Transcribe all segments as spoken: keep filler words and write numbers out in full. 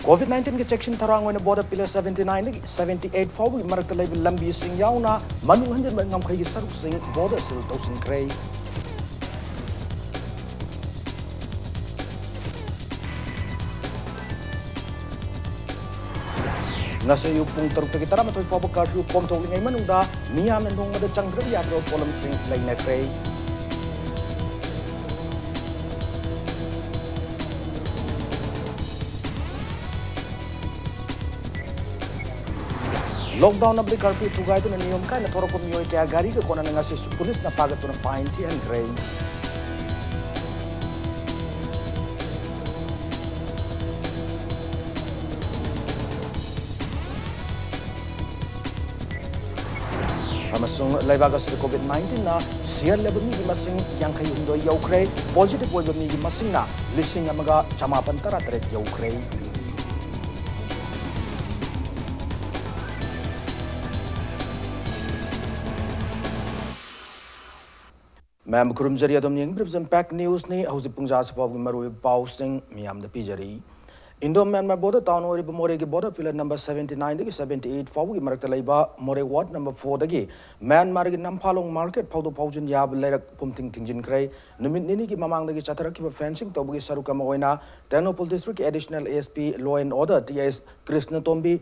COVID nineteen ꯒꯤ ꯆꯦꯛꯁꯤꯟ ꯊꯧꯔꯥꯡ ꯑꯣꯏꯅ border pillar seventy nine ꯗꯒꯤ seventy eight ꯐꯥꯎꯕꯒꯤ ꯃꯔꯛꯇ ꯂꯩꯕ ꯂꯝꯕꯤꯁꯤꯡ ꯌꯥꯎꯅ ꯃꯅꯨꯡ ꯍꯟꯖꯤꯟꯕ ꯉꯝꯈꯩꯒꯤ ꯁꯔꯨꯛꯁꯤꯡ border seal ꯇꯧꯁꯤꯟꯈ꯭ꯔꯦ꯫ ꯉꯁꯤ ꯑꯌꯨꯛ ꯄꯨꯡ ꯇꯔꯨꯛꯇꯒꯤ ꯇꯔꯥꯃꯥꯊꯣꯏ ꯐꯥꯎꯕ curfew ꯄꯣꯝꯊꯣꯛꯂꯤꯉꯩ ꯃꯅꯨꯡꯗ ꯃꯤꯌꯥꯝꯅ ꯅꯣꯡꯃꯗ ꯆꯪꯗ꯭ꯔꯕ ꯌꯥꯗ꯭ꯔꯕ ꯄꯣꯠꯂꯝꯁꯤꯡ ꯂꯩꯅꯈ꯭ꯔꯦ꯫ Lockdown ꯑꯃꯗꯤ curfew ꯊꯨꯒꯥꯏꯗꯨꯅ ꯅꯤꯌꯣꯝ ꯀꯥꯏꯅ ꯊꯣꯔꯛꯄ ꯃꯤꯑꯣꯏ ꯀꯌꯥ ꯒꯥꯔꯤꯒ ꯀꯣꯟꯅꯅ ꯉꯁꯤꯁꯨ ꯄꯨꯂꯤꯁꯅ ꯐꯥꯒꯠꯇꯨꯅ fine ꯊꯤꯍꯟꯈ꯭ꯔꯦ꯫ ꯑꯃꯁꯨꯡ ꯂꯩꯕꯥꯛ ꯑꯁꯤꯗ COVID nineteen ꯅ ꯁꯤꯍꯜꯂꯕ ꯃꯤꯒꯤ ꯃꯁꯤꯡ ꯌꯥꯡꯈꯩ ꯍꯨꯝꯗꯣꯏ ꯌꯧꯈ꯭ꯔꯦ꯫ Positive ꯑꯣꯏꯕ ꯃꯤꯒꯤ ꯃꯁꯤꯡꯅ ꯂꯤꯁꯤꯡ ꯑꯃꯒ ꯆꯃꯥꯄꯟ ꯇꯔꯥꯇꯔꯦꯠ ꯌꯧꯈ꯭ꯔꯦ꯫ ꯃꯌꯥꯝ ꯈꯨꯔꯨꯝꯖꯔꯤ, ꯑꯗꯨꯝ ꯌꯦꯡꯕꯤꯔꯤꯕꯁꯤ Impact News ꯅꯤ꯫ ꯍꯧꯖꯤꯛ ꯄꯨꯡ ꯖꯥ ꯑꯁꯤ ꯐꯥꯎꯕꯒꯤ ꯃꯔꯨꯑꯣꯏꯕ ꯄꯥꯎꯁꯤꯡ ꯃꯤꯌꯥꯝꯗ ꯄꯤꯖꯔꯤ꯫ Indo Myanmar border town ꯑꯣꯏꯔꯤꯕ ꯃꯣꯔꯦꯒꯤ border pillar number seventy nine ꯗꯒꯤ seventy eight ꯐꯥꯎꯕꯒꯤ ꯃꯔꯛꯇ ꯂꯩꯕ ꯃꯣꯔꯦ ward number four ꯗꯒꯤ ꯃ꯭ꯌꯥꯟꯃꯥꯔꯒꯤ ꯅꯝꯐꯥꯂꯣꯡ market ꯐꯥꯎꯗꯣꯛ ꯐꯥꯎꯖꯤꯟ ꯌꯥꯕ ꯂꯩꯔꯛ ꯄꯨꯝꯊꯤꯡ ꯊꯤꯡꯖꯤꯟꯈ꯭ꯔꯦ꯫ ꯅꯨꯃꯤꯠ ꯅꯤꯅꯤꯒꯤ ꯃꯃꯥꯡꯗꯒꯤ ꯆꯠꯊꯔꯛꯈꯤꯕ fencing ꯇꯧꯕꯒꯤ ꯁꯔꯨꯛ ꯑꯃ ꯑꯣꯏꯅ ꯇꯦꯡꯅꯧꯄꯜ district ꯀꯤ additional S P law and order T S ꯀ꯭ꯔꯤꯁꯅꯇꯣꯝꯕꯤ,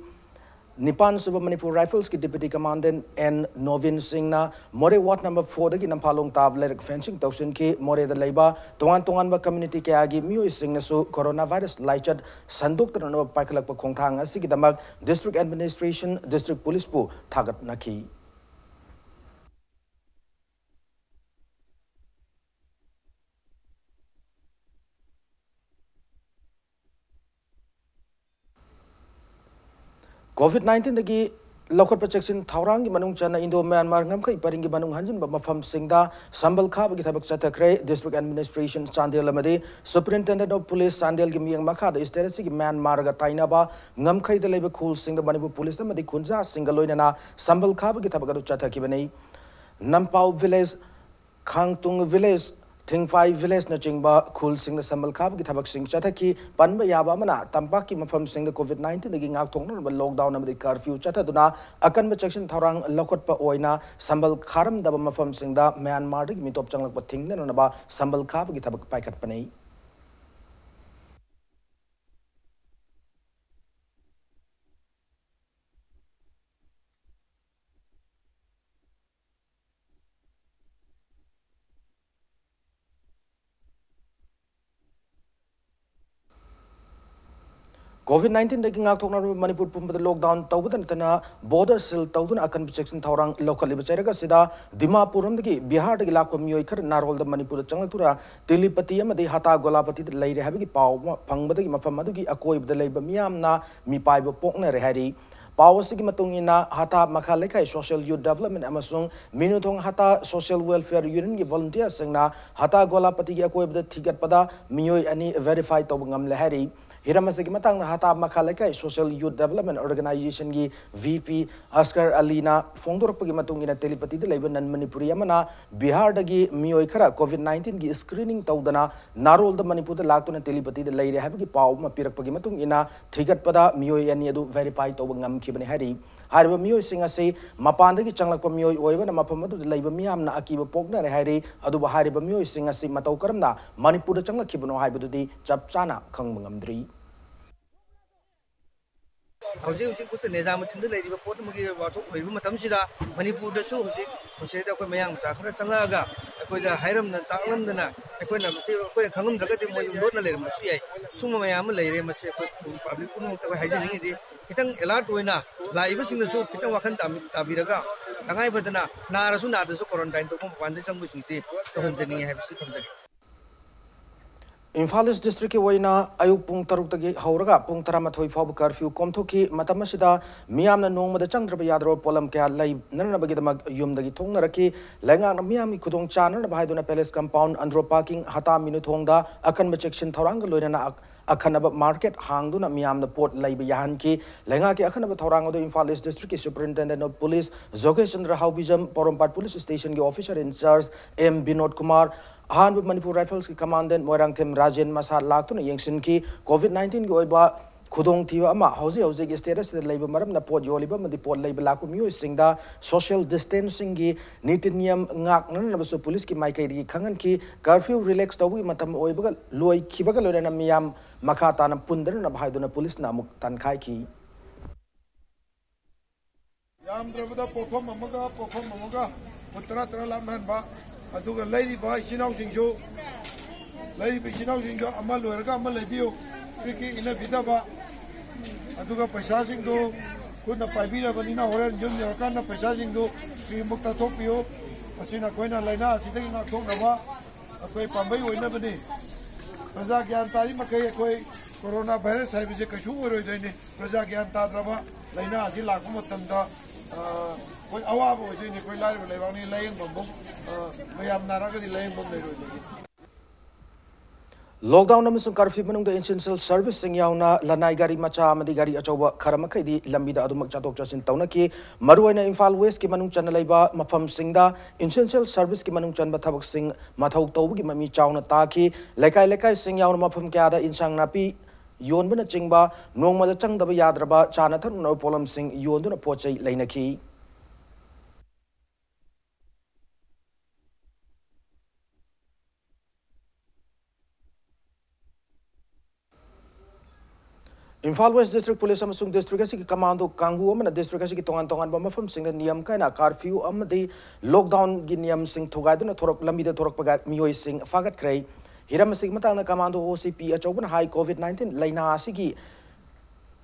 ꯅꯤꯄꯥꯟ ꯁꯨꯕ Manipur Rifles ꯀꯤ deputy commandant N ꯅꯣꯕꯤꯟ ꯁꯤꯡꯅ ꯃꯣꯔꯦ ward number four ꯗꯒꯤ ꯅꯝꯐꯥꯂꯣꯡ ꯇꯥꯕ ꯂꯩꯔꯛ fencing ꯇꯧꯁꯤꯟꯈꯤ꯫ ꯃꯣꯔꯦꯗ ꯂꯩꯕ ꯇꯣꯉꯥꯟ ꯇꯣꯉꯥꯟꯕ community ꯀꯌꯥꯒꯤ ꯃꯤꯑꯣꯏꯁꯤꯡꯅꯁꯨ coronavirus ꯂꯥꯏꯆꯠ ꯁꯟꯗꯣꯛꯇꯅꯅꯕ ꯄꯥꯏꯈꯠꯂꯛꯄ ꯈꯣꯡꯊꯥꯡ ꯑꯁꯤꯒꯤꯗꯃꯛ district administration, district police ꯄꯨ ꯊꯥꯒꯠꯅꯈꯤ꯫ COVID nineteen ꯗꯒꯤ ꯂꯧꯈꯠꯄ ꯆꯦꯛꯁꯤꯟ ꯊꯧꯔꯥꯡꯒꯤ ꯃꯅꯨꯡ ꯆꯟꯅ Indo Myanmar ꯉꯝꯈꯩ ꯄꯔꯤꯡꯒꯤ ꯃꯅꯨꯡ ꯍꯟꯖꯤꯟꯕ ꯃꯐꯝꯁꯤꯡꯗ ꯁꯝꯕꯜ ꯈꯥꯕꯒꯤ ꯊꯕꯛ ꯆꯠꯊꯈ꯭ꯔꯦ꯫ District Administration ꯆꯥꯟꯗꯦꯜ ꯑꯃꯗꯤ Superintendent of Police ꯆꯥꯟꯗꯦꯜꯒꯤ ꯃꯤꯠꯌꯦꯡ ꯃꯈꯥꯗ state ꯑꯁꯤꯒꯤ ꯃ꯭ꯌꯥꯟꯃꯥꯔꯒ ꯇꯥꯏꯅꯕ ꯉꯝꯈꯩꯗ ꯂꯩꯕ ꯈꯨꯜꯁꯤꯡꯗ ꯃꯅꯤꯄꯨꯔ ꯄꯨꯂꯤꯁ ꯑꯃꯗꯤ ꯈꯨꯟꯖꯥꯁꯤꯡꯒ ꯂꯣꯏꯅꯅ ꯁꯝꯕꯜ ꯈꯥꯕꯒꯤ ꯊꯕꯛ ꯑꯗꯨ ꯆꯠꯊꯈꯤꯕꯅꯤ꯫ ꯅꯝꯄꯥꯎ village, ꯈꯥꯡꯇꯨꯡ village, ꯊꯤꯡꯐꯥꯏ ꯚꯤꯂꯦꯖꯅꯆꯤꯡꯕ ꯈꯨꯜꯁꯤꯡꯗ ꯁꯝꯕꯜ ꯈꯥꯕꯒꯤ ꯊꯕꯛꯁꯤꯡ ꯆꯠꯊꯈꯤ꯫ ꯄꯟꯕ ꯌꯥꯕ ꯑꯃꯅ, ꯇꯝꯄꯥꯛꯀꯤ ꯃꯐꯝꯁꯤꯡꯗ COVID nineteen ꯗꯒꯤ ꯉꯥꯛꯊꯣꯛꯅꯅꯕ lockdown ꯑꯃꯗꯤ curfew ꯆꯠꯊꯗꯨꯅ ꯑꯀꯟꯕ ꯆꯦꯛꯁꯤꯟ ꯊꯧꯔꯥꯡ ꯂꯧꯈꯠꯄ ꯑꯣꯏꯅ ꯁꯝꯕꯜ ꯈꯥꯔꯝꯗꯕ ꯃꯐꯝꯁꯤꯡꯗ ꯃ꯭ꯌꯥꯟꯃꯥꯔꯗꯒꯤ ꯃꯤꯇꯣꯞ ꯆꯪꯂꯛꯄ ꯊꯤꯡꯅꯅꯕ ꯁꯝꯕꯜ ꯈꯥꯕꯒꯤ ꯊꯕꯛ ꯄꯥꯏꯈꯠꯄꯅꯤ꯫ COVID nineteen ꯗꯒꯤ ꯉꯥꯛꯊꯣꯛꯅꯕ ꯃꯅꯤꯄꯨꯔ ꯄꯨꯝꯕꯗ lockdown ꯇꯧꯕꯗ ꯅꯠꯇꯅ border seal ꯇꯧꯗꯨꯅ ꯑꯀꯟꯕ ꯆꯦꯛꯁꯤꯟ ꯊꯧꯔꯥꯡ ꯂꯧꯈꯠꯂꯤꯕ ꯆꯩꯔꯛ ꯑꯁꯤꯗ ꯗꯤꯃꯥꯄꯨꯔ ꯔꯣꯝꯗꯒꯤ ꯕꯤꯍꯥꯔꯗꯒꯤ ꯂꯥꯛꯄ ꯃꯤꯑꯣꯏ ꯈꯔ ꯅꯥꯔꯣꯜꯗ ꯃꯅꯤꯄꯨꯔꯗ ꯆꯪꯂꯛꯇꯨꯅ ꯇꯦꯂꯤꯄꯇꯤ ꯑꯃꯗꯤ ꯍꯇꯥ ꯒꯣꯂꯥꯄꯇꯤꯗ ꯂꯩꯔꯦ ꯍꯥꯏꯕꯒꯤ ꯄꯥꯎ ꯑꯃ ꯐꯪꯕꯗꯒꯤ ꯃꯐꯝ ꯑꯗꯨꯒꯤ ꯑꯀꯣꯏꯕꯗ ꯂꯩꯕ ꯃꯤꯌꯥꯝꯅ ꯃꯤꯄꯥꯏꯕ ꯄꯣꯛꯅꯔꯦ ꯍꯥꯏꯔꯤ꯫ ꯄꯥꯎ ꯑꯁꯤꯒꯤ ꯃꯇꯨꯡ ꯏꯟꯅ, ꯍꯇꯥ ꯃꯈꯥ ꯂꯩꯀꯥꯏ Social Youth Development ꯑꯃꯁꯨꯡ ꯃꯤꯅꯨꯊꯣꯡ ꯍꯇꯥ Social Welfare Unionꯒꯤ volunteerꯁꯤꯡꯅ ꯍꯇꯥ ꯒꯣꯂꯥꯄꯇꯤꯒꯤ ꯑꯀꯣꯏꯕꯗ ꯊꯤꯒꯠꯄꯗ ꯃꯤꯑꯣꯏ ꯑꯅꯤ verify ꯇꯧꯕ ꯉꯝꯂꯦ ꯍꯥꯏꯔꯤ꯫ ꯍꯤꯔꯝ ꯑꯁꯤꯒꯤ ꯃꯇꯥꯡꯗ ꯍꯇꯥ ꯃꯈꯥ ꯂꯩꯀꯥꯏ Social Youth Development Organizationꯒꯤ VP ꯑꯁꯀꯔ ꯑꯂꯤꯅ ꯐꯣꯡꯗꯣꯔꯛꯄꯒꯤ ꯃꯇꯨꯡ ꯏꯟꯅ, ꯇꯦꯂꯤꯄꯇꯤꯗ ꯂꯩꯕ non Manipuri ꯑꯃꯅ ꯕꯤꯍꯥꯔꯗꯒꯤ ꯃꯤꯑꯣꯏ ꯈꯔ COVID nineteen ꯒꯤ screening ꯇꯧꯗꯅ ꯅꯥꯔꯣꯜꯗ ꯃꯅꯤꯄꯨꯔꯗ ꯂꯥꯛꯇꯨꯅ ꯇꯦꯂꯤꯄꯇꯤꯗ ꯂꯩꯔꯦ ꯍꯥꯏꯕꯒꯤ ꯄꯥꯎ ꯑꯃ ꯄꯤꯔꯛꯄꯒꯤ ꯃꯇꯨꯡ ꯏꯟꯅ, ꯊꯤꯒꯠꯄꯗ ꯃꯤꯑꯣꯏ ꯑꯅꯤ ꯑꯗꯨ verify ꯇꯧꯕ ꯉꯝꯈꯤꯕꯅꯤ ꯍꯥꯏꯔꯤ꯫ ꯍꯥꯏꯔꯤꯕ ꯃꯤꯑꯣꯏꯁꯤꯡ ꯑꯁꯤ ꯃꯄꯥꯟꯗꯒꯤ ꯆꯪꯂꯛꯄ ꯃꯤꯑꯣꯏ ꯑꯣꯏꯕꯅ ꯃꯐꯝ ꯑꯗꯨꯗ ꯂꯩꯕ ꯃꯤꯌꯥꯝꯅ ꯑꯀꯤꯕ ꯄꯣꯛꯅꯔꯦ ꯍꯥꯏꯔꯤ꯫ ꯑꯗꯨꯕꯨ ꯍꯥꯏꯔꯤꯕ ꯃꯤꯑꯣꯏꯁꯤꯡ ꯑꯁꯤ ꯃꯇꯧ ꯀꯔꯝꯅ ꯃꯅꯤꯄꯨꯔꯗ ꯆꯪꯂꯛꯈꯤꯕꯅꯣ ꯍꯥꯏꯕꯗꯨꯗꯤ ꯆꯞ ꯆꯥꯅ ꯈꯪꯕ ꯉꯝꯗ꯭ꯔꯤ꯫ ꯍꯧꯖꯤꯛ ꯍꯧꯖꯤꯛ ꯐꯥꯎꯗ ꯅꯤꯖꯥꯃꯨꯗꯗꯤꯟꯗ ꯂꯩꯔꯤꯕ ꯄꯣꯠ ꯑꯃꯒꯤ ꯋꯥꯊꯣꯛ ꯑꯣꯏꯔꯤꯕ ꯃꯇꯝꯁꯤꯗ, ꯃꯅꯤꯄꯨꯔꯗꯁꯨ ꯍꯧꯖꯤꯛ ꯃꯁꯤꯗ ꯑꯩꯈꯣꯏ ꯃꯌꯥꯡ ꯃꯆꯥ ꯈꯔ ꯆꯪꯂꯛꯑꯒ ꯑꯩꯈꯣꯏꯗ ꯍꯥꯏꯔꯝꯗꯅ ꯇꯥꯛꯂꯝꯗꯅ, ꯑꯩꯈꯣꯏꯅ ꯃꯁꯤ ꯑꯩꯈꯣꯏꯅ ꯈꯪꯂꯝꯗ꯭ꯔꯒꯗꯤ ꯃꯣꯏ ꯂꯣꯠꯅ ꯂꯩꯔꯝꯕꯁꯨ ꯌꯥꯏ꯫ ꯁꯨꯝꯕ ꯃꯌꯥꯝ ꯑꯃ ꯂꯩꯔꯦ꯫ ꯃꯁꯤ ꯑꯩꯈꯣꯏ public ꯄꯨꯝꯅꯃꯛꯇ ꯑꯩꯈꯣꯏ ꯍꯥꯏꯖꯅꯤꯡꯉꯤꯗꯤ, ꯈꯤꯇꯪ alert ꯑꯣꯏꯅ ꯂꯥꯛꯏꯕꯁꯤꯡꯅꯁꯨ ꯈꯤꯇꯪ ꯋꯥꯈꯜ ꯇꯥꯕꯤ-, ꯇꯥꯕꯤꯔꯒ, ꯇꯉꯥꯏ ꯐꯗꯅ ꯅꯥꯔꯁꯨ ꯅꯥꯗ꯭ꯔꯁꯨ quarantine ꯇꯧꯕ ꯃꯄꯥꯟꯗ ꯆꯪꯕꯁꯤꯡꯗꯤ ꯇꯧꯍꯟꯖꯅꯤꯡꯉꯤ ꯍꯥꯏꯕꯁꯤ ꯊꯝꯖꯒꯦ꯫ ꯏꯝꯐꯥꯜ ꯏꯁ ꯗꯤꯁꯇ꯭ꯔꯤꯛꯀꯤ ꯑꯣꯏꯅ ꯑꯌꯨꯛ ꯄꯨꯡ ꯇꯔꯨꯛꯇꯒꯤ ꯍꯧꯔꯒ ꯄꯨꯡ ꯇꯔꯥꯃꯥꯊꯣꯏ ꯐꯥꯎꯕ curfew ꯀꯣꯝꯊꯣꯛꯈꯤ꯫ ꯃꯇꯝ ꯑꯁꯤꯗ ꯃꯤꯌꯥꯝꯅ ꯅꯣꯡꯃꯗ ꯆꯪꯗ꯭ꯔꯕ ꯌꯥꯗ꯭ꯔꯕ ꯄꯣꯠꯂꯝ ꯀꯌꯥ ꯂꯩꯅꯅꯕꯒꯤꯗꯃꯛ ꯌꯨꯝꯗꯒꯤ ꯊꯣꯛꯅꯔꯛꯈꯤ꯫ ꯂꯩꯉꯥꯛꯅ ꯃꯤꯌꯥꯝꯒꯤ ꯈꯨꯗꯣꯡ ꯆꯥꯅꯅꯕ ꯍꯥꯏꯗꯨꯅ Palace Compound, ꯑꯟꯗ꯭ꯔꯣ Parking, ꯍꯇꯥ ꯃꯤꯅꯨꯊꯣꯡꯗ ꯑꯀꯟꯕ ꯆꯦꯛꯁꯤꯟ ꯊꯧꯔꯥꯡꯒ ꯂꯣꯏꯅꯅ ꯑꯛ-, ꯑꯈꯟꯅꯕ market ꯍꯥꯡꯗꯨꯅ ꯃꯤꯌꯥꯝꯅ ꯄꯣꯠ ꯂꯩꯕ ꯌꯥꯍꯟꯈꯤ꯫ ꯂꯩꯉꯥꯛꯀꯤ ꯑꯈꯟꯅꯕ ꯊꯧꯔꯥꯡ ꯑꯗꯨ ꯏꯝꯐꯥꯜ ꯏꯁ ꯗꯤꯁꯇ꯭ꯔꯤꯛꯀꯤ Superintendent of Police ꯖꯣꯒꯦꯁ ꯆꯟꯗ꯭ꯔ ꯍꯥꯎꯕꯤꯖꯝ, ꯄꯣꯔꯣꯝꯄꯥꯠ ꯄꯨꯂꯤꯁ ꯁ꯭ꯇꯦꯁꯟꯒꯤ officer in charge M Binod Kumar, ꯑꯍꯥꯟꯕ ꯃꯅꯤꯄꯨꯔ ꯔꯥꯏꯐꯜꯁꯀꯤ ꯀꯃꯥꯟꯗꯦꯟ ꯃꯣꯏꯔꯥꯡꯊꯦꯝ ꯔꯥꯖꯦꯟ ꯃꯁꯥ ꯂꯥꯛꯇꯨꯅ ꯌꯦꯡꯁꯤꯟꯈꯤ꯫ ꯀꯣꯚꯤꯗ ꯅꯥꯏꯟꯇꯤꯟꯒꯤ ꯑꯣꯏꯕ ꯈꯨꯗꯣꯡꯊꯤꯕ ꯑꯃ ꯍꯧꯖꯤꯛ ꯍꯧꯖꯤꯛ ꯁ꯭ꯇꯦꯠ ꯑꯁꯤꯗ ꯂꯩꯕ ꯃꯔꯝꯅ ꯄꯣꯠ ꯌꯣꯜꯂꯤꯕ ꯑꯃꯗꯤ ꯄꯣꯠ ꯂꯩꯕ ꯂꯥꯛꯄ ꯃꯤꯑꯣꯏꯁꯤꯡꯗ ꯁꯣꯁꯤꯌꯦꯜ ꯗꯤꯁꯇꯦꯟꯁꯤꯡꯒꯤ ꯅꯤꯇꯤ ꯅꯤꯌꯝ ꯉꯥꯛꯅꯅꯕꯁꯨ ꯄꯨꯂꯤꯁꯀꯤ ꯃꯥꯏꯀꯩꯗꯒꯤ ꯈꯪꯍꯟꯈꯤ꯫ ꯀꯔꯐ꯭ꯌꯨ ꯔꯤꯂꯦꯛꯁ ꯇꯧꯕꯒꯤ ꯃꯇꯝ ꯑꯣꯏꯕꯒ ꯂꯣꯏꯈꯤꯕꯒ ꯂꯣꯏꯅꯅ ꯃꯤꯌꯥꯝ ꯃꯈꯥ ꯇꯥꯅ ꯄꯨꯟꯗꯅꯅꯕ ꯍꯥꯏꯗꯨꯅ ꯄꯨꯂꯤꯁꯅ ꯑꯃꯨꯛ ꯇꯥꯟꯈꯥꯏꯈꯤ꯫ ꯌꯥꯝꯗ꯭ꯔꯕꯗ ꯄꯣꯠꯐꯝ ꯑꯃꯒ ꯄꯣꯠꯐꯝ ꯑꯃꯒ ꯐꯨꯠ ꯇꯔꯥ ꯇꯔꯥ ꯂꯥꯞꯅꯍꯟꯕ, ꯑꯗꯨꯒ ꯂꯩꯔꯤꯕ ꯏꯆꯤꯟ ꯏꯅꯥꯎꯁꯤꯡꯁꯨ, ꯂꯩꯔꯤꯕ ꯏꯆꯤꯟ ꯏꯅꯥꯎꯁꯤꯡꯁꯨ ꯑꯃ ꯂꯣꯏꯔꯒ ꯑꯃ ꯂꯩꯕꯤꯌꯨ, ꯀ꯭ꯔꯤꯛ ꯀ꯭ꯔꯤꯛ ꯏꯟꯅꯕꯤꯗꯕ, ꯑꯗꯨꯒ ꯄꯩꯁꯥꯁꯤꯡꯗꯨ ꯈꯨꯠꯅ ꯄꯥꯏꯕꯤꯔꯕꯅꯤꯅ ꯍꯣꯔꯦꯟ ꯌꯨꯝ ꯌꯧꯔꯀꯥꯟꯗ ꯄꯩꯁꯥꯁꯤꯡꯗꯨ ꯁ꯭ꯇ꯭ꯔꯤꯝꯕꯨꯛ ꯇꯥꯊꯣꯛꯄꯤꯌꯨ꯫ ꯃꯁꯤꯅ ꯑꯩꯈꯣꯏꯅ ꯂꯥꯏꯅꯥ ꯑꯁꯤꯗꯒꯤ ꯉꯥꯛꯊꯣꯛꯅꯕ ꯑꯩꯈꯣꯏ ꯄꯥꯝꯕꯩ ꯑꯣꯏꯅꯕꯅꯤ꯫ ꯄ꯭ꯔꯖꯥ ꯒ꯭ꯌꯥꯟ ꯇꯥꯔꯤ ꯃꯈꯩ ꯑꯩꯈꯣꯏ ꯀꯣꯔꯣꯅꯥ ꯚꯥꯏꯔꯁ ꯍꯥꯏꯕꯁꯦ ꯀꯩꯁꯨ ꯑꯣꯏꯔꯣꯏꯗꯣꯏꯅꯤ꯫ ꯄ꯭ꯔꯖꯥ ꯒ꯭ꯌꯥꯟ ꯇꯥꯗ꯭ꯔꯕ ꯂꯥꯏꯅꯥ ꯑꯁꯤ ꯂꯥꯛꯄ ꯃꯇꯝꯗ, ꯑ, ꯑꯩꯈꯣꯏ ꯑꯋꯥꯕ ꯑꯣꯏꯗꯣꯏꯅꯤ꯫ ꯑꯩꯈꯣꯏ ꯂꯥꯏꯔꯕ ꯂꯩꯕꯥꯛꯅꯤ, ꯂꯥꯏꯌꯦꯡꯐꯝꯕꯨ, ꯑ, ꯃꯌꯥꯝ ꯅꯥꯔꯒꯗꯤ ꯂꯥꯏꯌꯦꯡꯐꯝ ꯂꯩꯔꯣꯏꯗꯣꯏꯅꯤ꯫ ꯂꯣꯛꯗꯥꯎꯟ ꯑꯃꯁꯨꯡ ꯀꯔꯐ꯭ꯌꯨ ꯃꯅꯨꯡꯗ ꯏꯟꯁꯦꯟꯁꯤꯌꯦꯜ ꯁꯔꯚꯤꯁꯁꯤꯡ ꯌꯥꯎꯅ ꯂꯅꯥꯏ ꯒꯥꯔꯤ ꯃꯆꯥ ꯑꯃꯗꯤ ꯒꯥꯔꯤ ꯑꯆꯧꯕ ꯈꯔ ꯃꯈꯩꯗꯤ ꯂꯝꯕꯤꯗ ꯑꯗꯨꯃꯛ ꯆꯠꯊꯣꯛ ꯆꯠꯁꯤꯟ ꯇꯧꯅꯈꯤ꯫ ꯃꯔꯨꯑꯣꯏꯅ ꯏꯝꯐꯥꯜ ꯋꯦꯁꯀꯤ ꯃꯅꯨꯡ ꯆꯟꯅ ꯂꯩꯕ ꯃꯐꯝꯁꯤꯡꯗ ꯏꯟꯁꯦꯟꯁꯤꯌꯦꯜ ꯁꯔꯚꯤꯁꯀꯤ ꯃꯅꯨꯡ ꯆꯟꯕ ꯊꯕꯛꯁꯤꯡ ꯃꯊꯧ ꯇꯧꯕꯒꯤ ꯃꯃꯤ ꯆꯥꯎꯅ ꯇꯥꯈꯤ꯫ ꯂꯩꯀꯥꯏ ꯂꯩꯀꯥꯏꯁꯤꯡ ꯌꯥꯎꯅ ꯃꯐꯝ ꯀꯌꯥꯗ ꯏꯟꯁꯥꯡ ꯅꯥꯄꯤ ꯌꯣꯟꯕꯅꯆꯤꯡꯕ ꯅꯣꯡꯃꯗ ꯆꯪꯗꯕ ꯌꯥꯗ꯭ꯔꯕ ꯆꯥꯅ ꯊꯛꯅꯅꯕ ꯄꯣꯠꯂꯝꯁꯤꯡ ꯌꯣꯟꯗꯨꯅ ꯄꯣꯠ ꯆꯩ ꯂꯩꯅꯈꯤ꯫ ꯏꯝꯐꯥꯜ ꯋꯦꯁ ꯗꯤꯁꯇ꯭ꯔꯤꯛ ꯄꯨꯂꯤꯁ ꯑꯃꯁꯨꯡ ꯗꯤꯁꯇ꯭ꯔꯤꯛ ꯑꯁꯤꯒꯤ ꯀꯃꯥꯟꯗꯣ ꯀꯥꯡꯕꯨ ꯑꯃꯅ ꯗꯤꯁꯇ꯭ꯔꯤꯛ ꯑꯁꯤꯒꯤ ꯇꯣꯉꯥꯟ ꯇꯣꯉꯥꯟꯕ ꯃꯐꯝꯁꯤꯡꯗ ꯅꯤꯌꯝ ꯀꯥꯏꯅ ꯀꯥꯔꯐ꯭ꯌꯨ ꯑꯃꯗꯤ ꯂꯣꯛꯗꯥꯎꯟꯒꯤ ꯅꯤꯌꯝꯁꯤꯡ ꯊꯨꯒꯥꯏꯗꯨꯅ ꯊꯣꯔꯛ-, ꯂꯝꯕꯤꯗ ꯊꯣꯔꯛꯄꯒ ꯃꯤꯑꯣꯏꯁꯤꯡ ꯐꯥꯒꯠꯈ꯭ꯔꯦ꯫ ꯍꯤꯔꯝ ꯑꯁꯤꯒꯤ ꯃꯇꯥꯡꯗ ꯀꯃꯥꯟꯗꯣ ꯑꯣ ꯁꯤ ꯄꯤ ꯑꯆꯧꯕꯅ ꯍꯥꯏ, ꯀꯣꯚꯤꯗ ꯅꯥꯏꯟꯇꯤꯟ ꯂꯥꯏꯅꯥ ꯑꯁꯤꯒꯤ,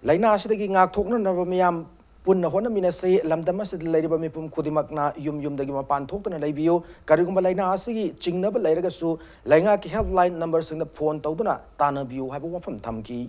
ꯂꯥꯏꯅꯥ ꯑꯁꯤꯗꯒꯤ ꯉꯥꯛꯊꯣꯛꯅꯅꯕ ꯃꯤꯌꯥꯝ ꯄꯨꯟꯅ ꯍꯣꯠꯅꯃꯤꯟꯅꯁꯤ꯫ ꯂꯝꯗꯝ ꯑꯁꯤꯗ ꯂꯩꯔꯤꯕ ꯃꯤꯄꯨꯝ ꯈꯨꯗꯤꯡꯃꯛꯅ ꯌꯨꯝ ꯌꯨꯝꯗꯒꯤ ꯃꯄꯥꯟ ꯊꯣꯛꯇꯨꯅ ꯂꯩꯕꯤꯌꯨ꯫ ꯀꯔꯤꯒꯨꯝꯕ ꯂꯥꯏꯅꯥ ꯑꯁꯤꯒꯤ ꯆꯤꯡꯅꯕ ꯂꯩꯔꯒꯁꯨ ꯂꯩꯉꯥꯛꯀꯤ ꯍꯦꯜꯞꯂꯥꯏꯟ ꯅꯝꯕꯔꯁꯤꯡꯗ ꯐꯣꯟ ꯇꯧꯗꯨꯅ ꯇꯥꯟꯅꯕꯤꯌꯨ ꯍꯥꯏꯕ ꯋꯥꯐꯝ ꯊꯝꯈꯤ꯫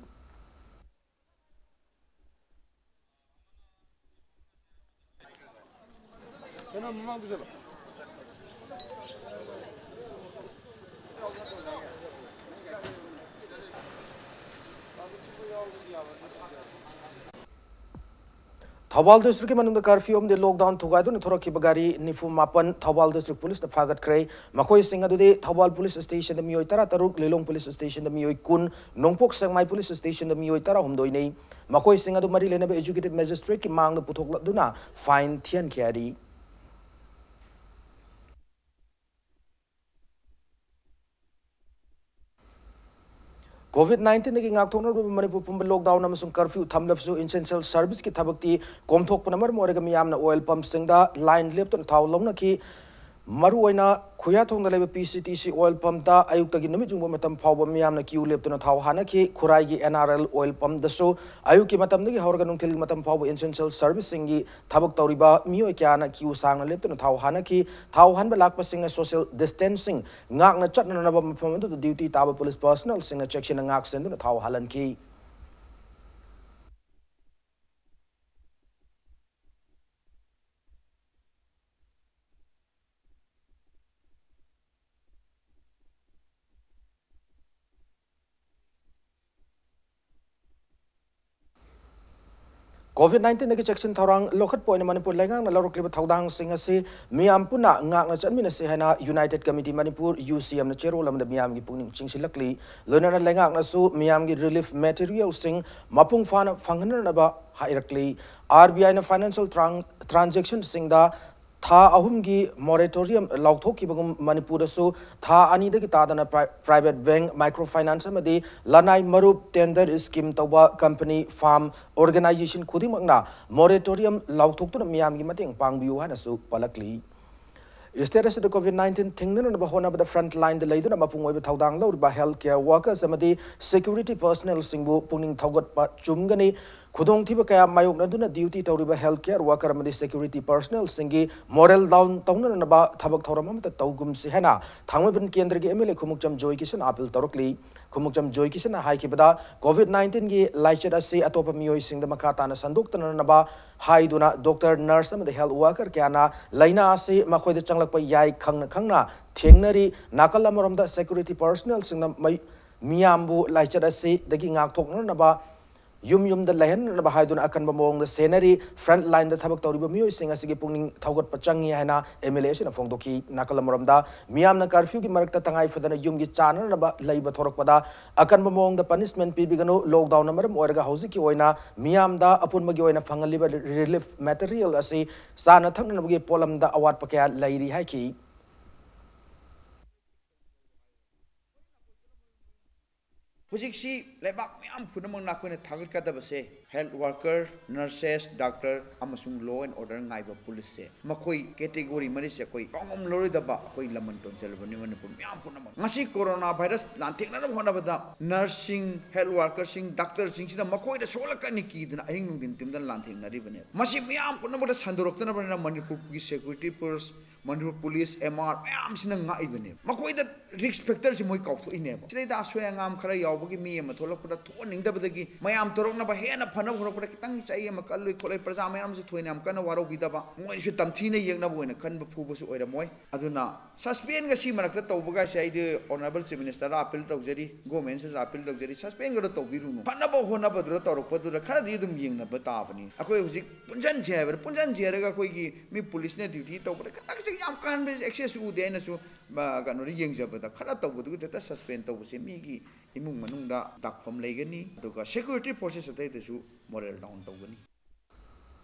ꯊꯧꯕꯥꯜ ꯗꯤꯁꯇ꯭ꯔꯤꯛꯀꯤ ꯃꯅꯨꯡꯗ ꯀꯔꯐ꯭ꯌꯨ ꯑꯃꯗꯤ ꯂꯣꯛꯗꯥꯎꯟ ꯊꯨꯒꯥꯏꯗꯨꯅ ꯊꯣꯔꯛꯈꯤꯕ ꯒꯥꯔꯤ ꯅꯤꯐꯨ ꯃꯥꯄꯟ ꯊꯧꯕꯥꯜ ꯗꯤꯁꯇ꯭ꯔꯤꯛ ꯄꯨꯂꯤꯁꯅ ꯐꯥꯒꯠꯈ꯭ꯔꯦ꯫ ꯃꯈꯣꯏꯁꯤꯡ ꯑꯗꯨꯗꯤ ꯊꯧꯕꯥꯜ ꯄꯨꯂꯤꯁ ꯁ꯭ꯇꯦꯁꯟꯗ ꯃꯤꯑꯣꯏ ꯇꯔꯥ ꯇꯔꯨꯛ, ꯂꯤꯂꯣꯡ ꯄꯨꯂꯤꯁ ꯁ꯭ꯇꯦꯁꯟꯗ ꯃꯤꯑꯣꯏ ꯀꯨꯟ, ꯅꯣꯡꯄꯣꯛ ꯁꯦꯛꯃꯥꯏ ꯄꯨꯂꯤꯁ ꯁ꯭ꯇꯦꯁꯟꯗ ꯃꯤꯑꯣꯏ ꯇꯔꯥꯍꯨꯝꯗꯣꯏꯅꯤ꯫ ꯃꯈꯣꯏꯁꯤꯡ ꯑꯗꯨ ꯃꯔꯤ ꯂꯩꯅꯕ ꯑꯦꯖꯨꯀꯦꯇꯤꯚ ꯃꯦꯖꯤꯁꯇ꯭ꯔꯦꯠꯀꯤ ꯃꯥꯡꯗ ꯄꯨꯊꯣꯛꯂꯗꯨꯅ ꯐꯥꯏꯟ ꯊꯤꯍꯟꯈꯤ ꯍꯥꯏꯔꯤ꯫ ꯀꯣꯚꯤꯗ ꯅꯥꯏꯟꯇꯤꯟꯗꯒꯤ ꯉꯥꯛꯊꯣꯛꯅꯔꯨꯕ ꯃꯅꯤꯄꯨꯔ ꯄꯨꯝꯕ ꯂꯣꯛꯗꯥꯎꯟ ꯑꯃꯁꯨꯡ ꯀꯔꯐ꯭ꯌꯨ ꯊꯝꯂꯕꯁꯨ, ꯏꯟꯁꯦꯟꯁꯤꯌꯦꯜ ꯁꯔꯚꯤꯁꯀꯤ ꯊꯕꯛꯇꯤ ꯀꯣꯝꯊꯣꯛꯄꯅ ꯃꯔꯝ ꯑꯣꯏꯔꯒ ꯃꯤꯌꯥꯝꯅ ꯑꯣꯏꯜ ꯄꯝꯞꯁꯤꯡꯗ ꯂꯥꯏꯟ ꯂꯦꯞꯇꯨꯅ ꯊꯥꯎ ꯂꯧꯅꯈꯤ꯫ ꯃꯔꯨꯑꯣꯏꯅ ꯈꯨꯌꯥꯊꯣꯡꯗ ꯂꯩꯕ ꯄꯤ ꯁꯤ ꯇꯤ ꯁꯤ ꯑꯣꯏꯜ ꯄꯝꯞꯇ ꯑꯌꯨꯛꯇꯒꯤ ꯅꯨꯃꯤꯠ ꯌꯨꯡꯕ ꯃꯇꯝ ꯐꯥꯎꯕ ꯃꯤꯌꯥꯝꯅ ꯀ꯭ꯌꯨ ꯂꯦꯞꯇꯨꯅ ꯊꯥꯎ ꯍꯥꯟꯅꯈꯤ꯫ ꯈꯨꯔꯥꯏꯒꯤ ꯑꯦꯟ ꯑꯥꯔ ꯑꯦꯜ ꯑꯣꯏꯜ ꯄꯝꯞꯇꯁꯨ ꯑꯌꯨꯛꯀꯤ ꯃꯇꯝꯗꯒꯤ ꯍꯧꯔꯒ ꯅꯨꯡꯊꯤꯜꯒꯤ ꯃꯇꯝ ꯐꯥꯎꯕ ꯏꯟꯁꯦꯟꯁꯤꯌꯦꯜ ꯁꯔꯚꯤꯁꯁꯤꯡꯒꯤ ꯊꯕꯛ ꯇꯧꯔꯤꯕ ꯃꯤꯑꯣꯏ ꯀꯌꯥꯅ ꯀ꯭ꯌꯨ ꯁꯥꯡꯅ ꯂꯦꯞꯇꯨꯅ ꯊꯥꯎ ꯍꯥꯟꯅꯈꯤ꯫ ꯊꯥꯎ ꯍꯥꯟꯕ ꯂꯥꯛꯄꯁꯤꯡꯅ ꯁꯣꯁꯤꯌꯦꯜ ꯗꯤꯁꯇꯦꯟꯁꯤꯡ ꯉꯥꯛꯅ ꯆꯠꯅꯅꯕ ꯃꯐꯝ ꯑꯗꯨꯗ ꯗ꯭ꯌꯨꯇꯤ ꯇꯥꯕ ꯄꯨꯂꯤꯁ ꯄꯔꯁꯅꯦꯜꯁꯤꯡꯅ ꯆꯦꯛꯁꯤꯟꯅ ꯉꯥꯛ ꯁꯦꯟꯗꯨꯅ ꯊꯥꯎ ꯍꯥꯜꯍꯟꯈꯤ꯫ ꯀꯣꯚꯤꯗ ꯅꯥꯏꯟꯇꯤꯟꯗꯒꯤ ꯆꯦꯛꯁꯤꯟ ꯊꯧꯔꯥꯡ ꯂꯧꯈꯠꯄ ꯑꯣꯏꯅ ꯃꯅꯤꯄꯨꯔ ꯂꯩꯉꯥꯛꯅ ꯂꯧꯔꯛꯂꯤꯕ ꯊꯧꯗꯥꯡꯁꯤꯡ ꯑꯁꯤ ꯃꯤꯌꯥꯝ ꯄꯨꯟꯅ ꯉꯥꯛꯅ ꯆꯠꯃꯤꯟꯅꯁꯤ ꯍꯥꯏꯅ ꯌꯨꯅꯥꯏꯇꯦꯗ ꯀꯃꯤꯇꯤ ꯃꯅꯤꯄꯨꯔ, ꯌꯨ ꯁꯤ ꯑꯦꯝꯅ ꯆꯦꯔꯣꯜ ꯑꯃꯗ ꯃꯤꯌꯥꯝꯒꯤ ꯄꯨꯛꯅꯤꯡ ꯆꯤꯡꯁꯤꯜꯂꯛꯂꯤ꯫ ꯂꯣꯏꯅꯅ ꯂꯩꯉꯥꯛꯅꯁꯨ ꯃꯤꯌꯥꯝꯒꯤ ꯔꯤꯂꯤꯐ ꯃꯦꯇꯤꯔꯤꯌꯦꯜꯁꯤꯡ ꯃꯄꯨꯡ ꯐꯥꯅ ꯐꯪꯍꯟꯅꯅꯕ ꯍꯥꯏꯔꯛꯂꯤ꯫ ꯑꯥꯔ ꯕꯤ ꯑꯥꯏꯅ ꯐꯥꯏꯅꯥꯟꯁꯤꯌꯦꯜ ꯇ꯭ꯔꯥꯟ-, ꯇ꯭ꯔꯥꯟꯖꯦꯛꯁꯟꯁꯤꯡꯗ ꯊꯥ ꯑꯍꯨꯝꯒꯤ ꯃꯣꯔꯦꯇꯣꯔꯤꯌꯝ ꯂꯥꯎꯊꯣꯛꯈꯤꯕꯒꯨꯝ, ꯃꯅꯤꯄꯨꯔꯗꯁꯨ ꯊꯥ ꯑꯅꯤꯗꯒꯤ ꯇꯥꯗꯅ ꯄ꯭ꯔꯥꯏ-, ꯄ꯭ꯔꯥꯏꯚꯦꯠ ꯕꯦꯡꯛ, ꯃꯥꯏꯀ꯭ꯔꯣ ꯐꯥꯏꯅꯥꯟꯁ ꯑꯃꯗꯤ ꯂꯅꯥꯏ ꯃꯔꯨꯞ, ꯇꯦꯟꯗꯔ ꯁ꯭ꯀꯤꯝ ꯇꯧꯕ ꯀꯝꯄꯅꯤ, ꯐꯥꯔꯝ, ꯑꯣꯔꯒꯅꯥꯏꯖꯦꯁꯟ ꯈꯨꯗꯤꯡꯃꯛꯅ ꯃꯣꯔꯦꯇꯣꯔꯤꯌꯝ ꯂꯥꯎꯊꯣꯛꯇꯨꯅ ꯃꯤꯌꯥꯝꯒꯤ ꯃꯇꯦꯡ ꯄꯥꯡꯕꯤꯌꯨ ꯍꯥꯏꯅꯁꯨ ꯄꯜꯂꯛꯂꯤ꯫ ꯁ꯭ꯇꯦꯠ ꯑꯁꯤꯗ ꯀꯣꯚꯤꯗ ꯅꯥꯏꯟꯇꯤꯟ ꯊꯤꯡꯅꯅꯕ ꯍꯣꯠꯅꯕꯗ ꯐ꯭ꯔꯟꯠ ꯂꯥꯏꯟꯗ ꯂꯩꯗꯨꯅ ꯃꯄꯨꯡ ꯑꯣꯏꯕ ꯊꯧꯗꯥꯡ ꯂꯧꯔꯤꯕ ꯍꯦꯜꯊ ꯀꯦꯌꯔ ꯋꯥꯔꯀꯔꯁ ꯑꯃꯗꯤ ꯁꯦꯀ꯭ꯌꯨꯔꯤꯇꯤ ꯄꯔꯁꯅꯦꯜꯁꯤꯡꯕꯨ ꯄꯨꯛꯅꯤꯡ ꯊꯧꯒꯠꯄ ꯆꯨꯝꯒꯅꯤ꯫ ꯈꯨꯗꯣꯡꯊꯤꯕ ꯀꯌꯥ ꯃꯥꯌꯣꯛꯅꯗꯨꯅ ꯗ꯭ꯌꯨꯇꯤ ꯇꯧꯔꯤꯕ ꯍꯦꯜꯊ ꯀꯦꯌꯔ ꯋꯥꯔꯀꯔ ꯑꯃꯗꯤ ꯁꯦꯀ꯭ꯌꯨꯔꯤꯇꯤ ꯄꯔꯁꯅꯦꯜꯁꯤꯡꯒꯤ ꯃꯣꯔꯦꯜ ꯗꯥꯎꯟ ꯇꯧꯅꯅꯕ ꯊꯕꯛ ꯊꯧꯔꯝ ꯑꯃꯠꯇ ꯇꯧꯒꯨꯝꯁꯤ ꯍꯥꯏꯅ ꯊꯥꯡꯃꯩꯕꯟ ꯀꯦꯟꯗ꯭ꯔꯒꯤ ꯑꯦꯝ ꯑꯦꯜ ꯑꯦ ꯈꯨꯃꯨꯛꯆꯝ ꯖꯣꯏꯀꯤꯁꯟꯅ ꯑꯥꯄꯤꯜ ꯇꯧꯔꯛꯂꯤ꯫ ꯈꯨꯃꯨꯛꯆꯝ ꯖꯣꯏꯀꯤꯁꯟꯅ ꯍꯥꯏꯈꯤꯕꯗ, ꯀꯣꯚꯤꯗ ꯅꯥꯏꯟꯇꯤꯟꯒꯤ ꯂꯥꯏꯆꯠ ꯑꯁꯤ ꯑꯇꯣꯞꯄ ꯃꯤꯑꯣꯏꯁꯤꯡꯗ ꯃꯈꯥ ꯇꯥꯅ ꯁꯟꯗꯣꯛꯇꯅꯅꯕ ꯍꯥꯏꯗꯨꯅ ꯗꯣꯛꯇꯔ, ꯅꯔꯁ ꯑꯃꯗꯤ ꯍꯦꯜꯊ ꯋꯥꯔꯀꯔ ꯀꯌꯥꯅ ꯂꯥꯏꯅꯥ ꯑꯁꯤ ꯃꯈꯣꯏꯗ ꯆꯪꯂꯛꯄ ꯌꯥꯏ ꯈꯪꯅ ꯈꯪꯅ ꯊꯦꯡꯅꯔꯤ꯫ ꯅꯥꯀꯜ ꯑꯃꯔꯣꯝꯗ ꯁꯦꯀ꯭ꯌꯨꯔꯤꯇꯤ ꯄꯔꯁꯅꯦꯜꯁꯤꯡꯅ ꯃꯩ-, ꯃꯤꯌꯥꯝꯕꯨ ꯂꯥꯏꯆꯠ ꯑꯁꯤꯗꯒꯤ ꯉꯥꯛꯊꯣꯛꯅꯅꯕ ꯌꯨꯝ ꯌꯨꯝꯗ ꯂꯩꯍꯟꯅꯕ ꯍꯥꯏꯗꯨꯅ ꯑꯀꯟꯕ ꯃꯑꯣꯡꯗ ꯁꯦꯟꯅꯔꯤ꯫ Front line ꯗ ꯊꯕꯛ ꯇꯧꯔꯤꯕ ꯃꯤꯑꯣꯏꯁꯤꯡ ꯑꯁꯤꯒꯤ ꯄꯨꯛꯅꯤꯡ ꯊꯧꯒꯠꯄ ꯆꯪꯉꯤ ꯍꯥꯏꯅ M L A ꯑꯁꯤꯅ ꯐꯣꯡꯗꯣꯛꯈꯤ꯫ ꯅꯥꯀꯜ ꯑꯃꯔꯣꯝꯗ, ꯃꯤꯌꯥꯝꯅ curfew ꯒꯤ ꯃꯔꯛꯇ ꯇꯉꯥꯏ ꯐꯗꯅ ꯌꯨꯝꯒꯤ ꯆꯥꯅꯅꯕ ꯂꯩꯕ ꯊꯣꯔꯛꯄꯗ ꯑꯀꯟꯕ ꯃꯑꯣꯡꯗ punishment ꯄꯤꯕꯤꯒꯅꯨ꯫ Lockdown ꯅ ꯃꯔꯝ ꯑꯣꯏꯔꯒ ꯍꯧꯖꯤꯛꯀꯤ ꯑꯣꯏꯅ ꯃꯤꯌꯥꯝꯗ ꯑꯄꯨꯟꯕꯒꯤ ꯑꯣꯏꯅ ꯐꯪꯍꯜꯂꯤꯕ relief material ꯑꯁꯤ ꯆꯥꯅ ꯊꯛꯅꯅꯕꯒꯤ ꯄꯣꯠꯂꯝꯗ ꯑꯋꯥꯠꯄ ꯀꯌꯥ ꯂꯩꯔꯤ ꯍꯥꯏꯈꯤ꯫ ꯍꯧꯖꯤꯛꯁꯤ ꯂꯩꯕꯥꯛ ꯃꯌꯥꯝ ꯄꯨꯝꯅꯃꯛꯅ ꯑꯩꯈꯣꯏꯅ ꯊꯥꯒꯠꯀꯗꯕꯁꯦ health worker, nurses, doctor ꯑꯃꯁꯨꯡ law and order ꯉꯥꯏꯕ police ꯁꯦ, ꯃꯈꯣꯏ category ꯃꯔꯤꯁꯦ ꯑꯩꯈꯣꯏ ꯀꯥꯎꯉꯝꯂꯔꯣꯏꯗꯕ ꯑꯩꯈꯣꯏ ꯂꯃꯟ ꯇꯣꯟꯖꯔꯕꯅꯤ ꯃꯅꯤꯄꯨꯔ ꯃꯤꯌꯥꯝ ꯄꯨꯝꯅꯃꯛ꯫ ꯉꯁꯤ corona virus ꯂꯥꯟꯊꯦꯡꯅꯅꯕ ꯍꯣꯠꯅꯕꯗ nurse ꯁꯤꯡ, health worker ꯁꯤꯡ, doctor ꯁꯤꯡꯁꯤꯅ ꯃꯈꯣꯏꯗ ꯁꯣꯛꯂꯛꯀꯅꯤ ꯀꯤꯗꯅ ꯑꯍꯤꯡ ꯅꯨꯡꯊꯤꯟ ꯇꯨꯝꯗꯅ ꯂꯥꯟꯊꯦꯡꯅꯔꯤꯕꯅꯦ꯫ ꯃꯁꯤ ꯃꯤꯌꯥꯝ ꯄꯨꯝꯅꯃꯛꯇ ꯁꯟꯗꯣꯔꯛꯇꯅꯕꯅꯤꯅ ꯃꯅꯤꯄꯨꯔꯒꯤ security force, Manipur police, M R ꯃꯌꯥꯝꯁꯤꯅ ꯉꯥꯛꯏꯕꯅꯦꯕ꯫ ꯃꯈꯣꯏꯗ risk factor ꯁꯤ ꯃꯣꯏ ꯀꯥꯎꯊꯣꯛꯏꯅꯦꯕ꯫ ꯁꯤꯗꯩꯗ ꯑꯁꯣꯏ ꯑꯉꯥꯝ ꯈꯔ ꯌꯥꯎꯕꯒꯤ ꯃꯤ ꯑꯃ ꯊꯣꯛꯂꯛꯄꯗ ꯊꯣꯛꯍꯟꯅꯤꯡꯗꯕꯗꯒꯤ ꯃꯌꯥꯝ ꯇꯧꯔꯛꯅꯕ ꯍꯦꯟꯅ ꯐꯅꯕ ꯍꯣꯠꯅꯔꯛꯄꯗ ꯈꯤꯇꯪ ꯆꯍꯤ ꯑꯃ ꯀꯜꯂꯨꯏ ꯈꯣꯠꯂꯨꯏ, ꯄ꯭ꯔꯖꯥ ꯃꯌꯥꯝꯁꯨ ꯊꯣꯏꯅ ꯌꯥꯝ ꯀꯟꯅ ꯋꯥꯔꯧꯕꯤꯗꯕ, ꯃꯣꯏꯅꯁꯨ ꯇꯝꯊꯤꯅ ꯌꯦꯛꯅꯕ ꯑꯣꯏꯅ ꯈꯟꯕ ꯐꯨꯕꯁꯨ ꯑꯣꯏꯔꯝꯃꯣꯏ꯫ ꯑꯗꯨꯅ suspend ꯒ ꯁꯤ ꯃꯔꯛꯇ ꯇꯧꯕꯒꯥꯏꯁꯦ ꯑꯩꯗꯤ honourable chief minister ꯗ appeal ꯇꯧꯖꯔꯤ, government ꯁꯤꯁꯨ appeal ꯇꯧꯖꯔꯤ, suspend ꯒꯗꯣ ꯇꯧꯕꯤꯔꯨꯅꯨ꯫ ꯐꯅꯕ ꯍꯣꯠꯅꯕꯗꯨꯗ ꯇꯧꯔꯛꯄꯗꯨꯗ ꯈꯔꯗꯤ ꯑꯗꯨꯝ ꯌꯦꯡꯅꯕ ꯇꯥꯕꯅꯤ꯫ ꯑꯩꯈꯣꯏ ꯍꯧꯖꯤꯛ ꯄꯨꯟꯁꯟꯁꯦ ꯍꯥꯏꯕꯗ, ꯄꯨꯟꯁꯟꯁꯦ ꯍꯥꯏꯔꯒ ꯑꯩꯈꯣꯏꯒꯤ ꯃꯤ police ꯅ duty ꯇꯧꯕꯗ ꯈꯤꯇꯪ ꯌꯥꯝ ꯀꯥ ꯍꯦꯟꯕ excess ꯎꯗꯦ꯫ ꯑꯩꯅꯁꯨ ꯃ, ꯀꯩꯅꯣꯗ ꯌꯦꯡꯖꯕꯗ ꯈꯔ ꯇꯧꯕꯗꯨꯒꯤ ꯗꯦꯇ suspend ꯇꯧꯕꯁꯦ ꯃꯤꯒꯤ ꯏꯃꯨꯡ ꯃꯅꯨꯡꯗ ꯗꯥꯛꯐꯝ ꯂꯩꯒꯅꯤ, ꯑꯗꯨꯒ security forces ꯑꯇꯩꯗꯁꯨ moral down ꯇꯧꯒꯅꯤ꯫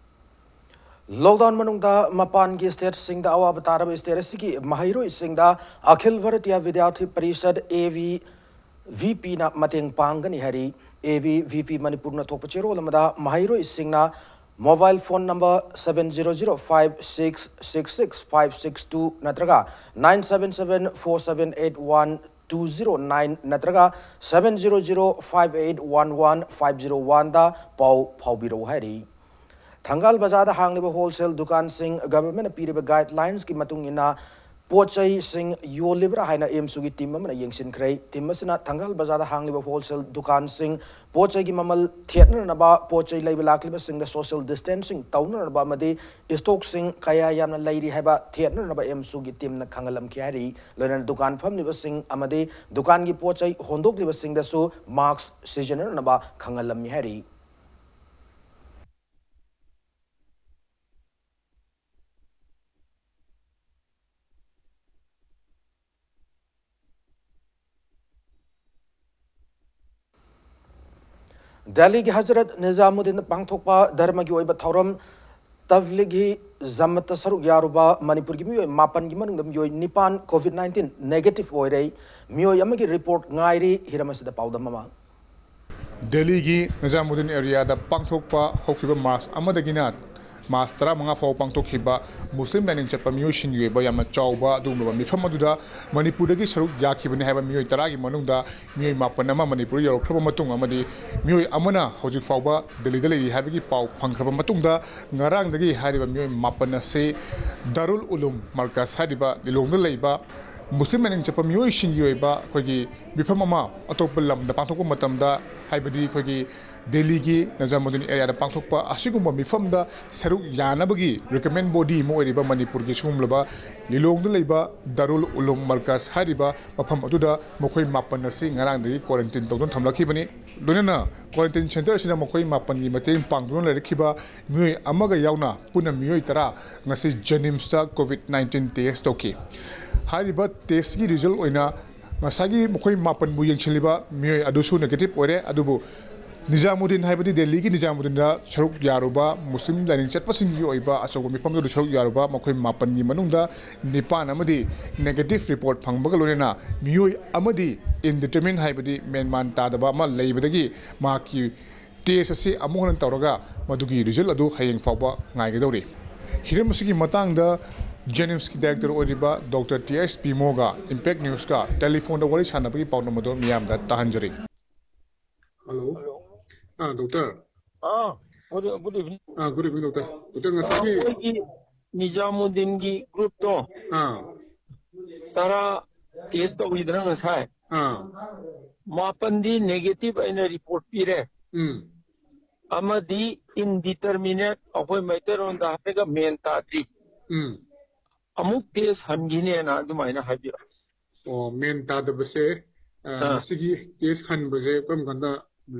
Lockdown ꯃꯅꯨꯡꯗ ꯃꯄꯥꯟꯒꯤ state ꯁꯤꯡꯗ ꯑꯋꯥꯕ ꯇꯥꯔꯕ state ꯑꯁꯤꯒꯤ ꯃꯍꯩꯔꯣꯏꯁꯤꯡꯗ ꯑꯈꯤꯜ ꯚꯥꯔꯇꯤꯌꯥ ꯚꯤꯗ꯭ꯌꯥꯔꯊꯤ ꯄꯔꯤꯁꯗ, A V V P ꯅ ꯃꯇꯦꯡ ꯄꯥꯡꯒꯅꯤ ꯍꯥꯏꯔꯤ꯫ A V V P ꯃꯅꯤꯄꯨꯔꯅ ꯊꯣꯛꯄ ꯆꯦꯔꯣꯜ ꯑꯃꯗ ꯃꯍꯩꯔꯣꯏꯁꯤꯡꯅ mobile phone number seven zero zero five six six six five six two ꯅꯠꯇ꯭ꯔꯒ nine seven seven four seven eight one two zero nine ꯅꯠꯇ꯭ꯔꯒ seven zero zero five eight one one five zero one ꯗ ꯄꯥꯎ ꯐꯥꯎꯕꯤꯔꯛꯎ ꯍꯥꯏꯔꯤ꯫ ꯊꯪꯒꯥꯜ ꯕꯖꯥꯔꯗ ꯍꯥꯡꯂꯤꯕ wholesale ꯗꯨꯀꯥꯟꯁꯤꯡ government ꯅ ꯄꯤꯔꯤꯕ guidelines ꯀꯤ ꯃꯇꯨꯡ ꯏꯟꯅ ꯄꯣꯠ ꯆꯩꯁꯤꯡ ꯌꯣꯜꯂꯤꯕ꯭ꯔꯥ ꯍꯥꯏꯅ ꯑꯦꯝꯁꯨꯒꯤ ꯇꯤꯝ ꯑꯃꯅ ꯌꯦꯡꯁꯤꯟꯈ꯭ꯔꯦ꯫ ꯇꯤꯝ ꯑꯁꯤꯅ ꯊꯪꯒꯥꯜ ꯕꯖꯥꯔꯗ ꯍꯥꯡꯂꯤꯕ ꯍꯣꯜꯁꯦꯜ ꯗꯨꯀꯥꯟꯁꯤꯡ ꯄꯣꯠ ꯆꯩꯒꯤ ꯃꯃꯜ ꯊꯦꯠꯅꯅꯕ, ꯄꯣꯠ ꯆꯩ ꯂꯩꯕ ꯂꯥꯛꯂꯤꯕꯁꯤꯡꯗ ꯁꯣꯁꯤꯌꯦꯜ ꯗꯤꯁꯇꯦꯟꯁꯤꯡ ꯇꯧꯅꯅꯕ ꯑꯃꯗꯤ ꯏꯁꯇꯣꯛꯁꯤꯡ ꯀꯌꯥ ꯌꯥꯝꯅ ꯂꯩꯔꯤ ꯍꯥꯏꯕ ꯊꯦꯠꯅꯅꯕ ꯑꯦꯝꯁꯨꯒꯤ ꯇꯤꯝꯅ ꯈꯪꯍꯜꯂꯝꯈꯤ ꯍꯥꯏꯔꯤ꯫ ꯂꯣꯏꯅꯅ ꯗꯨꯀꯥꯟ ꯐꯝꯂꯤꯕꯁꯤꯡ ꯑꯃꯗꯤ ꯗꯨꯀꯥꯟꯒꯤ ꯄꯣꯠ ꯆꯩ ꯍꯣꯟꯗꯣꯛꯂꯤꯕꯁꯤꯡꯗꯁꯨ ꯃꯥꯛꯁ ꯁꯤꯖꯤꯟꯅꯅꯕ ꯈꯪꯍꯜꯂꯝꯃꯤ ꯍꯥꯏꯔꯤ꯫ ꯗꯦꯜꯂꯤꯒꯤ ꯍꯖꯔꯠ ꯅꯤꯖꯥꯃꯨꯗꯗꯤꯟ ꯄꯥꯡꯊꯣꯛꯄ ꯙꯔꯃꯒꯤ ꯑꯣꯏꯕ ꯊꯧꯔꯝ ꯇꯕ꯭ꯂꯤꯒꯤ ꯖꯃꯠꯇ ꯁꯔꯨꯛ ꯌꯥꯔꯨꯕ ꯃꯅꯤꯄꯨꯔꯒꯤ ꯃꯤꯑꯣꯏ ꯃꯥꯄꯟꯒꯤ ꯃꯅꯨꯡꯗ ꯃꯤꯑꯣꯏ ꯅꯤꯄꯥꯟ ꯀꯣꯚꯤꯗ ꯅꯥꯏꯟꯇꯤꯟ ꯅꯦꯒꯦꯇꯤꯚ ꯑꯣꯏꯔꯦ꯫ ꯃꯤꯑꯣꯏ ꯑꯃꯒꯤ ꯔꯤꯄꯣꯔꯠ ꯉꯥꯏꯔꯤ꯫ ꯍꯤꯔꯝ ꯑꯁꯤꯗ ꯄꯥꯎꯗꯝ ꯑꯃ꯫ ꯗꯦꯜꯂꯤꯒꯤ ꯅꯤꯖꯥꯃꯨꯗꯗꯤꯟ ꯑꯦꯔꯤꯌꯥꯗ ꯄꯥꯡꯊꯣꯛꯄ ꯍꯧꯈꯤꯕ ꯃꯥꯔꯆ ꯑꯃꯗꯒꯤꯅ ꯃꯥꯔꯆ ꯇꯔꯥꯃꯉꯥ ꯐꯥꯎꯕ ꯄꯥꯡꯊꯣꯛꯈꯤꯕ ꯃꯨꯁꯂꯤꯝ ꯂꯥꯏꯅꯤꯡ ꯆꯠꯄ ꯃꯤꯑꯣꯏꯁꯤꯡꯒꯤ ꯑꯣꯏꯕ ꯌꯥꯝꯅ ꯆꯥꯎꯕ ꯑꯗꯨꯒꯨꯝꯂꯕ ꯃꯤꯐꯝ ꯑꯗꯨꯗ ꯃꯅꯤꯄꯨꯔꯗꯒꯤ ꯁꯔꯨꯛ ꯌꯥꯈꯤꯕꯅꯤ ꯍꯥꯏꯕ ꯃꯤꯑꯣꯏ ꯇꯔꯥꯒꯤ ꯃꯅꯨꯡꯗ ꯃꯤꯑꯣꯏ ꯃꯥꯄꯟ ꯑꯃ ꯃꯅꯤꯄꯨꯔ ꯌꯧꯔꯛꯈ꯭ꯔꯕ ꯃꯇꯨꯡ ꯑꯃꯗꯤ ꯃꯤꯑꯣꯏ ꯑꯃꯅ ꯍꯧꯖꯤꯛ ꯐꯥꯎꯕ ꯗꯦꯜꯂꯤꯗ ꯂꯩꯔꯤ ꯍꯥꯏꯕꯒꯤ ꯄꯥꯎ ꯐꯪꯈ꯭ꯔꯕ ꯃꯇꯨꯡꯗ ꯉꯔꯥꯡꯗꯒꯤ ꯍꯥꯏꯔꯤꯕ ꯃꯤꯑꯣꯏ ꯃꯥꯄꯟ ꯑꯁꯤ ꯗꯥꯔꯨꯜ ꯎꯂꯨꯝ ꯃꯔꯀꯖ ꯍꯥꯏꯔꯤꯕ ꯂꯤꯂꯣꯡꯗ ꯂꯩꯕ ꯃꯨꯁꯂꯤꯝ ꯂꯥꯏꯅꯤꯡ ꯆꯠꯄ ꯃꯤꯑꯣꯏꯁꯤꯡꯒꯤ ꯑꯣꯏꯕ ꯑꯩꯈꯣꯏꯒꯤ ꯃꯤꯐꯝ ꯑꯃ ꯑꯇꯣꯞꯄ ꯂꯝꯗ ꯄꯥꯡꯊꯣꯛꯄ ꯃꯇꯝꯗ, ꯍꯥꯏꯕꯗꯤ ꯑꯩꯈꯣꯏꯒꯤ ꯗꯦꯜꯂꯤꯒꯤ ꯅꯤꯖꯥꯃꯨꯗꯗꯤꯟ ꯑꯦꯔꯤꯌꯥꯗ ꯄꯥꯡꯊꯣꯛꯄ ꯑꯁꯤꯒꯨꯝꯕ ꯃꯤꯐꯝꯗ ꯁꯔꯨꯛ ꯌꯥꯅꯕꯒꯤ ꯔꯤꯀꯃꯦꯟ ꯕꯣꯗꯤ ꯑꯃ ꯑꯣꯏꯔꯤꯕ ꯃꯅꯤꯄꯨꯔꯒꯤ ꯁꯤꯒꯨꯝꯂꯕ ꯂꯤꯂꯣꯡꯗ ꯂꯩꯕ ꯗꯥꯔꯨꯜ ꯎꯂꯨꯝ ꯃꯔꯀꯖ ꯍꯥꯏꯔꯤꯕ ꯃꯐꯝ ꯑꯗꯨꯗ ꯃꯈꯣꯏ ꯃꯥꯄꯟ ꯑꯁꯤ ꯉꯔꯥꯡꯗꯒꯤ ꯀ꯭ꯋꯥꯔꯦꯟꯇꯤꯟ ꯇꯧꯗꯨꯅ ꯊꯝꯂꯛꯈꯤꯕꯅꯤ꯫ ꯂꯣꯏꯅꯅ ꯀ꯭ꯋꯥꯔꯦꯟꯇꯤꯟ ꯁꯦꯟꯇꯔ ꯑꯁꯤꯗ ꯃꯈꯣꯏ ꯃꯥꯄꯟꯒꯤ ꯃꯇꯦꯡ ꯄꯥꯡꯗꯨꯅ ꯂꯩꯔꯛꯈꯤꯕ ꯃꯤꯑꯣꯏ ꯑꯃꯒ ꯌꯥꯎꯅ ꯄꯨꯟꯅ ꯃꯤꯑꯣꯏ ꯇꯔꯥ ꯉꯁꯤ ꯖꯦꯅꯤꯝꯁꯇ ꯀꯣꯚꯤꯗ ꯅꯥꯏꯟꯇꯤꯟ ꯇꯦꯁ ꯇꯧꯈꯤ꯫ ꯍꯥꯏꯔꯤꯕ ꯇꯦꯁꯀꯤ ꯔꯤꯖꯜ ꯑꯣꯏꯅ ꯉꯁꯥꯏꯒꯤ ꯃꯈꯣꯏ ꯃꯥꯄꯟꯕꯨ ꯌꯦꯡꯁꯤꯜꯂꯤꯕ ꯃꯤꯑꯣꯏ ꯑꯗꯨꯁꯨ ꯅꯦꯒꯦꯇꯤꯚ ꯑꯣꯏꯔꯦ, ꯑꯗꯨꯕꯨ ꯅꯤꯖꯥꯃꯨꯗꯗꯤꯟ, ꯍꯥꯏꯕꯗꯤ ꯗꯦꯜꯂꯤꯒꯤ ꯅꯤꯖꯥꯃꯨꯗꯗꯤꯟꯗ ꯁꯔꯨꯛ ꯌꯥꯔꯨꯕ ꯃꯨꯁꯂꯤꯝ ꯂꯥꯏꯅꯤꯡ ꯆꯠꯄꯁꯤꯡꯒꯤ ꯑꯣꯏꯕ ꯑꯆꯧꯕ ꯃꯤꯐꯝꯗꯨꯗ ꯁꯔꯨꯛ ꯌꯥꯔꯨꯕ ꯃꯈꯣꯏ ꯃꯥꯄꯟꯒꯤ ꯃꯅꯨꯡꯗ ꯅꯤꯄꯥꯟ ꯑꯃꯗꯤ ꯅꯦꯒꯦꯇꯤꯚ ꯔꯤꯄꯣꯔꯠ ꯐꯪꯕꯒ ꯂꯣꯏꯅꯅ ꯃꯤꯑꯣꯏ ꯑꯃꯗꯤ ꯏꯟꯗꯤꯇꯔꯃꯤꯟ, ꯍꯥꯏꯕꯗꯤ ꯃꯦꯟꯃꯥꯟ ꯇꯥꯗꯕ ꯑꯃ ꯂꯩꯕꯗꯒꯤ ꯃꯍꯥꯛꯀꯤ ꯇꯦꯁ ꯑꯁꯤ ꯑꯃꯨꯛ ꯍꯟꯅ ꯇꯧꯔꯒ ꯃꯗꯨꯒꯤ ꯔꯤꯖꯜ ꯑꯗꯨ ꯍꯌꯦꯡ ꯐꯥꯎꯕ ꯉꯥꯏꯒꯗꯧꯔꯤ꯫ ꯍꯤꯔꯝ ꯑꯁꯤꯒꯤ ꯃꯇꯥꯡꯗ ꯖꯦꯅꯤꯝꯁꯀꯤ ꯗꯥꯏꯔꯦꯛꯇꯔ ꯑꯣꯏꯔꯤꯕ ꯗꯣꯛꯇꯔ ꯇꯤ ꯑꯩꯆ ꯄꯤꯃꯣꯒ ꯏꯝꯄꯦꯛ ꯅ꯭ꯌꯨꯁꯀ ꯇꯦꯂꯤꯐꯣꯟꯗ ꯋꯥꯔꯤ ꯁꯥꯟꯅꯕꯒꯤ ꯄꯥꯎꯗꯝ ꯑꯗꯨ ꯃꯤꯌꯥꯝꯗ ꯇꯥꯍꯟꯖꯔꯤ꯫ ꯍꯜꯂꯣ꯫ ꯍꯜꯂꯣ꯫ ꯑꯥ, ꯗꯣꯛꯇꯔ꯫ ꯑꯥ, good, good evening꯫ ꯑꯥ, good evening, ꯗꯣꯛꯇꯔ꯫ ꯗꯣꯛꯇꯔ, ꯉꯁꯤꯒꯤ ꯑꯩꯈꯣꯏꯒꯤ ꯅꯤꯖꯥꯃꯨꯗꯗꯤꯟꯒꯤ ꯒ꯭ꯔꯨꯞꯇꯣ꯫ ꯑꯥ꯫ ꯇꯔꯥ ꯇꯦꯁ ꯇꯧꯈꯤꯗꯅ ꯉꯁꯥꯏ, ꯑꯥ ꯃꯥꯄꯟꯗꯤ ꯅꯦꯒꯦꯇꯤꯚ ꯑꯩꯅ ꯔꯤꯄꯣꯔꯠ ꯄꯤꯔꯦ, ꯎꯝ ꯑꯃꯗꯤ ꯏꯟꯗꯤꯇꯔꯃꯤꯅꯦꯠ, ꯑꯩꯈꯣꯏ ꯃꯩꯇꯩꯔꯣꯟꯗ ꯍꯥꯏꯔꯒ ꯃꯦꯟ ꯇꯥꯗ꯭ꯔꯤ, ꯎꯝ ꯑꯃꯨꯛ ꯇꯦꯁ ꯍꯟꯈꯤꯅꯦꯅ ꯑꯗꯨꯃꯥꯏꯅ ꯍꯥꯏꯕꯤꯔꯛꯑꯣ꯫ ꯑꯣ, ꯃꯦꯟ ꯇꯥꯗꯕꯁꯦ, ꯑ, ꯑꯥ꯫ ꯃꯁꯤꯒꯤ ꯇꯦꯁ ꯍꯟꯕꯁꯦ ꯀꯔꯝ ꯀꯥꯟꯗ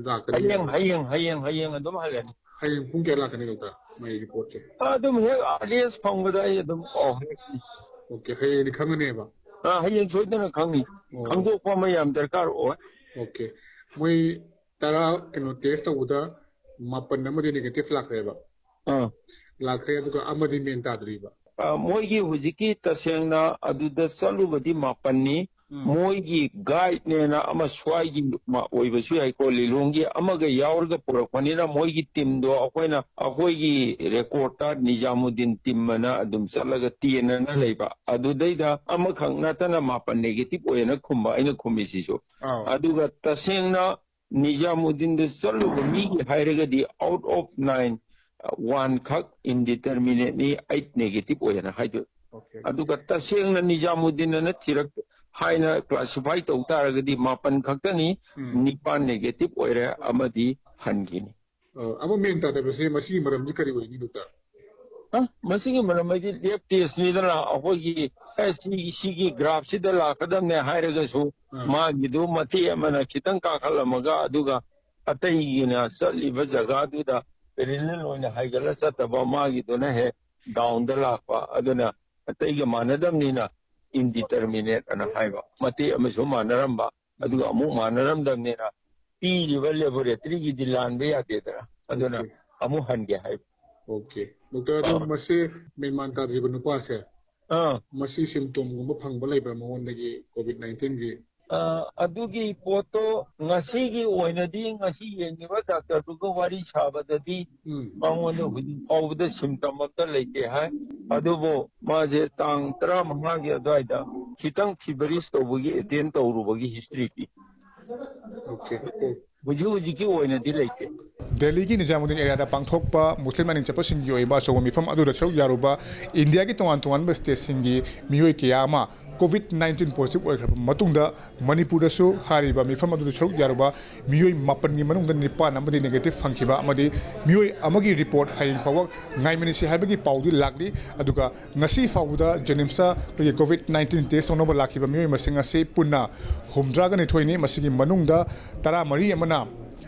ꯂꯥꯛꯀꯅꯤ? ꯍꯌꯦꯡ ꯍꯌꯦꯡ ꯍꯌꯦꯡ ꯍꯌꯦꯡ ꯑꯗꯨꯝ ꯍꯜꯂꯅꯤ꯫ ꯍꯌꯦꯡ ꯄꯨꯡ ꯀꯌꯥ ꯂꯥꯛꯀꯅꯤ, ꯗꯣꯛꯇꯔ, ꯃꯥꯒꯤ ꯔꯤꯄꯣꯔꯠꯁꯦ? ꯑꯗꯨꯝ ꯍꯦꯛ ꯑꯥꯔꯂꯤꯌꯦꯁ ꯐꯪꯕꯗ ꯑꯩ ꯑꯗꯨꯝ ꯄꯥꯎ ꯍꯥꯏꯔꯛꯀꯅꯤ꯫ ꯑꯣꯀꯦ, ꯍꯌꯦꯡꯗꯤ ꯈꯪꯒꯅꯦꯕ? ꯑꯥ, ꯍꯌꯦꯡ ꯁꯣꯏꯗꯅ ꯈꯪꯅꯤ꯫ ꯑꯣ꯫ ꯈꯪꯗꯣꯛꯄ ꯑꯃ ꯌꯥꯝ ꯗꯔꯀꯥꯔ ꯑꯣꯏ꯫ ꯑꯣꯀꯦ, ꯃꯣꯏ ꯇꯔꯥ ꯀꯩꯅꯣ ꯇꯦꯁ ꯇꯧꯕꯗ ꯃꯥꯄꯟ ꯑꯃꯗꯤ ꯅꯦꯒꯦꯇꯤꯚ ꯂꯥꯛꯈ꯭ꯔꯦꯕ? ꯑꯥ꯫ ꯂꯥꯛꯈ꯭ꯔꯦ, ꯑꯗꯨꯒ ꯑꯃꯗꯤ ꯃꯦꯟ ꯇꯥꯗ꯭ꯔꯤꯕ? ꯑ, ꯃꯣꯏꯒꯤ ꯍꯧꯖꯤꯛꯀꯤ ꯇꯁꯦꯡꯅ ꯑꯗꯨꯗ ꯆꯠꯂꯨꯕꯗꯤ ꯃꯥꯄꯟꯅꯤ꯫ ꯎꯝ꯫ ꯃꯣꯏꯒꯤ ꯒꯥꯏꯗꯅꯦꯅ ꯑꯃ ꯁ꯭ꯋꯥꯏꯒꯤ ꯃ-, ꯑꯣꯏꯕꯁꯨ ꯌꯥꯏꯀꯣ, ꯂꯤꯂꯣꯡꯒꯤ ꯑꯃꯒ ꯌꯥꯎꯔꯒ ꯄꯨꯔꯛꯄꯅꯤꯅ ꯃꯣꯏꯒꯤ ꯇꯤꯝꯗꯣ ꯑꯩꯈꯣꯏꯅ, ꯑꯩꯈꯣꯏꯒꯤ ꯔꯦꯀꯣꯔꯠꯇ ꯅꯤꯖꯥꯃꯨꯗꯤꯟ ꯇꯤꯝ ꯑꯅ ꯑꯗꯨꯝ ꯆꯠꯂꯒ ꯇꯦꯟꯅꯅ ꯂꯩꯕ꯫ ꯑꯗꯨꯗꯩꯗ ꯑꯃꯈꯛ ꯅꯠꯇꯅ ꯃꯥꯄꯟ ꯅꯦꯒꯦꯇꯤꯚ ꯑꯣꯏꯌꯦꯅ ꯈꯨꯝꯕ, ꯑꯩꯅ ꯈꯨꯝꯃꯤꯁꯤꯁꯨ꯫ ꯑꯥꯎ꯫ ꯑꯗꯨꯒ ꯇꯁꯦꯡꯅ ꯅꯤꯖꯥꯃꯨꯗꯤꯟꯗ ꯆꯠꯂꯨꯕ ꯃꯤꯒꯤ ꯍꯥꯏꯔꯒꯗꯤ, out of nine, one ꯈꯛ ꯏꯟꯗꯤꯇꯔꯃꯤꯅꯦꯠꯅꯤ, eight negative ꯑꯣꯏꯌꯦꯅ ꯍꯥꯏꯗꯣꯏ꯫ ꯑꯣꯀꯦ꯫ ꯑꯗꯨꯒ ꯇꯁꯦꯡꯅ ꯅꯤꯖꯥꯃꯨꯗꯤꯟ ꯑꯅ ꯊꯤꯔꯛ ꯍꯥꯏꯅ ꯀ꯭ꯂꯥꯁꯤꯐꯥꯏ ꯇꯧ ꯇꯥꯔꯒꯗꯤ ꯃꯥꯄꯟ ꯈꯛꯇꯅꯤ, ꯎꯝ꯫ ꯅꯤꯄꯥꯟ negative ꯑꯣꯏꯔꯦ, ꯑꯃꯗꯤ ꯍꯟꯈꯤꯅꯤ꯫ ꯑ, ꯑꯃ ꯃꯦꯟ ꯇꯥꯗꯕꯁꯦ ꯃꯁꯤꯒꯤ ꯃꯔꯝꯗꯤ ꯀꯔꯤ ꯑꯣꯏꯅꯤ, ꯗꯣꯛꯇꯔ? ꯑ, ꯃꯁꯤꯒꯤ ꯃꯔꯝ ꯍꯥꯏꯗꯤ ꯂꯦꯞ ꯇꯦꯁꯅꯤꯗꯅ, ꯑꯩꯈꯣꯏꯒꯤ ꯑꯦꯁ ꯁꯤ ꯁꯤꯒꯤ ꯒ꯭ꯔꯥꯐꯁꯤꯗ ꯂꯥꯛꯀꯗꯕꯅꯦ ꯍꯥꯏꯔꯒꯁꯨ, ꯑꯥ꯫ ꯃꯥꯒꯤꯗꯨ ꯃꯇꯦꯛ ꯑꯃꯅ ꯈꯤꯇꯪ ꯀꯥꯈꯠꯂꯝꯃꯒ, ꯑꯗꯨꯒ ꯑꯇꯩꯒꯤꯅ ꯆꯠꯂꯤꯕ ꯖꯒꯥꯗꯨꯗ ꯄꯦꯔꯦꯂꯦꯜ ꯑꯣꯏꯅ ꯍꯥꯏꯒꯠꯂ ꯆꯠꯇꯕ, ꯃꯥꯒꯤꯗꯨꯅ ꯍꯦꯛ ꯗꯥꯎꯟꯗ ꯂꯥꯛꯄ, ꯑꯗꯨꯅ ꯑꯇꯩꯒ ꯃꯥꯟꯅꯗꯕꯅꯤꯅ ꯏꯟꯗꯤꯇꯔꯃꯤꯅꯦꯠ ꯑꯅ ꯍꯥꯏꯕ꯫ ꯃꯇꯦꯛ ꯑꯃꯁꯨ ꯃꯥꯟꯅꯔꯝꯕ, ꯑꯗꯨꯒ ꯑꯃꯨꯛ ꯃꯥꯟꯅꯔꯝꯗꯕꯅꯤꯅ ꯄꯤꯔꯤꯕ ꯂꯦꯕꯣꯔꯦꯇꯔꯤꯒꯤꯗꯤ ꯂꯥꯟꯕ ꯌꯥꯗꯦꯗꯅ, ꯑꯗꯨꯅ ꯑꯣꯀꯦ꯫ ꯑꯃꯨꯛ ꯍꯟꯒꯦ ꯍꯥꯏꯕ꯫ ꯑꯣꯀꯦ꯫ ꯗꯣꯛꯇꯔ, ꯑꯗꯣ ꯑꯥ꯫ ꯃꯁꯤ ꯃꯦꯟꯃꯥꯟ ꯇꯥꯗ꯭ꯔꯤꯕ ꯅꯨꯄꯥꯁꯦ, ꯑꯥ꯫ ꯃꯁꯤ ꯁꯤꯝꯇꯣꯝꯒꯨꯝꯕ ꯐꯪꯕ ꯂꯩꯕ꯭ꯔꯥ ꯃꯉꯣꯟꯗꯒꯤ, ꯀꯣꯚꯤꯗ ꯅꯥꯏꯟꯇꯤꯟꯒꯤ? ꯑ, ꯑꯗꯨꯒꯤ ꯄꯣꯠꯇꯣ ꯉꯁꯤꯒꯤ ꯑꯣꯏꯅꯗꯤ, ꯉꯁꯤ ꯌꯦꯡꯉꯤꯕ ꯗꯥꯛꯇꯔꯗꯨꯒ ꯋꯥꯔꯤ ꯁꯥꯕꯗꯗꯤ, ꯎꯝ꯫ ꯃꯉꯣꯟꯗ ꯍꯧꯖꯤꯛ ꯐꯥꯎꯕꯗ ꯁꯤꯝꯇꯝ ꯑꯝꯇ ꯂꯩꯇꯦ ꯍꯥꯏ꯫ ꯑꯗꯨꯕꯨ ꯃꯥꯁꯦ ꯇꯥꯡ ꯇꯔꯥꯃꯉꯥꯒꯤ ꯑꯗꯨꯋꯥꯏꯗ ꯈꯤꯇꯪ ꯐꯤꯚꯔꯤꯁ ꯇꯧꯕꯒꯤ, ꯑꯦꯇꯦꯟ ꯇꯧꯔꯨꯕꯒꯤ ꯍꯤꯁꯇ꯭ꯔꯤ ꯄꯤ꯫ ꯑꯣꯀꯦ꯫ ꯍꯧꯖꯤꯛ ꯍꯧꯖꯤꯛꯀꯤ ꯑꯣꯏꯅꯗꯤ ꯂꯩꯇꯦ꯫ ꯗꯦꯜꯂꯤꯒꯤ ꯅꯤꯖꯥꯃꯨꯗꯤꯟ ꯑꯦꯔꯤꯌꯥꯗ ꯄꯥꯡꯊꯣꯛꯄ ꯃꯨꯁꯂꯤꯝ ꯂꯥꯏꯅꯤꯡ ꯆꯠꯄꯁꯤꯡꯒꯤ ꯑꯣꯏꯕ ꯑꯆꯧꯕ ꯃꯤꯐꯝ ꯑꯗꯨꯗ ꯁꯔꯨꯛ ꯌꯥꯔꯨꯕ ꯏꯟꯗꯤꯌꯥꯒꯤ ꯇꯣꯉꯥꯟ ꯇꯣꯉꯥꯟꯕ ꯁ꯭ꯇꯦꯠꯁꯤꯡꯒꯤ ꯃꯤꯑꯣꯏ ꯀꯌꯥ ꯑꯃ ꯀꯣꯚꯤꯗ ꯅꯥꯏꯟꯇꯤꯟ ꯄꯣꯖꯤꯇꯤꯚ ꯑꯣꯏꯈ꯭ꯔꯕ ꯃꯇꯨꯡꯗ ꯃꯅꯤꯄꯨꯔꯗꯁꯨ ꯍꯥꯏꯔꯤꯕ ꯃꯤꯐꯝ ꯑꯗꯨꯗ ꯁꯔꯨꯛ ꯌꯥꯔꯨꯕ ꯃꯤꯑꯣꯏ ꯃꯥꯄꯟꯒꯤ ꯃꯅꯨꯡꯗ ꯅꯤꯄꯥꯟ ꯑꯃꯗꯤ ꯅꯦꯒꯦꯇꯤꯚ ꯐꯪꯈꯤꯕ ꯑꯃꯗꯤ ꯃꯤꯑꯣꯏ ꯑꯃꯒꯤ ꯔꯤꯄꯣꯔꯠ ꯍꯌꯦꯡ ꯐꯥꯎꯕ ꯉꯥꯏꯃꯤꯟꯅꯁꯤ ꯍꯥꯏꯕꯒꯤ ꯄꯥꯎꯗꯤ ꯂꯥꯛꯂꯤ꯫ ꯑꯗꯨꯒ ꯉꯁꯤ ꯐꯥꯎꯕꯗ ꯖꯦꯅꯤꯝꯁꯇ ꯑꯩꯈꯣꯏꯒꯤ ꯀꯣꯚꯤꯗ ꯅꯥꯏꯟꯇꯤꯟ ꯇꯦꯁ ꯇꯧꯅꯕ ꯂꯥꯛꯈꯤꯕ ꯃꯤꯑꯣꯏ ꯃꯁꯤꯡ ꯑꯁꯤ ꯄꯨꯟꯅ ꯍꯨꯝꯗ꯭ꯔꯥꯒ ꯅꯤꯊꯣꯏꯅꯤ꯫ ꯃꯁꯤꯒꯤ ꯃꯅꯨꯡꯗ ꯇꯔꯥꯃꯔꯤ ꯑꯃꯅ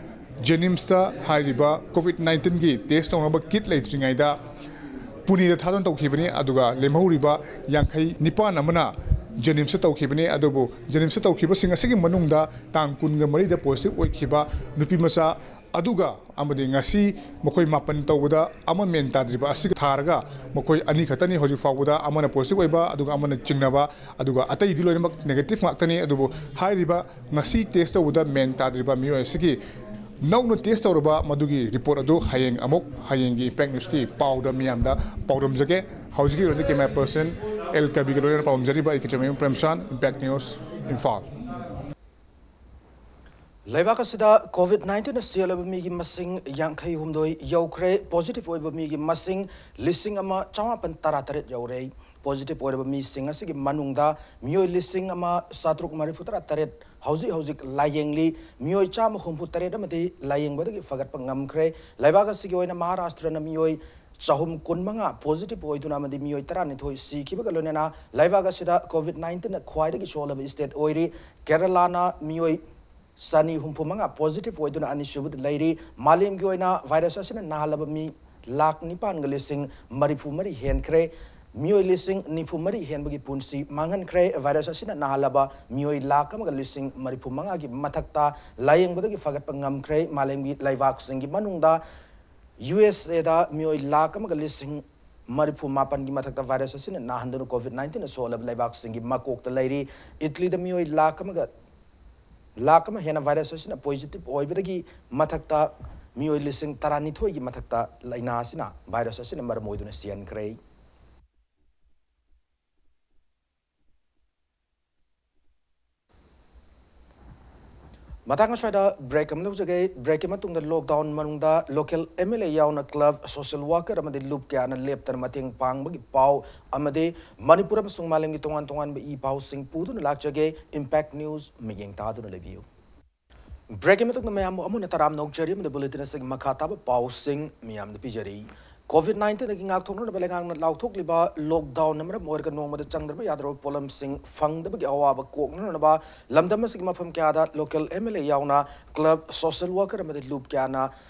ꯖꯦꯅꯤꯝꯁꯇ ꯍꯥꯏꯔꯤꯕ ꯀꯣꯚꯤꯗ ꯅꯥꯏꯟꯇꯤꯟꯒꯤ ꯇꯦꯁ ꯇꯧꯅꯕ ꯀꯤꯠ ꯂꯩꯇ꯭ꯔꯤꯉꯩꯗ ꯄꯨꯅꯦꯗ ꯊꯥꯗꯣꯛ ꯇꯧꯈꯤꯕꯅꯤ꯫ ꯑꯗꯨꯒ ꯂꯦꯝꯍꯧꯔꯤꯕ ꯌꯥꯡꯈꯩ ꯅꯤꯄꯥꯟ ꯑꯃꯅ ꯖꯦꯅꯤꯝꯁꯇ ꯇꯧꯈꯤꯕꯅꯤ꯫ ꯑꯗꯨꯕꯨ ꯖꯦꯅꯤꯝꯁꯇ ꯇꯧꯈꯤꯕꯁꯤꯡ ꯑꯁꯤꯒꯤ ꯃꯅꯨꯡꯗ ꯇꯥꯡ ꯀꯨꯟꯒ ꯃꯔꯤꯗ ꯄꯣꯖꯤꯇꯤꯚ ꯑꯣꯏꯈꯤꯕ ꯅꯨꯄꯤ ꯃꯆꯥ ꯑꯗꯨꯒ ꯑꯃꯗꯤ ꯉꯁꯤ ꯃꯈꯣꯏ ꯃꯥꯄꯟ ꯇꯧꯕꯗ ꯑꯃ ꯃꯦꯟ ꯇꯥꯗ꯭ꯔꯤꯕ ꯑꯁꯤꯒ ꯊꯥꯔꯒ ꯃꯈꯣꯏ ꯑꯅꯤ ꯈꯛꯇꯅꯤ ꯍꯧꯖꯤꯛ ꯐꯥꯎꯕꯗ, ꯑꯃꯅ ꯄꯣꯖꯤꯇꯤꯚ ꯑꯣꯏꯕ ꯑꯗꯨꯒ ꯑꯃꯅ ꯆꯤꯡꯅꯕ, ꯑꯗꯨꯒ ꯑꯇꯩꯗꯤ ꯂꯣꯏꯅꯃꯛ ꯅꯦꯒꯦꯇꯤꯚ ꯉꯥꯛꯇꯅꯤ꯫ ꯑꯗꯨꯕꯨ ꯍꯥꯏꯔꯤꯕ ꯉꯁꯤ ꯇꯦꯁ ꯇꯧꯕꯗ ꯃꯦꯟ ꯇꯥꯗ꯭ꯔꯤꯕ ꯃꯤꯑꯣꯏ ꯑꯁꯤꯒꯤ ꯅꯧꯅ ꯇꯦꯁ ꯇꯧꯔꯕ ꯃꯗꯨꯒꯤ ꯔꯤꯄꯣꯔꯠ ꯑꯗꯨ ꯍꯌꯦꯡ ꯑꯃꯨꯛ ꯍꯌꯦꯡꯒꯤ ꯏꯝꯄꯦꯛ ꯅ꯭ꯌꯨꯁꯀꯤ ꯄꯥꯎꯗ ꯃꯤꯌꯥꯝꯗ ꯄꯥꯎꯗꯝꯖꯒꯦ꯫ ꯍꯧꯖꯤꯛꯀꯤ ꯑꯣꯏꯅꯗꯤ ꯀꯦꯃꯦꯔꯥ ꯄꯔꯁꯟ ꯑꯦꯜ ꯀꯕꯤꯒ ꯂꯣꯏꯅꯅ ꯄꯥꯎꯗꯝꯖꯔꯤꯕ ꯑꯩ ꯀꯦꯆꯝꯃꯌꯨꯝ ꯄ꯭ꯔꯦꯝꯆꯥꯟ, ꯏꯝꯄꯦꯛ ꯅ꯭ꯌꯨꯁ, ꯏꯝꯐꯥꯜ꯫ ꯂꯩꯕꯥꯛ ꯑꯁꯤꯗ ꯀꯣꯚꯤꯗ ꯅꯥꯏꯟꯇꯤꯟꯅ ꯁꯤꯍꯜꯂꯕ ꯃꯤꯒꯤ ꯃꯁꯤꯡ ꯌꯥꯡꯈꯩ ꯍꯨꯝꯗꯣꯏ ꯌꯧꯈ꯭ꯔꯦ꯫ ꯄꯣꯖꯤꯇꯤꯚ ꯑꯣꯏꯕ ꯃꯤꯒꯤ ꯃꯁꯤꯡ ꯂꯤꯁꯤꯡ ꯑꯃ ꯆꯃꯥꯄꯟ ꯇꯔꯥ ꯇꯔꯦꯠ ꯌꯧꯔꯦ꯫ ꯄꯣꯖꯤꯇꯤꯚ ꯑꯣꯏꯔꯕ ꯃꯤꯁꯤꯡ ꯑꯁꯤꯒꯤ ꯃꯅꯨꯡꯗ ꯃꯤꯑꯣꯏ ꯂꯤꯁꯤꯡ ꯑꯃ ꯆꯥꯇ꯭ꯔꯨꯛ ꯃꯔꯤꯐꯨ ꯇꯔꯥ ꯇꯔꯦꯠ ꯍꯧꯖꯤꯛ ꯍꯧꯖꯤꯛ ꯂꯥꯌꯦꯡꯂꯤ꯫ ꯃꯤꯑꯣꯏ ꯆꯥꯝꯃ ꯍꯨꯝꯐꯨ ꯇꯔꯦꯠ ꯑꯃꯗꯤ ꯂꯥꯌꯦꯡꯕꯗꯒꯤ ꯐꯒꯠꯄ ꯉꯝꯈ꯭ꯔꯦ꯫ ꯂꯩꯕꯥꯛ ꯑꯁꯤꯒꯤ ꯑꯣꯏꯅ ꯃꯍꯥꯔꯥꯁꯇ꯭ꯔꯅ ꯃꯤꯑꯣꯏ ꯆꯍꯨꯝ ꯀꯨꯟꯃꯉꯥ ꯄꯣꯖꯤꯇꯤꯚ ꯑꯣꯏꯗꯨꯅ ꯑꯃꯗꯤ ꯃꯤꯑꯣꯏ ꯇꯔꯥꯅꯤꯊꯣꯏ ꯁꯤꯈꯤꯕꯒ ꯂꯣꯏꯅꯅ ꯂꯩꯕꯥꯛ ꯑꯁꯤꯗ ꯀꯣꯚꯤꯗ ꯅꯥꯏꯟꯇꯤꯟꯅ ꯈ꯭ꯋꯥꯏꯗꯒꯤ ꯁꯣꯛꯂꯕ ꯁ꯭ꯇꯦꯠ ꯑꯣꯏꯔꯤ꯫ ꯀꯦꯔꯂꯥꯅ ꯃꯤꯑꯣꯏ ꯆꯅꯤ ꯍꯨꯝꯐꯨ ꯃꯉꯥ ꯄꯣꯖꯤꯇꯤꯚ ꯑꯣꯏꯗꯨꯅ ꯑꯅꯤꯁꯨꯕꯗ ꯂꯩꯔꯤ꯫ ꯃꯥꯂꯦꯝꯒꯤ ꯑꯣꯏꯅ ꯚꯥꯏꯔꯁ ꯑꯁꯤꯅ ꯅꯥꯍꯜꯂꯕ ꯃꯤ ꯂꯥꯈ ꯅꯤꯄꯥꯟꯒ ꯂꯤꯁꯤꯡ ꯃꯔꯤꯐꯨ ꯃꯔꯤ ꯍꯦꯟꯈ꯭ꯔꯦ꯫ ꯃꯤꯑꯣꯏ ꯂꯤꯁꯤꯡ ꯅꯤꯐꯨ ꯃꯔꯤ ꯍꯦꯟꯕꯒꯤ ꯄꯨꯟꯁꯤ ꯃꯥꯡꯍꯟꯈ꯭ꯔꯦ꯫ ꯚꯥꯏꯔꯁ ꯑꯁꯤꯅ ꯅꯥꯍꯜꯂꯕ ꯃꯤꯑꯣꯏ ꯂꯥꯈ ꯑꯃꯒ ꯂꯤꯁꯤꯡ ꯃꯔꯤꯐꯨ ꯃꯉꯥꯒꯤ ꯃꯊꯛꯇ ꯂꯥꯌꯦꯡꯕꯗꯒꯤ ꯐꯒꯠꯄ ꯉꯝꯈ꯭ꯔꯦ꯫ ꯃꯥꯂꯦꯝꯒꯤ ꯂꯩꯕꯥꯛꯁꯤꯡꯒꯤ ꯃꯅꯨꯡꯗ ꯌꯨ ꯑꯦꯁ ꯑꯦꯗ ꯃꯤꯑꯣꯏ ꯂꯥꯈ ꯑꯃꯒ ꯂꯤꯁꯤꯡ ꯃꯔꯤꯐꯨ ꯃꯥꯄꯟꯒꯤ ꯃꯊꯛꯇ ꯚꯥꯏꯔꯁ ꯑꯁꯤꯅ ꯅꯥꯍꯟꯗꯨꯅ ꯀꯣꯚꯤꯗ ꯅꯥꯏꯟꯇꯤꯟꯅ ꯁꯣꯛꯍꯜꯂꯕ ꯂꯩꯕꯥꯛꯁꯤꯡꯒꯤ ꯃꯀꯣꯛꯇ ꯂꯩꯔꯤ꯫ ꯏꯇꯂꯤꯗ ꯃꯤꯑꯣꯏ ꯂꯥꯈ ꯑꯃꯒ ꯂꯥꯈ ꯑꯃ ꯍꯦꯟꯅ ꯚꯥꯏꯔꯁ ꯑꯁꯤꯅ ꯄꯣꯖꯤꯇꯤꯚ ꯑꯣꯏꯕꯗꯒꯤ ꯃꯊꯛꯇ ꯃꯤꯑꯣꯏ ꯂꯤꯁꯤꯡ ꯇꯔꯥꯅꯤꯊꯣꯏꯒꯤ ꯃꯊꯛꯇ ꯂꯥꯏꯅꯥ ꯑꯁꯤꯅ, ꯚꯥꯏꯔꯁ ꯑꯁꯤꯅ ꯃꯔꯝ ꯑꯣꯏꯗꯨꯅ ꯁꯤꯍꯟꯈ꯭ꯔꯦ꯫ ꯃꯇꯥꯡ ꯑꯁ꯭ꯋꯥꯏꯗ ꯕ꯭ꯔꯦꯛ ꯑꯃ ꯂꯧꯖꯒꯦ꯫ ꯕ꯭ꯔꯦꯛꯀꯤ ꯃꯇꯨꯡꯗ ꯂꯣꯛꯗꯥꯎꯟ ꯃꯅꯨꯡꯗ ꯂꯣꯀꯦꯜ ꯑꯦꯝ ꯑꯦꯜ ꯑꯦ ꯌꯥꯎꯅ ꯀ꯭ꯂꯕ, ꯁꯣꯁꯦꯜ ꯋꯥꯔꯀꯔ ꯑꯃꯗꯤ ꯂꯨꯞ ꯀꯌꯥꯅ ꯂꯦꯞꯇꯅ ꯃꯇꯦꯡ ꯄꯥꯡꯕꯒꯤ ꯄꯥꯎ ꯑꯃꯗꯤ ꯃꯅꯤꯄꯨꯔ ꯑꯃꯁꯨꯡ ꯃꯥꯂꯦꯝꯒꯤ ꯇꯣꯉꯥꯟ ꯇꯣꯉꯥꯟꯕ ꯏ ꯄꯥꯎꯁꯤꯡ ꯄꯨꯗꯨꯅ ꯂꯥꯛꯆꯒꯦ꯫ ꯏꯝꯄꯦꯛ ꯅ꯭ꯌꯨꯁ ꯃꯤꯠꯌꯦꯡ ꯇꯥꯗꯨꯅ ꯂꯩꯕꯤꯌꯨ꯫ ꯕ꯭ꯔꯦꯛꯀꯤ ꯃꯇꯨꯡꯗ ꯃꯌꯥꯝꯕꯨ ꯑꯃꯨꯛ ꯍꯟꯅ ꯇꯔꯥꯝꯅ ꯑꯣꯛꯆꯔꯤ ꯑꯃꯗꯤ ꯕꯨꯂꯦꯇꯤꯟ ꯑꯁꯤꯒꯤ ꯃꯈꯥ ꯇꯥꯕ ꯄꯥꯎꯁꯤꯡ ꯃꯤꯌꯥꯝꯗ ꯄꯤꯖꯔꯤ꯫ ꯀꯣꯚꯤꯗ ꯅꯥꯏꯟꯇꯤꯟꯗꯒꯤ ꯉꯥꯛꯊꯣꯛꯅꯅꯕ ꯂꯩꯉꯥꯛꯅ ꯂꯥꯎꯊꯣꯛꯂꯤꯕ ꯂꯣꯛꯗꯥꯎꯟꯅ ꯃꯔꯝ ꯑꯣꯏꯔꯒ ꯅꯣꯡꯃꯗ ꯆꯪꯗ꯭ꯔꯕ ꯌꯥꯗ꯭ꯔꯕ ꯄꯣꯠꯂꯝꯁꯤꯡ ꯐꯪꯗꯕꯒꯤ ꯑꯋꯥꯕ ꯀꯣꯛꯅꯅꯕ ꯂꯝꯗꯝ ꯑꯁꯤꯒꯤ ꯃꯐꯝ ꯀꯌꯥꯗ ꯂꯣꯀꯦꯜ ꯑꯦꯝ ꯑꯦꯜ ꯑꯦ ꯌꯥꯎꯅ ꯀ꯭ꯂꯕ, ꯁꯣꯁꯦꯜ ꯋꯥꯔꯀꯔ ꯑꯃꯗꯤ ꯂꯨꯞ ꯀꯌꯥꯅ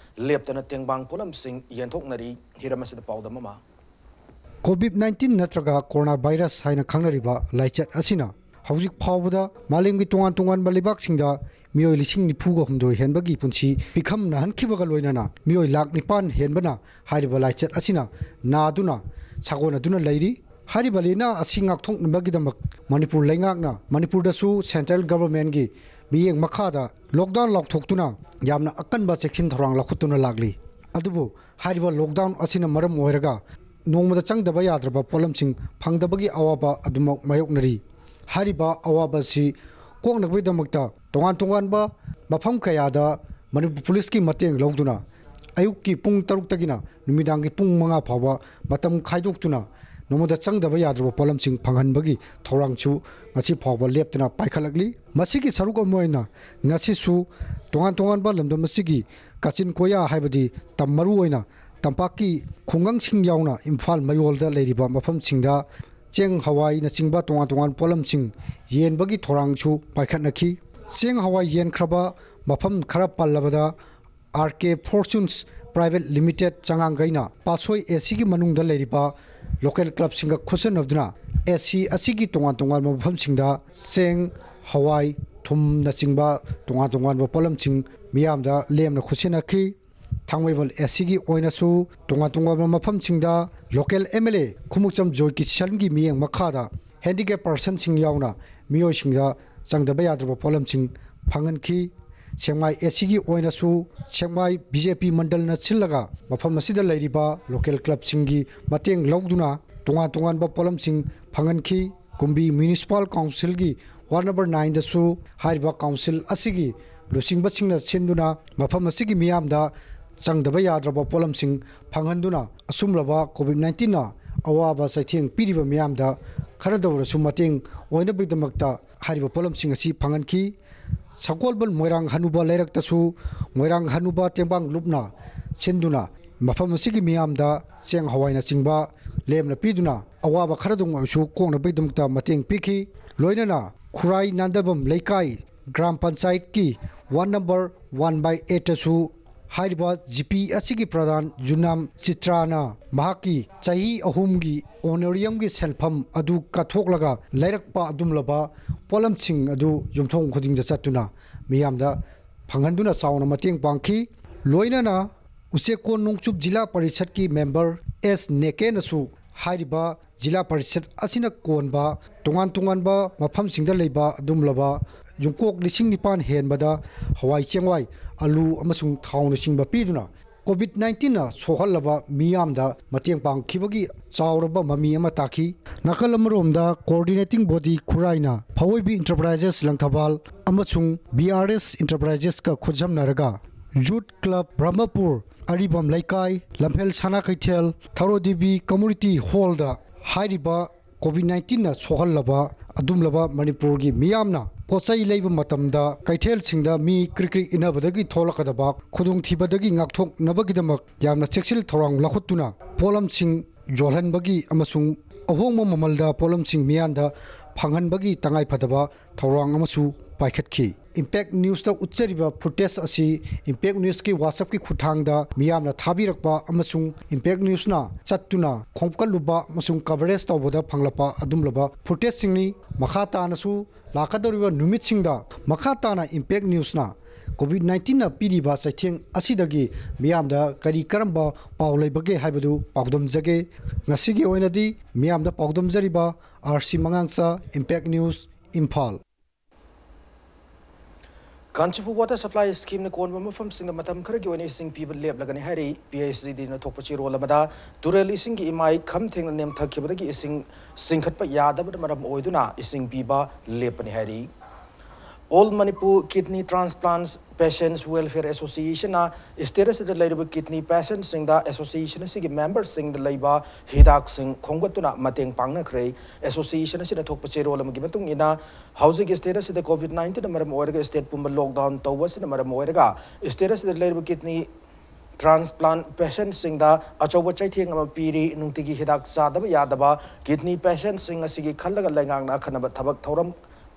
ꯂꯦꯞꯇꯅ ꯇꯦꯡꯕꯥꯡ ꯄꯣꯠꯂꯝꯁꯤꯡ ꯌꯦꯟꯊꯣꯛꯅꯔꯤ꯫ ꯍꯤꯔꯝ ꯑꯁꯤꯗ ꯄꯥꯎꯗꯝ ꯑꯃ꯫ ꯀꯣꯚꯤꯗ ꯅꯥꯏꯟꯇꯤꯟ ꯅꯠꯇ꯭ꯔꯒ ꯀꯣꯔꯣꯅꯥ ꯚꯥꯏꯔꯁ ꯍꯥꯏꯅ ꯈꯪꯅꯔꯤꯕ ꯂꯥꯏꯆꯠ ꯑꯁꯤꯅ ꯍꯧꯖꯤꯛ ꯐꯥꯎꯕꯗ ꯃꯥꯂꯦꯝꯒꯤ ꯇꯣꯉꯥꯟ ꯇꯣꯉꯥꯟꯕ ꯂꯩꯕꯥꯛꯁꯤꯡꯗ ꯃꯤꯑꯣꯏ ꯂꯤꯁꯤꯡ ꯅꯤꯐꯨꯒ ꯍꯨꯝꯗꯣꯏ ꯍꯦꯟꯕꯒꯤ ꯄꯨꯟꯁꯤ ꯄꯤꯈꯝꯅꯍꯟꯈꯤꯕꯒ ꯂꯣꯏꯅꯅ ꯃꯤꯑꯣꯏ ꯂꯥꯈ ꯅꯤꯄꯥꯟ ꯍꯦꯟꯕꯅ ꯍꯥꯏꯔꯤꯕ ꯂꯥꯏꯆꯠ ꯑꯁꯤꯅ ꯅꯥꯗꯨꯅ ꯁꯥꯒꯣꯟꯅꯗꯨꯅ ꯂꯩꯔꯤ꯫ ꯍꯥꯏꯔꯤꯕ ꯂꯥꯏꯅꯥ ꯑꯁꯤ ꯉꯥꯛꯊꯣꯛꯅꯕꯒꯤꯗꯃꯛ ꯃꯅꯤꯄꯨꯔ ꯂꯩꯉꯥꯛꯅ ꯃꯅꯤꯄꯨꯔꯗꯁꯨ ꯁꯦꯟꯇ꯭ꯔꯦꯜ ꯒꯚꯔꯟꯃꯦꯟꯠꯀꯤ ꯃꯤꯠꯌꯦꯡ ꯃꯈꯥꯗ ꯂꯣꯛꯗꯥꯎꯟ ꯂꯥꯎꯊꯣꯛꯇꯨꯅ ꯌꯥꯝꯅ ꯑꯀꯟꯕ ꯆꯦꯛꯁꯤꯟ ꯊꯧꯔꯥꯡ ꯂꯧꯈꯠꯇꯨꯅ ꯂꯥꯛꯂꯤ꯫ ꯑꯗꯨꯕꯨ ꯍꯥꯏꯔꯤꯕ ꯂꯣꯛꯗꯥꯎꯟ ꯑꯁꯤꯅ ꯃꯔꯝ ꯑꯣꯏꯔꯒ ꯅꯣꯡꯃꯗ ꯆꯪꯗꯕ ꯌꯥꯗ꯭ꯔꯕ ꯄꯣꯠꯂꯝꯁꯤꯡ ꯐꯪꯗꯕꯒꯤ ꯑꯋꯥꯕ ꯑꯗꯨꯃꯛ ꯃꯥꯌꯣꯛꯅꯔꯤ꯫ ꯍꯥꯏꯔꯤꯕ ꯑꯋꯥꯕ ꯑꯁꯤ ꯀꯣꯛꯅꯕꯒꯤꯗꯃꯛꯇ ꯇꯣꯉꯥꯟ ꯇꯣꯉꯥꯟꯕ ꯃꯐꯝ ꯀꯌꯥꯗ ꯃꯅꯤꯄꯨꯔ ꯄꯨꯂꯤꯁꯀꯤ ꯃꯇꯦꯡ ꯂꯧꯗꯨꯅ ꯑꯌꯨꯛꯀꯤ ꯄꯨꯡ ꯇꯔꯨꯛꯇꯒꯤꯅ ꯅꯨꯃꯤꯗꯥꯡꯒꯤ ꯄꯨꯡ ꯃꯉꯥ ꯐꯥꯎꯕ ꯃꯇꯝ ꯈꯥꯏꯗꯣꯛꯇꯨꯅ ꯅꯣꯡꯃꯗ ꯆꯪꯗꯕ ꯌꯥꯗ꯭ꯔꯕ ꯄꯣꯠꯂꯝꯁꯤꯡ ꯐꯪꯍꯟꯕꯒꯤ ꯊꯧꯔꯥꯡꯁꯨ ꯉꯁꯤ ꯐꯥꯎꯕ ꯂꯦꯞꯇꯅ ꯄꯥꯏꯈꯠꯂꯛꯂꯤ꯫ ꯃꯁꯤꯒꯤ ꯁꯔꯨꯛ ꯑꯃ ꯑꯣꯏꯅ ꯉꯁꯤꯁꯨ ꯇꯣꯉꯥꯟ ꯇꯣꯉꯥꯟꯕ ꯂꯝꯗꯝ ꯑꯁꯤꯒꯤ ꯀꯥꯆꯤꯟ ꯀꯣꯌꯥ ꯍꯥꯏꯕꯗꯤ ꯇꯝ-, ꯃꯔꯨ ꯑꯣꯏꯅ ꯇꯝꯄꯥꯛꯀꯤ ꯈꯨꯡꯒꯪꯁꯤꯡ ꯌꯥꯎꯅ ꯏꯝꯐꯥꯜ ꯃꯌꯣꯜꯗ ꯂꯩꯔꯤꯕ ꯃꯐꯝꯁꯤꯡꯗ ꯆꯦꯡ ꯍꯋꯥꯏꯅꯆꯤꯡꯕ ꯇꯣꯉꯥꯟ ꯇꯣꯉꯥꯟꯕ ꯄꯣꯠꯂꯝꯁꯤꯡ ꯌꯦꯟꯕꯒꯤ ꯊꯧꯔꯥꯡꯁꯨ ꯄꯥꯏꯈꯠꯅꯈꯤ꯫ ꯆꯦꯡ ꯍꯋꯥꯏ ꯌꯦꯟꯈ꯭ꯔꯕ ꯃꯐꯝ ꯈꯔ ꯄꯜꯂꯕꯗ ꯑꯥꯔ ꯀꯦ ꯐꯣꯔꯆꯨꯟꯁ ꯄ꯭ꯔꯥꯏꯚꯦꯠ ꯂꯤꯃꯤꯇꯦꯠ ꯆꯉꯥꯡꯒꯩꯅ ꯄꯥꯠꯁꯣꯏ ꯑꯦ ꯁꯤꯒꯤ ꯃꯅꯨꯡꯗ ꯂꯩꯔꯤꯕ ꯂꯣꯀꯦꯜ ꯀ꯭ꯂꯕꯁꯤꯡꯒ ꯈꯨꯠꯁꯝꯅꯗꯨꯅ ꯑꯦ ꯁꯤ ꯑꯁꯤꯒꯤ ꯇꯣꯉꯥꯟ ꯇꯣꯉꯥꯟꯕ ꯃꯐꯝꯁꯤꯡꯗ ꯆꯦꯡ, ꯍꯋꯥꯏ, ꯊꯨꯝꯅꯆꯤꯡꯕ ꯇꯣꯉꯥꯟ ꯇꯣꯉꯥꯟꯕ ꯄꯣꯠꯂꯝꯁꯤꯡ ꯃꯤꯌꯥꯝꯗ ꯂꯦꯝꯅ ꯈꯨꯠꯁꯤꯟꯅꯈꯤ꯫ ꯊꯥꯡꯃꯩꯕꯟ ꯑꯦ ꯁꯤꯒꯤ ꯑꯣꯏꯅꯁꯨ ꯇꯣꯉꯥꯟ ꯇꯣꯉꯥꯟꯕ ꯃꯐꯝꯁꯤꯡꯗ local M L A Khumukcham ꯖꯣꯏ ꯀꯤꯁꯟꯒꯤ ꯃꯤꯠꯌꯦꯡ ꯃꯈꯥꯗ ꯍꯦꯟꯗꯤꯀꯦꯞ ꯄꯥꯔꯁꯟꯁꯤꯡ ꯌꯥꯎꯅ ꯃꯤꯑꯣꯏꯁꯤꯡꯗ ꯆꯪꯗꯕ ꯌꯥꯗ꯭ꯔꯕ ꯄꯣꯠꯂꯝꯁꯤꯡ ꯐꯪꯍꯟꯈꯤ꯫ ꯁꯦꯛꯃꯥꯏ ꯑꯦ ꯁꯤꯒꯤ ꯑꯣꯏꯅꯁꯨ ꯁꯦꯛꯃꯥꯏ ꯕꯤ ꯖꯦ ꯄꯤ ꯃꯟꯗꯜꯅ ꯁꯤꯜꯂꯒ ꯃꯐꯝ ꯑꯁꯤꯗ ꯂꯩꯔꯤꯕ ꯂꯣꯀꯦꯜ ꯀ꯭ꯂꯕꯁꯤꯡꯒꯤ ꯃꯇꯦꯡ ꯂꯧꯗꯨꯅ ꯇꯣꯉꯥꯟ ꯇꯣꯉꯥꯟꯕ ꯄꯣꯠꯂꯝꯁꯤꯡ ꯐꯪꯍꯟꯈꯤ꯫ ꯀꯨꯝꯕꯤ ꯃ꯭ꯌꯨꯅꯤꯁꯤꯄꯥꯜ ꯀꯥꯎꯟꯁꯤꯜꯒꯤ ꯋꯥꯔꯗ ꯅꯝꯕꯔ ꯅꯥꯏꯟꯗꯁꯨ ꯍꯥꯏꯔꯤꯕ ꯀꯥꯎꯟꯁꯤꯜ ꯑꯁꯤꯒꯤ ꯂꯨꯆꯤꯡꯕꯁꯤꯡꯅ ꯁꯤꯟꯗꯨꯅ ꯃꯐꯝ ꯑꯁꯤꯒꯤ ꯃꯤꯌꯥꯝꯗ ꯆꯪꯗꯕ ꯌꯥꯗ꯭ꯔꯕ ꯄꯣꯠꯂꯝꯁꯤꯡ ꯐꯪꯍꯟꯗꯨꯅ ꯑꯆꯨꯝꯂꯕ ꯀꯣꯚꯤꯗ ꯅꯥꯏꯟꯇꯤꯟꯅ ꯑꯋꯥꯕ ꯆꯩꯊꯦꯡ ꯄꯤꯔꯤꯕ ꯃꯤꯌꯥꯝꯗ ꯈꯔꯗ ꯑꯣꯏꯔꯁꯨ ꯃꯇꯦꯡ ꯑꯣꯏꯅꯕꯒꯤꯗꯃꯛꯇ ꯍꯥꯏꯔꯤꯕ ꯄꯣꯠꯂꯝꯁꯤꯡ ꯑꯁꯤ ꯐꯪꯍꯟꯈꯤ꯫ ꯁꯒꯣꯜꯕꯟ ꯃꯣꯏꯔꯥꯡ ꯍꯅꯨꯕ ꯂꯩꯔꯛꯇꯁꯨ ꯃꯣꯏꯔꯥꯡ ꯍꯅꯨꯕ ꯇꯦꯡꯕꯥꯡ ꯂꯨꯞꯅ ꯁꯤꯟꯗꯨꯅ ꯃꯐꯝ ꯑꯁꯤꯒꯤ ꯃꯤꯌꯥꯝꯗ ꯆꯦꯡ ꯍꯋꯥꯏꯅꯆꯤꯡꯕ ꯂꯦꯝꯅ ꯄꯤꯗꯨꯅ ꯑꯋꯥꯕ ꯈꯔꯗꯪ ꯑꯣꯏꯔꯁꯨ ꯀꯣꯛꯅꯕꯒꯤꯗꯃꯛꯇ ꯃꯇꯦꯡ ꯄꯤꯈꯤ꯫ ꯂꯣꯏꯅꯅ ꯈꯨꯔꯥꯏ ꯅꯥꯟꯗꯕꯝ ꯂꯩꯀꯥꯏ ꯒ꯭ꯔꯥꯝ ꯄꯟꯆꯥꯌꯠꯀꯤ ꯋꯥꯔꯗ ꯅꯝꯕꯔ ꯋꯥꯟ ꯕꯥꯏ ꯑꯦꯠꯇꯁꯨ ꯍꯥꯏꯔꯤꯕ ꯖꯤꯄꯤ ꯑꯁꯤꯒꯤ ꯄ꯭ꯔꯙꯥꯟ ꯌꯨꯅꯥꯝ ꯆꯤꯇ꯭ꯔꯥꯅ ꯃꯍꯥꯛꯀꯤ ꯆꯍꯤ ꯑꯍꯨꯝꯒꯤ ꯑꯣꯅꯔꯤꯌꯝꯒꯤ ꯁꯦꯜꯐꯝ ꯑꯗꯨ ꯀꯠꯊꯣꯛꯂꯒ ꯂꯩꯔꯛꯄ ꯑꯗꯨꯝꯂꯕ ꯄꯣꯠꯂꯝꯁꯤꯡ ꯑꯗꯨ ꯌꯨꯝꯊꯣꯡ ꯈꯨꯗꯤꯡꯗ ꯆꯠꯇꯨꯅ ꯃꯤꯌꯥꯝꯗ ꯐꯪꯍꯟꯗꯨꯅ ꯆꯥꯎꯅ ꯃꯇꯦꯡ ꯄꯥꯡꯈꯤ꯫ ꯂꯣꯏꯅꯅ ꯎꯆꯦꯛꯀꯣꯟ ꯅꯣꯡꯆꯨꯞ ꯖꯤꯂꯥ ꯄꯔꯤꯁꯠꯀꯤ ꯃꯦꯝꯕꯔ ꯑꯦꯁ ꯅꯦꯀꯦꯅꯁꯨ ꯍꯥꯏꯔꯤꯕ ꯖꯤꯂꯥ ꯄꯔꯤꯁꯠ ꯑꯁꯤꯅ ꯀꯣꯟꯕ ꯇꯣꯉꯥꯟ ꯇꯣꯉꯥꯟꯕ ꯃꯐꯝꯁꯤꯡꯗ ꯂꯩꯕ ꯑꯗꯨꯝꯂꯕ ꯌꯨꯝꯀꯣꯛ ꯂꯤꯁꯤꯡ ꯅꯤꯄꯥꯟ ꯍꯦꯟꯕꯗ ꯍꯋꯥꯏ ꯆꯦꯡꯋꯥꯏ, ꯑꯂꯨ ꯑꯃꯁꯨꯡ ꯊꯥꯎꯅꯆꯤꯡꯕ ꯄꯤꯗꯨꯅ ꯀꯣꯚꯤꯗ ꯅꯥꯏꯟꯇꯤꯟꯅ ꯁꯣꯛꯍꯜꯂꯕ ꯃꯤꯌꯥꯝꯗ ꯃꯇꯦꯡ ꯄꯥꯡꯈꯤꯕꯒꯤ ꯆꯥꯎꯔꯕ ꯃꯃꯤ ꯑꯃ ꯇꯥꯈꯤ꯫ ꯅꯥꯀꯜ ꯑꯃꯔꯣꯝꯗ, ꯀꯣꯑꯣꯔꯗꯤꯅꯦꯇꯤꯡ ꯕꯣꯗꯤ ꯈꯨꯔꯥꯏꯅ ꯐꯋꯣꯏꯕꯤ ꯏꯟꯇꯔꯄ꯭ꯔꯥꯏꯖꯦꯁ ꯂꯪꯊꯕꯥꯜ ꯑꯃꯁꯨꯡ ꯕꯤ ꯑꯥꯔ ꯑꯦꯁ ꯏꯟꯇꯔꯄ꯭ꯔꯥꯏꯖꯦꯁꯀ ꯈꯨꯠꯁꯝꯅꯔꯒ ꯌꯨꯠ ꯀ꯭ꯂꯕ ꯕ꯭ꯔꯍꯃꯄꯨꯔ, ꯑꯔꯤꯕꯝ ꯂꯩꯀꯥꯏ, ꯂꯝꯐꯦꯜ ꯁꯅꯥ ꯀꯩꯊꯦꯜ, ꯊꯧꯔꯣꯗꯦꯕꯤ ꯀꯝꯃꯨꯅꯤꯇꯤ ꯍꯣꯜꯗ ꯍꯥꯏꯔꯤꯕ ꯀꯣꯚꯤꯗ ꯅꯥꯏꯟꯇꯤꯟꯅ ꯁꯣꯛꯍꯜꯂꯕ ꯑꯗꯨꯝꯂꯕ ꯃꯅꯤꯄꯨꯔꯒꯤ ꯃꯤꯌꯥꯝꯅ ꯄꯣꯠ ꯆꯩ ꯂꯩꯕ ꯃꯇꯝꯗ ꯀꯩꯊꯦꯜꯁꯤꯡꯗ ꯃꯤ ꯀ꯭ꯔꯤꯛ ꯀ꯭ꯔꯤꯛ ꯏꯟꯅꯕꯗꯒꯤ ꯊꯣꯛꯂꯛꯀꯗꯕ ꯈꯨꯗꯣꯡꯊꯤꯕꯗꯒꯤ ꯉꯥꯛꯊꯣꯛꯅꯕꯒꯤꯗꯃꯛ ꯌꯥꯝꯅ ꯆꯦꯛꯁꯤꯜ ꯊꯧꯔꯥꯡ ꯂꯧꯈꯠꯇꯨꯅ ꯄꯣꯠꯂꯝꯁꯤꯡ ꯌꯣꯜꯍꯟꯕꯒꯤ ꯑꯃꯁꯨꯡ ꯑꯍꯣꯡꯕ ꯃꯃꯜꯗ ꯄꯣꯠꯂꯝꯁꯤꯡ ꯃꯤꯌꯥꯝꯗ ꯐꯪꯍꯟꯕꯒꯤ ꯇꯉꯥꯏꯐꯗꯕ ꯊꯧꯔꯥꯡ ꯑꯃꯁꯨ ꯄꯥꯏꯈꯠꯈꯤ꯫ ꯏꯝꯄꯦꯛ ꯅ꯭ꯌꯨꯁꯇ ꯎꯠꯆꯔꯤꯕ ꯐꯨꯇꯦꯖ ꯑꯁꯤ ꯏꯝꯄꯦꯛ ꯅ꯭ꯌꯨꯁꯀꯤ WhatsAppꯀꯤ ꯈꯨꯠꯊꯥꯡꯗ ꯃꯤꯌꯥꯝꯅ ꯊꯥꯕꯤꯔꯛꯄ ꯑꯃꯁꯨꯡ ꯏꯝꯄꯦꯛ ꯅ꯭ꯌꯨꯁꯅ ꯆꯠꯇꯨꯅ ꯈꯣꯝꯀꯠꯂꯨꯕ ꯑꯃꯁꯨꯡ ꯀꯚꯔꯦꯖ ꯇꯧꯕꯗ ꯐꯪꯂꯛꯄ ꯑꯗꯨꯝꯂꯕ ꯐꯨꯇꯦꯖꯁꯤꯡꯅꯤ꯫ ꯃꯈꯥ ꯇꯥꯅꯁꯨ ꯂꯥꯛꯀꯗꯧꯔꯤꯕ ꯅꯨꯃꯤꯠꯁꯤꯡꯗ ꯃꯈꯥ ꯇꯥꯅ ꯏꯝꯄꯦꯛ ꯅ꯭ꯌꯨꯁꯅ ꯀꯣꯚꯤꯗ ꯅꯥꯏꯟꯇꯤꯟꯅ ꯄꯤꯔꯤꯕ ꯆꯩꯊꯦꯡ ꯑꯁꯤꯗꯒꯤ ꯃꯤꯌꯥꯝꯗ ꯀꯔꯤ ꯀꯔꯝꯕ ꯄꯥꯎ ꯂꯩꯕꯒꯦ ꯍꯥꯏꯕꯗꯨ ꯄꯥꯎꯗꯝꯖꯒꯦ꯫ ꯉꯁꯤꯒꯤ ꯑꯣꯏꯅꯗꯤ ꯃꯤꯌꯥꯝꯗ ꯄꯥꯎꯗꯝꯖꯔꯤꯕ ꯑꯥꯔ ꯁꯤ ꯃꯉꯥꯡꯆꯥ, impact news, Imphal. Kanchipur water supply ꯁ꯭ꯀꯤꯝꯅ ꯀꯣꯟꯕ ꯃꯐꯝꯁꯤꯡꯗ ꯃꯇꯝ ꯈꯔꯒꯤ ꯑꯣꯏꯅ ꯏꯁꯤꯡ ꯄꯤꯕ ꯂꯦꯞꯂꯒꯅꯤ ꯍꯥꯏꯔꯤ꯫ ꯄꯤ ꯑꯩꯆ ꯏ ꯗꯤꯅ ꯊꯣꯛꯄ ꯆꯦꯔꯣꯜ ꯑꯃꯗ ꯇꯨꯔꯦꯜ ꯏꯁꯤꯡꯒꯤ ꯏꯃꯥꯏ ꯈꯝ ꯊꯦꯡꯅ ꯅꯦꯝꯊꯈꯤꯕꯗꯒꯤ ꯏꯁꯤꯡ ꯆꯤꯡꯈꯠꯄ ꯌꯥꯗꯕꯅ ꯃꯔꯝ ꯑꯣꯏꯗꯨꯅ ꯏꯁꯤꯡ ꯄꯤꯕ ꯂꯦꯞꯄꯅꯤ ꯍꯥꯏꯔꯤ꯫ All Manipur Kidney Transplants Patients Welfare Association ꯅ state ꯑꯁꯤꯗ ꯂꯩꯔꯤꯕ kidney patient ꯁꯤꯡꯗ association ꯑꯁꯤꯒꯤ member ꯁꯤꯡꯗ ꯂꯩꯕ ꯍꯤꯗꯥꯛꯁꯤꯡ ꯈꯣꯝꯒꯠꯇꯨꯅ ꯃꯇꯦꯡ ꯄꯥꯡꯅꯈ꯭ꯔꯦ꯫ Association ꯑꯁꯤꯅ ꯊꯣꯛꯄ ꯆꯦꯔꯣꯜ ꯑꯃꯒꯤ ꯃꯇꯨꯡ ꯏꯟꯅ, ꯍꯧꯖꯤꯛ state ꯑꯁꯤꯗ COVID nineteen ꯅ ꯃꯔꯝ ꯑꯣꯏꯔꯒ state ꯄꯨꯝꯕ lockdown ꯇꯧꯕ ꯑꯁꯤꯅ ꯃꯔꯝ ꯑꯣꯏꯔꯒ state ꯑꯁꯤꯗ ꯂꯩꯔꯤꯕ kidney transplant patient ꯁꯤꯡꯗ ꯑꯆꯧꯕ ꯆꯩꯊꯦꯡ ꯑꯃ ꯄꯤꯔꯤ꯫ ꯅꯨꯡꯇꯤꯒꯤ ꯍꯤꯗꯥꯛ ꯆꯥꯗꯕ ꯌꯥꯗꯕ kidney patient ꯁꯤꯡ ꯑꯁꯤꯒꯤ ꯈꯜꯂꯒ ꯂꯩꯉꯥꯛꯅ ꯑꯈꯟꯅꯕ ꯊꯕꯛ ꯊꯧꯔꯝ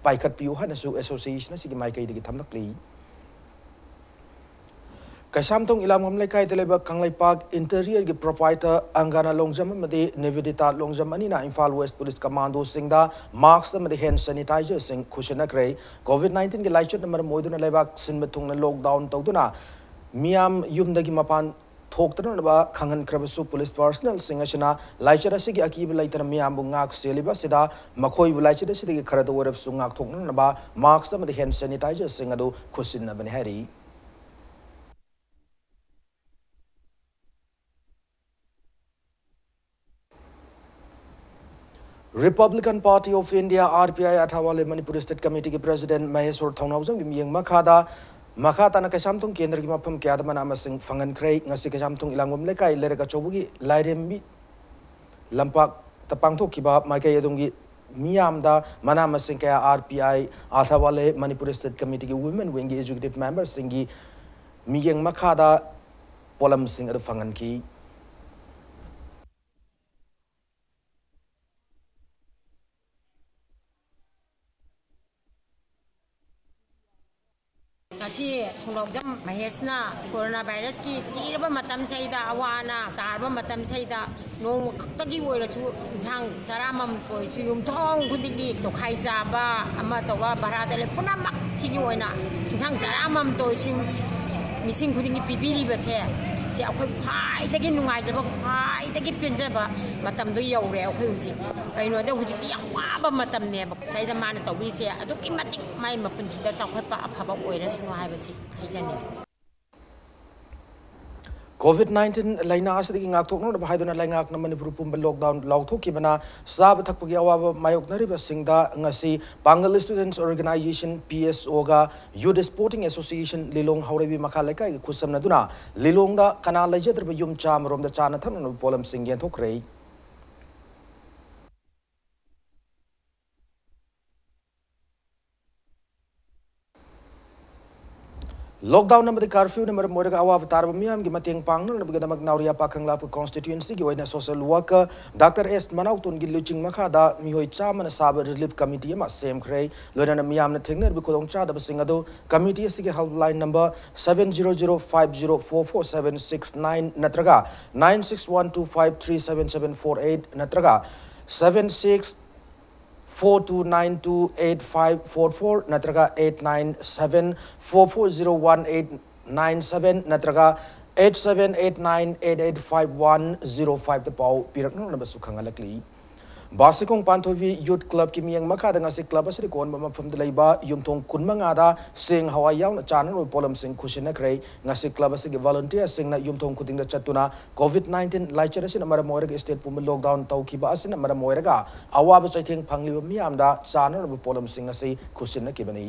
ꯄꯥꯏꯈꯠꯄꯤꯌꯨ ꯍꯥꯏꯅꯁꯨ association ꯑꯁꯤꯒꯤ ꯃꯥꯏꯀꯩꯗꯒꯤ ꯊꯝꯂꯛꯂꯤ꯫ ꯀꯩꯁꯥꯝꯊꯣꯡ ꯏꯂꯥꯝꯕꯝ ꯂꯩꯀꯥꯏꯗ ꯂꯩꯕ ꯀꯪꯂꯩꯄꯥꯛ Interior ꯒꯤ proprietor ꯑꯪꯒꯥꯅꯥ ꯂꯣꯡꯖꯝ ꯑꯃꯗꯤ ꯅꯤꯕꯦꯗꯤꯇꯥ ꯂꯣꯡꯖꯝ ꯑꯅꯤꯅ ꯏꯝꯐꯥꯜ West Police Commando ꯁꯤꯡꯗ mask ꯑꯃꯗꯤ hand sanitizer ꯁꯤꯡ ꯈꯨꯠꯁꯤꯟꯅꯈ꯭ꯔꯦ꯫ COVID nineteen ꯒꯤ ꯂꯥꯏꯆꯠꯅ ꯃꯔꯝ ꯑꯣꯏꯗꯨꯅ ꯂꯩꯕꯥꯛ ꯁꯤꯟꯕ ꯊꯨꯡꯅ lockdown ꯇꯧꯗꯨꯅ ꯃꯤꯌꯥꯝ ꯌꯨꯝꯗꯒꯤ ꯃꯄꯥꯟ ꯊꯣꯛꯇꯅꯅꯕ ꯈꯪꯍꯟꯈ꯭ꯔꯕꯁꯨ, police personnel ꯁꯤꯡ ꯑꯁꯤꯅ ꯂꯥꯏꯆꯠ ꯑꯁꯤꯒꯤ ꯑꯀꯤꯕ ꯂꯩꯇꯅ ꯃꯤꯌꯥꯝꯕꯨ ꯉꯥꯛ ꯁꯦꯜꯂꯤꯕ ꯑꯁꯤꯗ ꯃꯈꯣꯏꯕꯨ ꯂꯥꯏꯆꯠ ꯑꯁꯤꯗꯒꯤ ꯈꯔꯇ ꯑꯣꯏꯔꯕꯁꯨ ꯉꯥꯛꯊꯣꯛꯅꯅꯕ mask ꯑꯃꯗꯤ hand sanitizer ꯁꯤꯡ ꯑꯗꯨ ꯈꯨꯠꯁꯤꯟꯅꯕꯅꯤ ꯍꯥꯏꯔꯤ꯫ Republican Party of India, R P I, ꯑꯊꯥꯋꯥꯂꯦ Manipur State Committee ꯒꯤ President ꯃꯍꯦꯁ꯭ꯋꯔ ꯊꯧꯅꯥꯎꯖꯝꯒꯤ ꯃꯤꯠꯌꯦꯡ ꯃꯈꯥꯗ ꯃꯈꯥ ꯇꯥꯅ ꯀꯩꯁꯥꯝꯊꯣꯡ ꯀꯦꯟꯗ꯭ꯔꯒꯤ ꯃꯐꯝ ꯀꯌꯥꯗ ꯃꯅꯥ ꯃꯁꯤꯡ ꯐꯪꯍꯟꯈ꯭ꯔꯦ꯫ ꯉꯁꯤ ꯀꯩꯁꯥꯝꯊꯣꯡ ꯏꯂꯥꯡꯕꯝ ꯂꯩꯀꯥꯏ ꯂꯩꯔꯛ ꯑꯆꯧꯕꯒꯤ ꯂꯥꯏꯔꯦꯝꯕꯤ ꯂꯝꯄꯥꯛꯇ ꯄꯥꯡꯊꯣꯛꯈꯤꯕ ꯃꯥꯏꯀꯩ ꯑꯗꯣꯝꯒꯤ ꯃꯤꯌꯥꯝꯗ ꯃꯅꯥ ꯃꯁꯤꯡ ꯀꯌꯥ R P I, ꯑꯊꯥꯋꯥꯂꯦ Manipur State Committee ꯒꯤ Women Wing ꯒꯤ Executive Member ꯁꯤꯡꯒꯤ ꯃꯤꯠꯌꯦꯡ ꯃꯈꯥꯗ ꯄꯣꯠꯂꯝꯁꯤꯡ ꯑꯗꯨ ꯐꯪꯍꯟꯈꯤ꯫ ꯉꯁꯤ ꯊꯧꯅꯥꯎꯖꯝ ꯃꯍꯦꯁꯅ corona virus ꯀꯤ ꯆꯤꯔꯕ ꯃꯇꯝꯁꯤꯗ, ꯑꯋꯥ ꯑꯅꯥ ꯇꯥꯔꯕ ꯃꯇꯝꯁꯤꯗ, ꯅꯣꯡꯃ ꯈꯛꯇꯒꯤ ꯑꯣꯏꯔꯁꯨ ꯏꯟꯁꯥꯡ ꯆꯔꯥ ꯑꯃꯃꯝꯇ ꯑꯣꯏꯔꯁꯨ ꯌꯨꯝꯊꯣꯡ ꯈꯨꯗꯤꯡꯒꯤ ꯇꯣꯈꯥꯏ ꯆꯥꯕ ꯑꯃ ꯇꯧꯕ, ꯚꯔꯥꯗ ꯂꯩ ꯄꯨꯝꯅꯃꯛꯁꯤꯒꯤ ꯑꯣꯏꯅ ꯏꯟꯁꯥꯡ ꯆꯔꯥ ꯑꯃꯃꯝꯇ ꯑꯣꯏꯔꯁꯨ ꯃꯤꯁꯤꯡ ꯈꯨꯗꯤꯡꯒꯤ ꯄꯤꯕꯤꯔꯤꯕꯁꯦ, ꯁꯤ ꯑꯩꯈꯣꯏ ꯈ꯭ꯋꯥꯏꯗꯒꯤ ꯅꯨꯡꯉꯥꯏꯖꯕ, ꯈ꯭ꯋꯥꯏꯗꯒꯤ ꯄꯦꯟꯖꯕ ꯃꯇꯝꯗꯣ ꯌꯧꯔꯦ ꯑꯩꯈꯣꯏ ꯍꯧꯖꯤꯛ꯫ ꯀꯩꯅꯣꯗ ꯍꯧꯖꯤꯛꯇꯤ ꯌꯥꯝ ꯋꯥꯕ ꯃꯇꯝꯅꯦꯕ꯫ ꯁꯤꯗ ꯃꯥꯅ ꯇꯧꯕꯤꯔꯤꯁꯦ ꯑꯗꯨꯛꯀꯤ ꯃꯇꯤꯛ ꯃꯥꯏ ꯃꯄꯨꯟꯁꯤꯗ ꯆꯥꯎꯈꯠꯄ ꯑꯐꯕ ꯑꯣꯏꯔꯁꯅꯨ ꯍꯥꯏꯕꯁꯤ ꯍꯥꯏꯖꯅꯤꯡꯉꯤ꯫ COVID nineteen ꯂꯥꯏꯅꯥ ꯑꯁꯤꯗꯒꯤ ꯉꯥꯛꯊꯣꯛꯅꯅꯕ ꯍꯥꯏꯗꯨꯅ ꯂꯩꯉꯥꯛꯅ ꯃꯅꯤꯄꯨꯔ ꯄꯨꯝꯕ lockdown ꯂꯥꯎꯊꯣꯛꯈꯤꯕꯅ ꯆꯥꯕ ꯊꯛꯄꯒꯤ ꯑꯋꯥꯕ ꯃꯥꯌꯣꯛꯅꯔꯤꯕꯁꯤꯡꯗ ꯉꯁꯤ ꯄꯥꯡꯒꯜ Students Organisation, P S O, ꯒ Youth Sporting Association ꯂꯤꯂꯣꯡ ꯍꯥꯎꯔꯩꯕꯤ ꯃꯈꯥ ꯂꯩꯀꯥꯏꯒꯤ ꯈꯨꯠꯁꯝꯅꯗꯨꯅ ꯂꯤꯂꯣꯡꯗ ꯀꯅꯥ ꯂꯩꯖꯗ꯭ꯔꯕ ꯌꯨꯝ ꯆꯥꯝꯃꯔꯣꯝꯗ ꯆꯥꯅ ꯊꯛꯅꯅꯕ ꯄꯣꯠꯂꯝꯁꯤꯡ ꯌꯦꯟꯊꯣꯛꯈ꯭ꯔꯦ꯫ Lockdown ꯑꯃꯗꯤ curfew ꯅ ꯃꯔꯝ ꯑꯣꯏꯔꯒ ꯑꯋꯥꯕ ꯇꯥꯔꯕ ꯃꯤꯌꯥꯝꯒꯤ ꯃꯇꯦꯡ ꯄꯥꯡꯅꯅꯕꯒꯤꯗꯃꯛ ꯅꯥꯎꯔꯤꯌꯥ ꯄꯥꯈꯪꯂꯥꯛꯄ constituency ꯒꯤ ꯑꯣꯏꯅ social worker Doctor S ꯃꯅꯥꯎꯇꯣꯟꯒꯤ ꯂꯨꯆꯤꯡ ꯃꯈꯥꯗ ꯃꯤꯑꯣꯏ ꯆꯥꯝꯃꯅ ꯁꯥꯕ relief committee ꯑꯃ ꯁꯦꯝꯈ꯭ꯔꯦ꯫ ꯂꯣꯏꯅꯅ ꯃꯤꯌꯥꯝꯅ ꯊꯦꯡꯅꯔꯤꯕ ꯈꯨꯗꯣꯡꯆꯥꯗꯕꯁꯤꯡ ꯑꯗꯨ committee ꯑꯁꯤꯒꯤ helpline number seven zero zero five zero four four seven six nine ꯅꯠꯇ꯭ꯔꯒ nine six one two five three seven seven four eight ꯅꯠꯇ꯭ꯔꯒ seven six four two nine two eight five four four ꯅꯠꯇ꯭ꯔꯒ eight nine seven four four zero one eight nine seven ꯅꯠꯇ꯭ꯔꯒ eight seven eight nine eight eight five one zero five ꯗ ꯄꯥꯎ ꯄꯤꯔꯛꯅꯅꯕꯁꯨ ꯈꯪꯍꯜꯂꯛꯂꯤ꯫ ꯕꯥꯁꯤꯈꯣꯡ ꯄꯥꯟꯊꯣꯏꯕꯤ Youth Club ꯀꯤ ꯃꯤꯠꯌꯦꯡ ꯃꯈꯥꯗ ꯉꯁꯤ club ꯑꯁꯤꯗ ꯀꯣꯟꯕ ꯃꯐꯝꯗ ꯂꯩꯕ ꯌꯨꯝꯊꯣꯡ ꯀꯨꯟꯃꯉꯥꯗ ꯆꯦꯡ ꯍꯋꯥꯏ ꯌꯥꯎꯅ ꯆꯥꯅꯅꯕ ꯄꯣꯠꯂꯝꯁꯤꯡ ꯈꯨꯠꯁꯤꯟꯅꯈ꯭ꯔꯦ꯫ ꯉꯁꯤ club ꯑꯁꯤꯒꯤ volunteer ꯁꯤꯡꯅ ꯌꯨꯝꯊꯣꯡ ꯈꯨꯗꯤꯡꯗ ꯆꯠꯇꯨꯅ COVID nineteen ꯂꯥꯏꯆꯠ ꯑꯁꯤꯅ ꯃꯔꯝ ꯑꯣꯏꯔꯒ state ꯄꯨꯝꯕ lockdown ꯇꯧꯈꯤꯕ ꯑꯁꯤꯅ ꯃꯔꯝ ꯑꯣꯏꯔꯒ ꯑꯋꯥꯕ ꯆꯩꯊꯦꯡ ꯐꯪꯂꯤꯕ ꯃꯤꯌꯥꯝꯗ ꯆꯥꯅꯅꯕ ꯄꯣꯠꯂꯝꯁꯤꯡ ꯑꯁꯤ ꯈꯨꯠꯁꯤꯟꯅꯈꯤꯕꯅꯤ꯫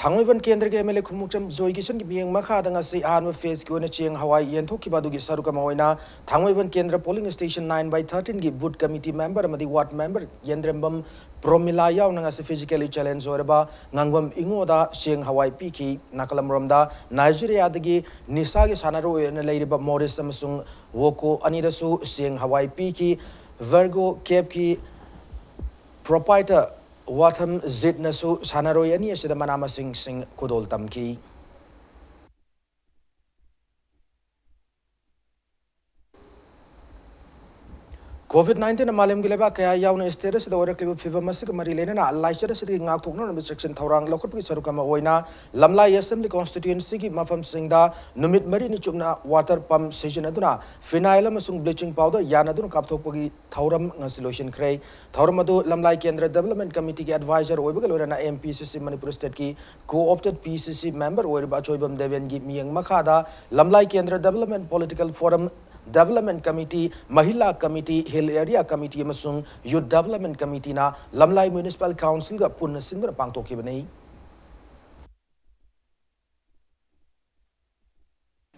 ꯊꯥꯡꯃꯩꯕꯟ ꯀꯦꯟꯗ꯭ꯔꯒꯤ M L A ꯈꯨꯃꯨꯛꯆꯝ ꯖꯣꯏꯀꯤꯁꯟꯒꯤ ꯃꯤꯠꯌꯦꯡ ꯃꯈꯥꯗ ꯉꯁꯤ ꯑꯍꯥꯟꯕ phase ꯀꯤ ꯑꯣꯏꯅ ꯆꯦꯡ ꯍꯋꯥꯏ ꯌꯦꯟꯊꯣꯛꯈꯤꯕ ꯑꯗꯨꯒꯤ ꯁꯔꯨꯛ ꯑꯃ ꯑꯣꯏꯅ ꯊꯥꯡꯃꯩꯕꯟ ꯀꯦꯟꯗ꯭ꯔ polling station nine by thirteen ꯒꯤ booth committee member ꯑꯃꯗꯤ ward member ꯌꯦꯟꯗ꯭ꯔꯦꯝꯕꯝ ꯄ꯭ꯔꯣꯃꯤꯂꯥ ꯌꯥꯎꯅ ꯉꯁꯤ physically challenge ꯑꯣꯏꯔꯕ ꯉꯥꯡꯕꯝ ꯏꯉꯣꯗ ꯆꯦꯡ ꯍꯋꯥꯏ ꯄꯤꯈꯤ꯫ ꯅꯥꯀꯜ ꯑꯃꯔꯣꯝꯗ ꯅꯥꯏꯖꯤꯔꯤꯌꯥꯗꯒꯤ ꯅꯤꯁꯥꯒꯤ ꯁꯥꯟꯅꯔꯣꯏ ꯑꯣꯏꯅ ꯂꯩꯔꯤꯕ ꯃꯣꯔꯤꯁ ꯑꯃꯁꯨꯡ ꯋꯣꯀꯣ ꯑꯅꯤꯗꯁꯨ ꯆꯦꯡ ꯍꯋꯥꯏ ꯄꯤꯈꯤ꯫ Virgo Cape ꯀꯤ proprietor ꯋꯥꯊꯝ ꯖꯤꯠꯅꯁꯨ ꯁꯥꯟꯅꯔꯣꯏ ꯑꯅꯤ ꯑꯁꯤꯗ ꯃꯅꯥ ꯃꯁꯤꯡꯁꯤꯡ ꯈꯨꯗꯣꯜ ꯇꯝꯈꯤ꯫ COVID nineteen ꯅ ꯃꯥꯂꯦꯝꯒꯤ ꯂꯩꯕꯥꯛ ꯀꯌꯥ ꯌꯥꯎꯅ state ꯑꯁꯤꯗ ꯑꯣꯏꯔꯛꯂꯤꯕ ꯐꯤꯕꯝ ꯑꯁꯤꯒ ꯃꯔꯤ ꯂꯩꯅꯅ ꯂꯥꯏꯆꯠ ꯑꯁꯤꯗꯒꯤ ꯉꯥꯛꯊꯣꯛꯅꯅꯕ ꯆꯦꯛꯁꯤꯟ ꯊꯧꯔꯥꯡ ꯂꯧꯈꯠꯄꯒꯤ ꯁꯔꯨꯛ ꯑꯃ ꯑꯣꯏꯅ ꯂꯝꯂꯥꯏ assembly constituency ꯒꯤ ꯃꯐꯝꯁꯤꯡꯗ ꯅꯨꯃꯤꯠ ꯃꯔꯤꯅꯤ ꯆꯨꯞꯅ water pump ꯁꯤꯖꯤꯟꯅꯗꯨꯅ phenyl ꯑꯃꯁꯨꯡ bleaching powder ꯌꯥꯟꯅꯗꯨꯅ ꯀꯥꯞꯊꯣꯛꯄꯒꯤ ꯊꯧꯔꯝ ꯉꯁꯤ ꯂꯣꯏꯁꯤꯟꯈ꯭ꯔꯦ꯫ ꯊꯧꯔꯝ ꯑꯗꯨ ꯂꯝꯂꯥꯏ ꯀꯦꯟꯗ꯭ꯔ development committee ꯒꯤ advisor ꯑꯣꯏꯕꯒ ꯂꯣꯏꯅꯅ M P C C Manipur state ꯀꯤ co-opted P C C member ꯑꯣꯏꯔꯤꯕ ꯑꯆꯣꯏꯕꯝ ꯗꯦꯕꯦꯟꯒꯤ ꯃꯤꯠꯌꯦꯡ ꯃꯈꯥꯗ ꯂꯝꯂꯥꯏ ꯀꯦꯟꯗ꯭ꯔ development political forum, development committee, ꯃꯍꯤꯂꯥ committee, hill area committee ꯑꯃꯁꯨꯡ youth development committee ꯅ ꯂꯝꯂꯥꯏ municipal council ꯒ ꯄꯨꯟꯅ ꯁꯤꯟꯗꯨꯅ ꯄꯥꯡꯊꯣꯛꯈꯤꯕꯅꯤ꯫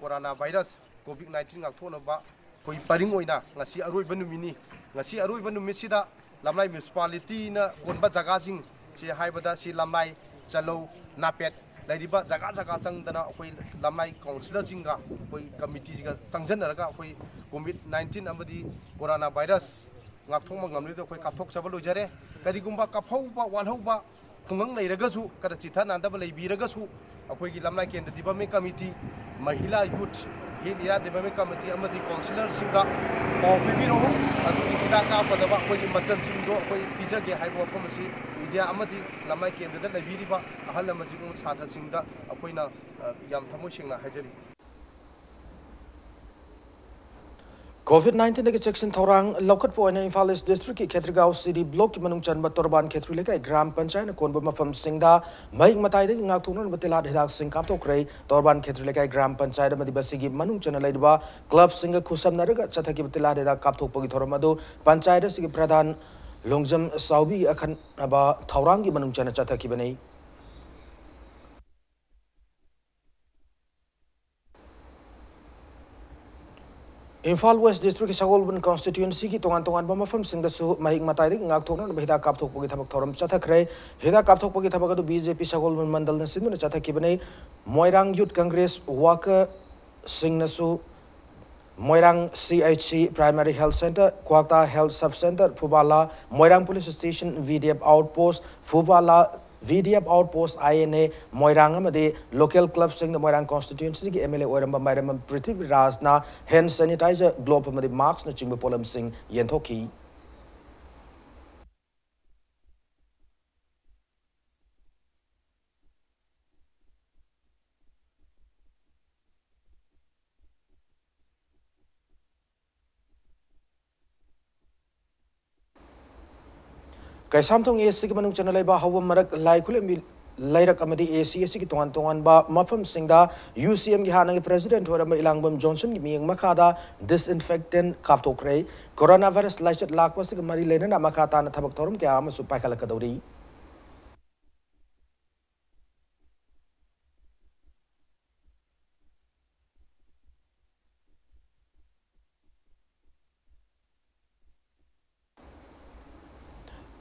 Corona virus, COVID nineteen ꯉꯥꯛꯊꯣꯛꯅꯕ ꯑꯩꯈꯣꯏ ꯄꯔꯤꯡ ꯑꯣꯏꯅ ꯉꯁꯤ ꯑꯔꯣꯏꯕ ꯅꯨꯃꯤꯠꯅꯤ꯫ ꯉꯁꯤ ꯑꯔꯣꯏꯕ ꯅꯨꯃꯤꯠꯁꯤꯗ ꯂꯝꯂꯥꯏ municipality ꯅ ꯀꯣꯟꯕ ꯖꯒꯥꯁꯤꯡ, ꯁꯤ ꯍꯥꯏꯕꯗ ꯁꯤ ꯂꯝꯂꯥꯏ, ꯆꯂꯧ, ꯅꯥꯄꯦꯠ ꯂꯩꯔꯤꯕ ꯖꯒꯥ ꯖꯒꯥ ꯆꯪꯗꯅ ꯑꯩꯈꯣꯏ ꯂꯝꯂꯥꯏ councillor ꯁꯤꯡꯒ ꯑꯩꯈꯣꯏ committee ꯁꯤꯒ ꯆꯪꯁꯤꯟꯅꯔꯒ ꯑꯩꯈꯣꯏ COVID nineteen ꯑꯃꯗꯤ corona virus ꯉꯥꯛꯊꯣꯛꯄ ꯉꯝꯂꯤꯗ ꯑꯩꯈꯣꯏ ꯀꯥꯞꯊꯣꯛꯆꯕ ꯂꯣꯏꯖꯔꯦ꯫ ꯀꯔꯤꯒꯨꯝꯕ ꯀꯥꯞꯍꯧꯕ ꯋꯥꯠꯍꯧꯕ ꯈꯨꯡꯒꯪ ꯂꯩꯔꯒꯁꯨ, ꯈꯔ ꯆꯤꯊ ꯅꯥꯟꯗꯕ ꯂꯩꯕꯤꯔꯒꯁꯨ, ꯑꯩꯈꯣꯏꯒꯤ ꯂꯝꯂꯥꯏ ꯀꯦꯟꯗ꯭ꯔ development committee, ꯃꯍꯤꯂꯥ, youth, hill area development committee ꯑꯃꯗꯤ councillor ꯁꯤꯡꯗ ꯄꯥꯎ ꯄꯤꯕꯤꯔꯛꯎ꯫ ꯑꯗꯨꯒꯤ ꯍꯤꯗꯥꯛ ꯀꯥꯞꯀꯗꯕ ꯑꯩꯈꯣꯏꯒꯤ ꯃꯆꯜꯁꯤꯡꯗꯣ ꯑꯩꯈꯣꯏ ꯄꯤꯖꯒꯦ ꯍꯥꯏꯕ ꯋꯥꯐꯝ ꯑꯁꯤ media ꯑꯃꯗꯤ ꯂꯝꯂꯥꯏ ꯀꯦꯟꯗ꯭ꯔꯗ ꯂꯩꯕꯤꯔꯤꯕ ꯑꯍꯜ ꯂꯃꯟꯁꯤꯡ, ꯁꯥꯇ꯭ꯔꯁꯤꯡꯗ ꯑꯩꯈꯣꯏꯅ, ꯑ, ꯌꯥꯝ ꯊꯃꯣꯏ ꯁꯦꯡꯅ ꯍꯥꯏꯖꯔꯤ꯫ COVID nineteen ꯗꯒꯤ ꯆꯦꯛꯁꯤꯟ ꯊꯧꯔꯥꯡ ꯂꯧꯈꯠꯄ ꯑꯣꯏꯅ ꯏꯝꯐꯥꯜ East district ꯀꯤ ꯈꯦꯇ꯭ꯔꯤꯒꯥꯎ city block ꯀꯤ ꯃꯅꯨꯡ ꯆꯟꯕ ꯇꯣꯔꯕꯥꯟ ꯈꯦꯇ꯭ꯔꯤ ꯂꯩꯀꯥꯏ ꯒ꯭ꯔꯥꯝ ꯄꯟꯆꯥꯌꯠꯅ ꯀꯣꯟꯕ ꯃꯐꯝꯁꯤꯡꯗ ꯃꯍꯤꯛ ꯃꯇꯥꯏꯗꯒꯤ ꯉꯥꯛꯊꯣꯛꯅꯅꯕ ꯇꯤꯜꯍꯥꯠ ꯍꯤꯗꯥꯛꯁꯤꯡ ꯀꯥꯞꯊꯣꯛꯈ꯭ꯔꯦ꯫ ꯇꯣꯔꯕꯥꯟ ꯈꯦꯇ꯭ꯔꯤ ꯂꯩꯀꯥꯏ ꯒ꯭ꯔꯥꯝ ꯄꯟꯆꯥꯌꯠ ꯑꯃꯗꯤ ꯃꯁꯤꯒꯤ ꯃꯅꯨꯡ ꯆꯟꯅ ꯂꯩꯔꯤꯕ club ꯁꯤꯡꯒ ꯈꯨꯠꯁꯝꯅꯔꯒ ꯆꯠꯊꯈꯤꯕ ꯇꯤꯜꯍꯥꯠ ꯍꯤꯗꯥꯛ ꯀꯥꯞꯊꯣꯛꯄꯒꯤ ꯊꯧꯔꯝ ꯑꯗꯨ ꯄꯟꯆꯥꯌꯠ ꯑꯁꯤꯒꯤ ꯄ꯭ꯔꯙꯥꯟ ꯂꯣꯡꯖꯝ ꯆꯥꯎꯕꯤ ꯑꯈꯟꯅꯕ ꯊꯧꯔꯥꯡꯒꯤ ꯃꯅꯨꯡ ꯆꯟꯅ ꯆꯠꯊꯈꯤꯕꯅꯤ꯫ ꯏꯝꯐꯥꯜ West district ꯀꯤ ꯁꯒꯣꯜꯕꯟ constituency ꯒꯤ ꯇꯣꯉꯥꯟ ꯇꯣꯉꯥꯟꯕ ꯃꯐꯝꯁꯤꯡꯗꯁꯨ ꯃꯍꯤꯛ ꯃꯇꯥꯏꯗꯒꯤ ꯉꯥꯛꯊꯣꯛꯅꯅꯕ ꯍꯤꯗꯥꯛ ꯀꯥꯞꯊꯣꯛꯄꯒꯤ ꯊꯕꯛ ꯊꯧꯔꯝ ꯆꯠꯊꯈ꯭ꯔꯦ꯫ ꯍꯤꯗꯥꯛ ꯀꯥꯞꯊꯣꯛꯄꯒꯤ ꯊꯕꯛ ꯑꯗꯨ B J P ꯁꯒꯣꯜꯕꯟ ꯃꯟꯗꯜꯅ ꯁꯤꯟꯗꯨꯅ ꯆꯠꯊꯈꯤꯕꯅꯤ꯫ ꯃꯣꯏꯔꯥꯡ Youth Congress worker ꯁꯤꯡꯅꯁꯨ ꯃꯣꯏꯔꯥꯡ C H C, Primary Health Centre, ꯀ꯭ꯋꯥꯛꯇꯥ Health Sub Centre, Phubala, Moirang Police Station, V D F Outpost, Phubala, V D F outpost I N A Moirang ꯑꯃꯗꯤ ꯂꯣꯀꯦꯜ ꯀ꯭ꯂꯕꯁꯤꯡꯗ ꯃꯣꯏꯔꯥꯡ ꯀꯣꯟꯁꯇꯤꯇ꯭ꯌꯨꯟꯁꯤꯒꯤ ꯑꯦꯝ ꯑꯦꯜ ꯑꯦ ꯑꯣꯏꯔꯝꯕ ꯃꯥꯏꯔꯦꯝꯕꯝ ꯄ꯭ꯔꯤꯊꯤꯕꯤꯔꯥꯖꯅ hand sanitizer, glove ꯑꯃꯗꯤ ꯃꯥꯛꯁꯅꯆꯤꯡꯕ ꯄꯣꯠꯂꯝꯁꯤꯡ ꯌꯦꯟꯊꯣꯛꯈꯤ꯫ ꯀꯩꯁꯥꯝꯊꯣꯡ ꯑꯦ ꯁꯤꯒꯤ ꯃꯅꯨꯡ ꯆꯟꯅ ꯂꯩꯕ ꯍꯧꯕ ꯃꯔꯛ ꯂꯥꯏ ꯈꯨꯂꯦꯝꯕꯤ ꯂꯩꯔꯛ ꯑꯃꯗꯤ ꯑꯦ ꯁꯤ ꯑꯁꯤꯒꯤ ꯇꯣꯉꯥꯟ ꯇꯣꯉꯥꯟꯕ ꯃꯐꯝꯁꯤꯡꯗ ꯌꯨ ꯁꯤ ꯑꯦꯝꯒꯤ ꯍꯥꯟꯅꯒꯤ ꯄ꯭ꯔꯦꯁꯤꯗꯦꯟꯠ ꯑꯣꯏꯔꯝꯕ ꯏꯂꯥꯡꯕꯝ ꯖꯣꯟꯁꯟꯒꯤ ꯃꯤꯠꯌꯦꯡ ꯃꯈꯥꯗ ꯗꯤꯁꯏꯟꯐꯦꯛꯇꯦꯟꯠ ꯀꯥꯞꯊꯣꯛꯈ꯭ꯔꯦ꯫ ꯀꯣꯔꯣꯅꯥ ꯚꯥꯏꯔꯁ ꯂꯥꯏꯆꯠ ꯂꯥꯛꯄ ꯑꯁꯤꯒ ꯃꯔꯤ ꯂꯩꯅꯅ ꯃꯈꯥ ꯇꯥꯅ ꯊꯕꯛ ꯊꯧꯔꯝ ꯀꯌꯥ ꯑꯃꯁꯨ ꯄꯥꯏꯈꯠꯂꯛꯀꯗꯧꯔꯤ꯫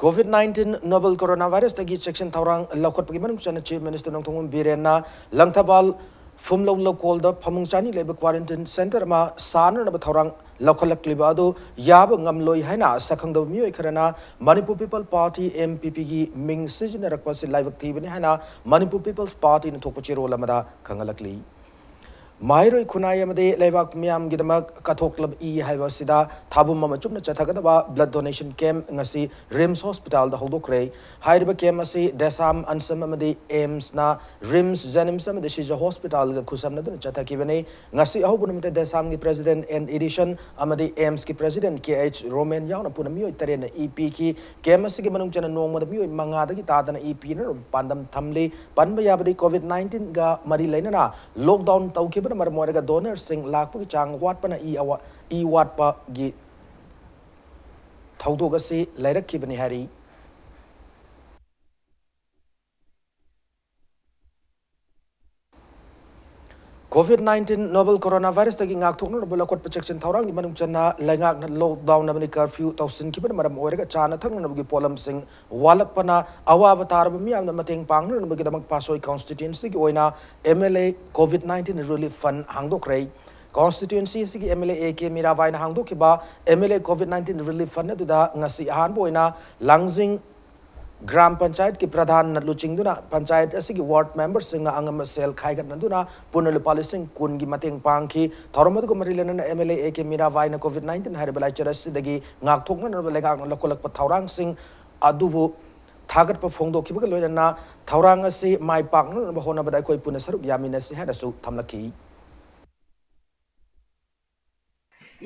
COVID nineteen novel coronavirus ꯇꯒꯤ ꯆꯦꯛꯁꯤꯟ ꯊꯧꯔꯥꯡ ꯂꯧꯈꯠꯄꯒꯤ ꯃꯅꯨꯡ ꯆꯟꯅ Chief Minister ꯅꯣꯡꯊꯣꯝꯕꯝ ꯕꯤꯔꯦꯟꯅ ꯂꯪꯊꯕꯥꯜ ꯐꯨꯝꯂꯧ ꯂꯧꯀꯣꯜꯗ ꯐꯃꯨꯡ ꯆꯅꯤ ꯂꯩꯕ quarantine centre ꯑꯃ ꯁꯥꯅꯅꯕ ꯊꯧꯔꯥꯡ ꯂꯧꯈꯠꯂꯛꯂꯤꯕ ꯑꯗꯨ ꯌꯥꯕ ꯉꯝꯂꯣꯏ ꯍꯥꯏꯅ ꯁꯛꯈꯪꯗꯕ ꯃꯤꯑꯣꯏ ꯈꯔꯅ Manipur People Party, M P P ꯒꯤ ꯃꯤꯡ ꯁꯤꯖꯤꯟꯅꯔꯛꯄ ꯑꯁꯤ ꯂꯥꯏꯕꯛ ꯊꯤꯕꯅꯤ ꯍꯥꯏꯅ Manipur People's Party ꯅ ꯊꯣꯛꯄ ꯆꯦꯔꯣꯜ ꯑꯃꯗ ꯈꯪꯍꯜꯂꯛꯂꯤ꯫ ꯃꯍꯩꯔꯣꯏ ꯈꯨꯟꯅꯥꯏ ꯑꯃꯗꯤ ꯂꯩꯕꯥꯛ ꯃꯤꯌꯥꯝꯒꯤꯗꯃꯛ ꯀꯠꯊꯣꯛꯂꯕ ꯏ ꯍꯥꯏꯕ ꯑꯁꯤꯗ ꯊꯥꯕꯨꯝ ꯑꯃ ꯆꯨꯞꯅ ꯆꯠꯊꯒꯗꯕ blood donation camp ꯉꯁꯤ RIMS Hospital ꯗ ꯍꯧꯗꯣꯛꯈ꯭ꯔꯦ꯫ ꯍꯥꯏꯔꯤꯕ camp ꯑꯁꯤ DESAM, ANSAM ꯑꯃꯗꯤ AIIMS ꯅ RIMS, JNIMS ꯑꯃꯗꯤ Shija Hospital ꯒ ꯈꯨꯠꯁꯝꯅꯗꯨꯅ ꯆꯠꯊꯈꯤꯕꯅꯤ꯫ ꯉꯁꯤ ꯑꯍꯧꯕ ꯅꯨꯃꯤꯠꯇ DESAM ꯒꯤ President N ꯏꯗꯤꯁꯟ ꯑꯃꯗꯤ AIIMS ꯀꯤ President K H ꯔꯣꯃꯦꯟ ꯌꯥꯎꯅ ꯄꯨꯟꯅ ꯃꯤꯑꯣꯏ ꯇꯔꯦꯠꯅ ꯏ ꯄꯤꯈꯤ꯫ Camp ꯑꯁꯤꯒꯤ ꯃꯅꯨꯡ ꯆꯟꯅ ꯅꯣꯡꯃꯗ ꯃꯤꯑꯣꯏ ꯃꯉꯥꯗꯒꯤ ꯇꯥꯗꯅ ꯏ ꯄꯤꯅꯅꯕ ꯄꯥꯟꯗꯝ ꯊꯝꯂꯤ꯫ ꯄꯟꯕ ꯌꯥꯕꯗꯤ, COVID nineteen ꯒ ꯃꯔꯤ ꯂꯩꯅꯅ lockdown ꯇꯧꯈꯤꯕꯅ ꯃꯔꯝ ꯑꯣꯏꯔꯒ donor ꯁꯤꯡ ꯂꯥꯛꯄꯒꯤ ꯆꯥꯡ ꯋꯥꯠꯄꯅ ꯏ ꯑꯋꯥ-, ꯏ ꯋꯥꯠꯄꯒꯤ ꯊꯧꯗꯣꯛ ꯑꯁꯤ ꯂꯩꯔꯛꯈꯤꯕꯅꯤ ꯍꯥꯏꯔꯤ꯫ COVID nineteen novel coronavirus ꯇꯒꯤ ꯉꯥꯛꯊꯣꯛꯅꯅꯕ ꯂꯧꯈꯠꯄ ꯆꯦꯛꯁꯤꯟ ꯊꯧꯔꯥꯡꯒꯤ ꯃꯅꯨꯡ ꯆꯟꯅ ꯂꯩꯉꯥꯛꯅ lockdown ꯑꯃꯗꯤ curfew ꯇꯧꯁꯤꯟꯈꯤꯕꯅ ꯃꯔꯝ ꯑꯣꯏꯔꯒ ꯆꯥꯅ ꯊꯛꯅꯅꯕꯒꯤ ꯄꯣꯠꯂꯝꯁꯤꯡ ꯋꯥꯠꯂꯛꯄꯅ ꯑꯋꯥꯕ ꯇꯥꯔꯕ ꯃꯤꯌꯥꯝꯗ ꯃꯇꯦꯡ ꯄꯥꯡꯅꯅꯕꯒꯤꯗꯃꯛ ꯄꯥꯠꯁꯣꯏ constituency ꯒꯤ ꯑꯣꯏꯅ M L A COVID nineteen relief fund ꯍꯥꯡꯗꯣꯛꯈ꯭ꯔꯦ꯫ Constituency ꯑꯁꯤꯒꯤ M L A A K ꯃꯤꯔꯥꯕꯥꯏꯅ ꯍꯥꯡꯗꯣꯛꯈꯤꯕ M L A COVID nineteen relief fund ꯑꯗꯨꯗ ꯉꯁꯤ ꯑꯍꯥꯟꯕ ꯑꯣꯏꯅ ꯂꯥꯡꯖꯤꯡ ꯒ꯭ꯔꯥꯝ ꯄꯟꯆꯥꯌꯠꯀꯤ ꯄ꯭ꯔꯙꯥꯟꯅ ꯂꯨꯆꯤꯡꯗꯨꯅ ꯄꯟꯆꯥꯌꯠ ꯑꯁꯤꯒꯤ ꯋꯥꯔꯗ ꯃꯦꯝꯕꯔꯁꯤꯡꯅ ꯑꯉꯝꯕ ꯁꯦꯜ ꯈꯥꯏꯒꯠꯅꯗꯨꯅ ꯄꯨꯟꯅ ꯂꯨꯄꯥ ꯂꯤꯁꯤꯡ ꯀꯨꯟꯒꯤ ꯃꯇꯦꯡ ꯄꯥꯡꯈꯤ꯫ ꯊꯧꯔꯝ ꯑꯗꯨꯒ ꯃꯔꯤ ꯂꯩꯅꯅ M L A A K ꯃꯤꯔꯥꯕꯥꯏꯅ COVID nineteen ꯍꯥꯏꯔꯤꯕ ꯂꯥꯏꯆꯠ ꯑꯁꯤꯗꯒꯤ ꯉꯥꯛꯊꯣꯛꯅꯅꯕ ꯂꯩꯉꯥꯛꯅ ꯂꯧꯈꯠꯂꯛꯄ ꯊꯧꯔꯥꯡꯁꯤꯡ ꯑꯗꯨꯕꯨ ꯊꯥꯒꯠꯄ ꯐꯣꯡꯗꯣꯛꯈꯤꯕꯒ ꯂꯣꯏꯅꯅ ꯊꯧꯔꯥꯡ ꯑꯁꯤ ꯃꯥꯏ ꯄꯥꯛꯅꯅꯕ ꯍꯣꯠꯅꯕꯗ ꯑꯩꯈꯣꯏ ꯄꯨꯟꯅ ꯁꯔꯨꯛ ꯌꯥꯃꯤꯟꯅꯁꯤ ꯍꯥꯏꯅꯁꯨ ꯊꯝꯂꯛꯈꯤ꯫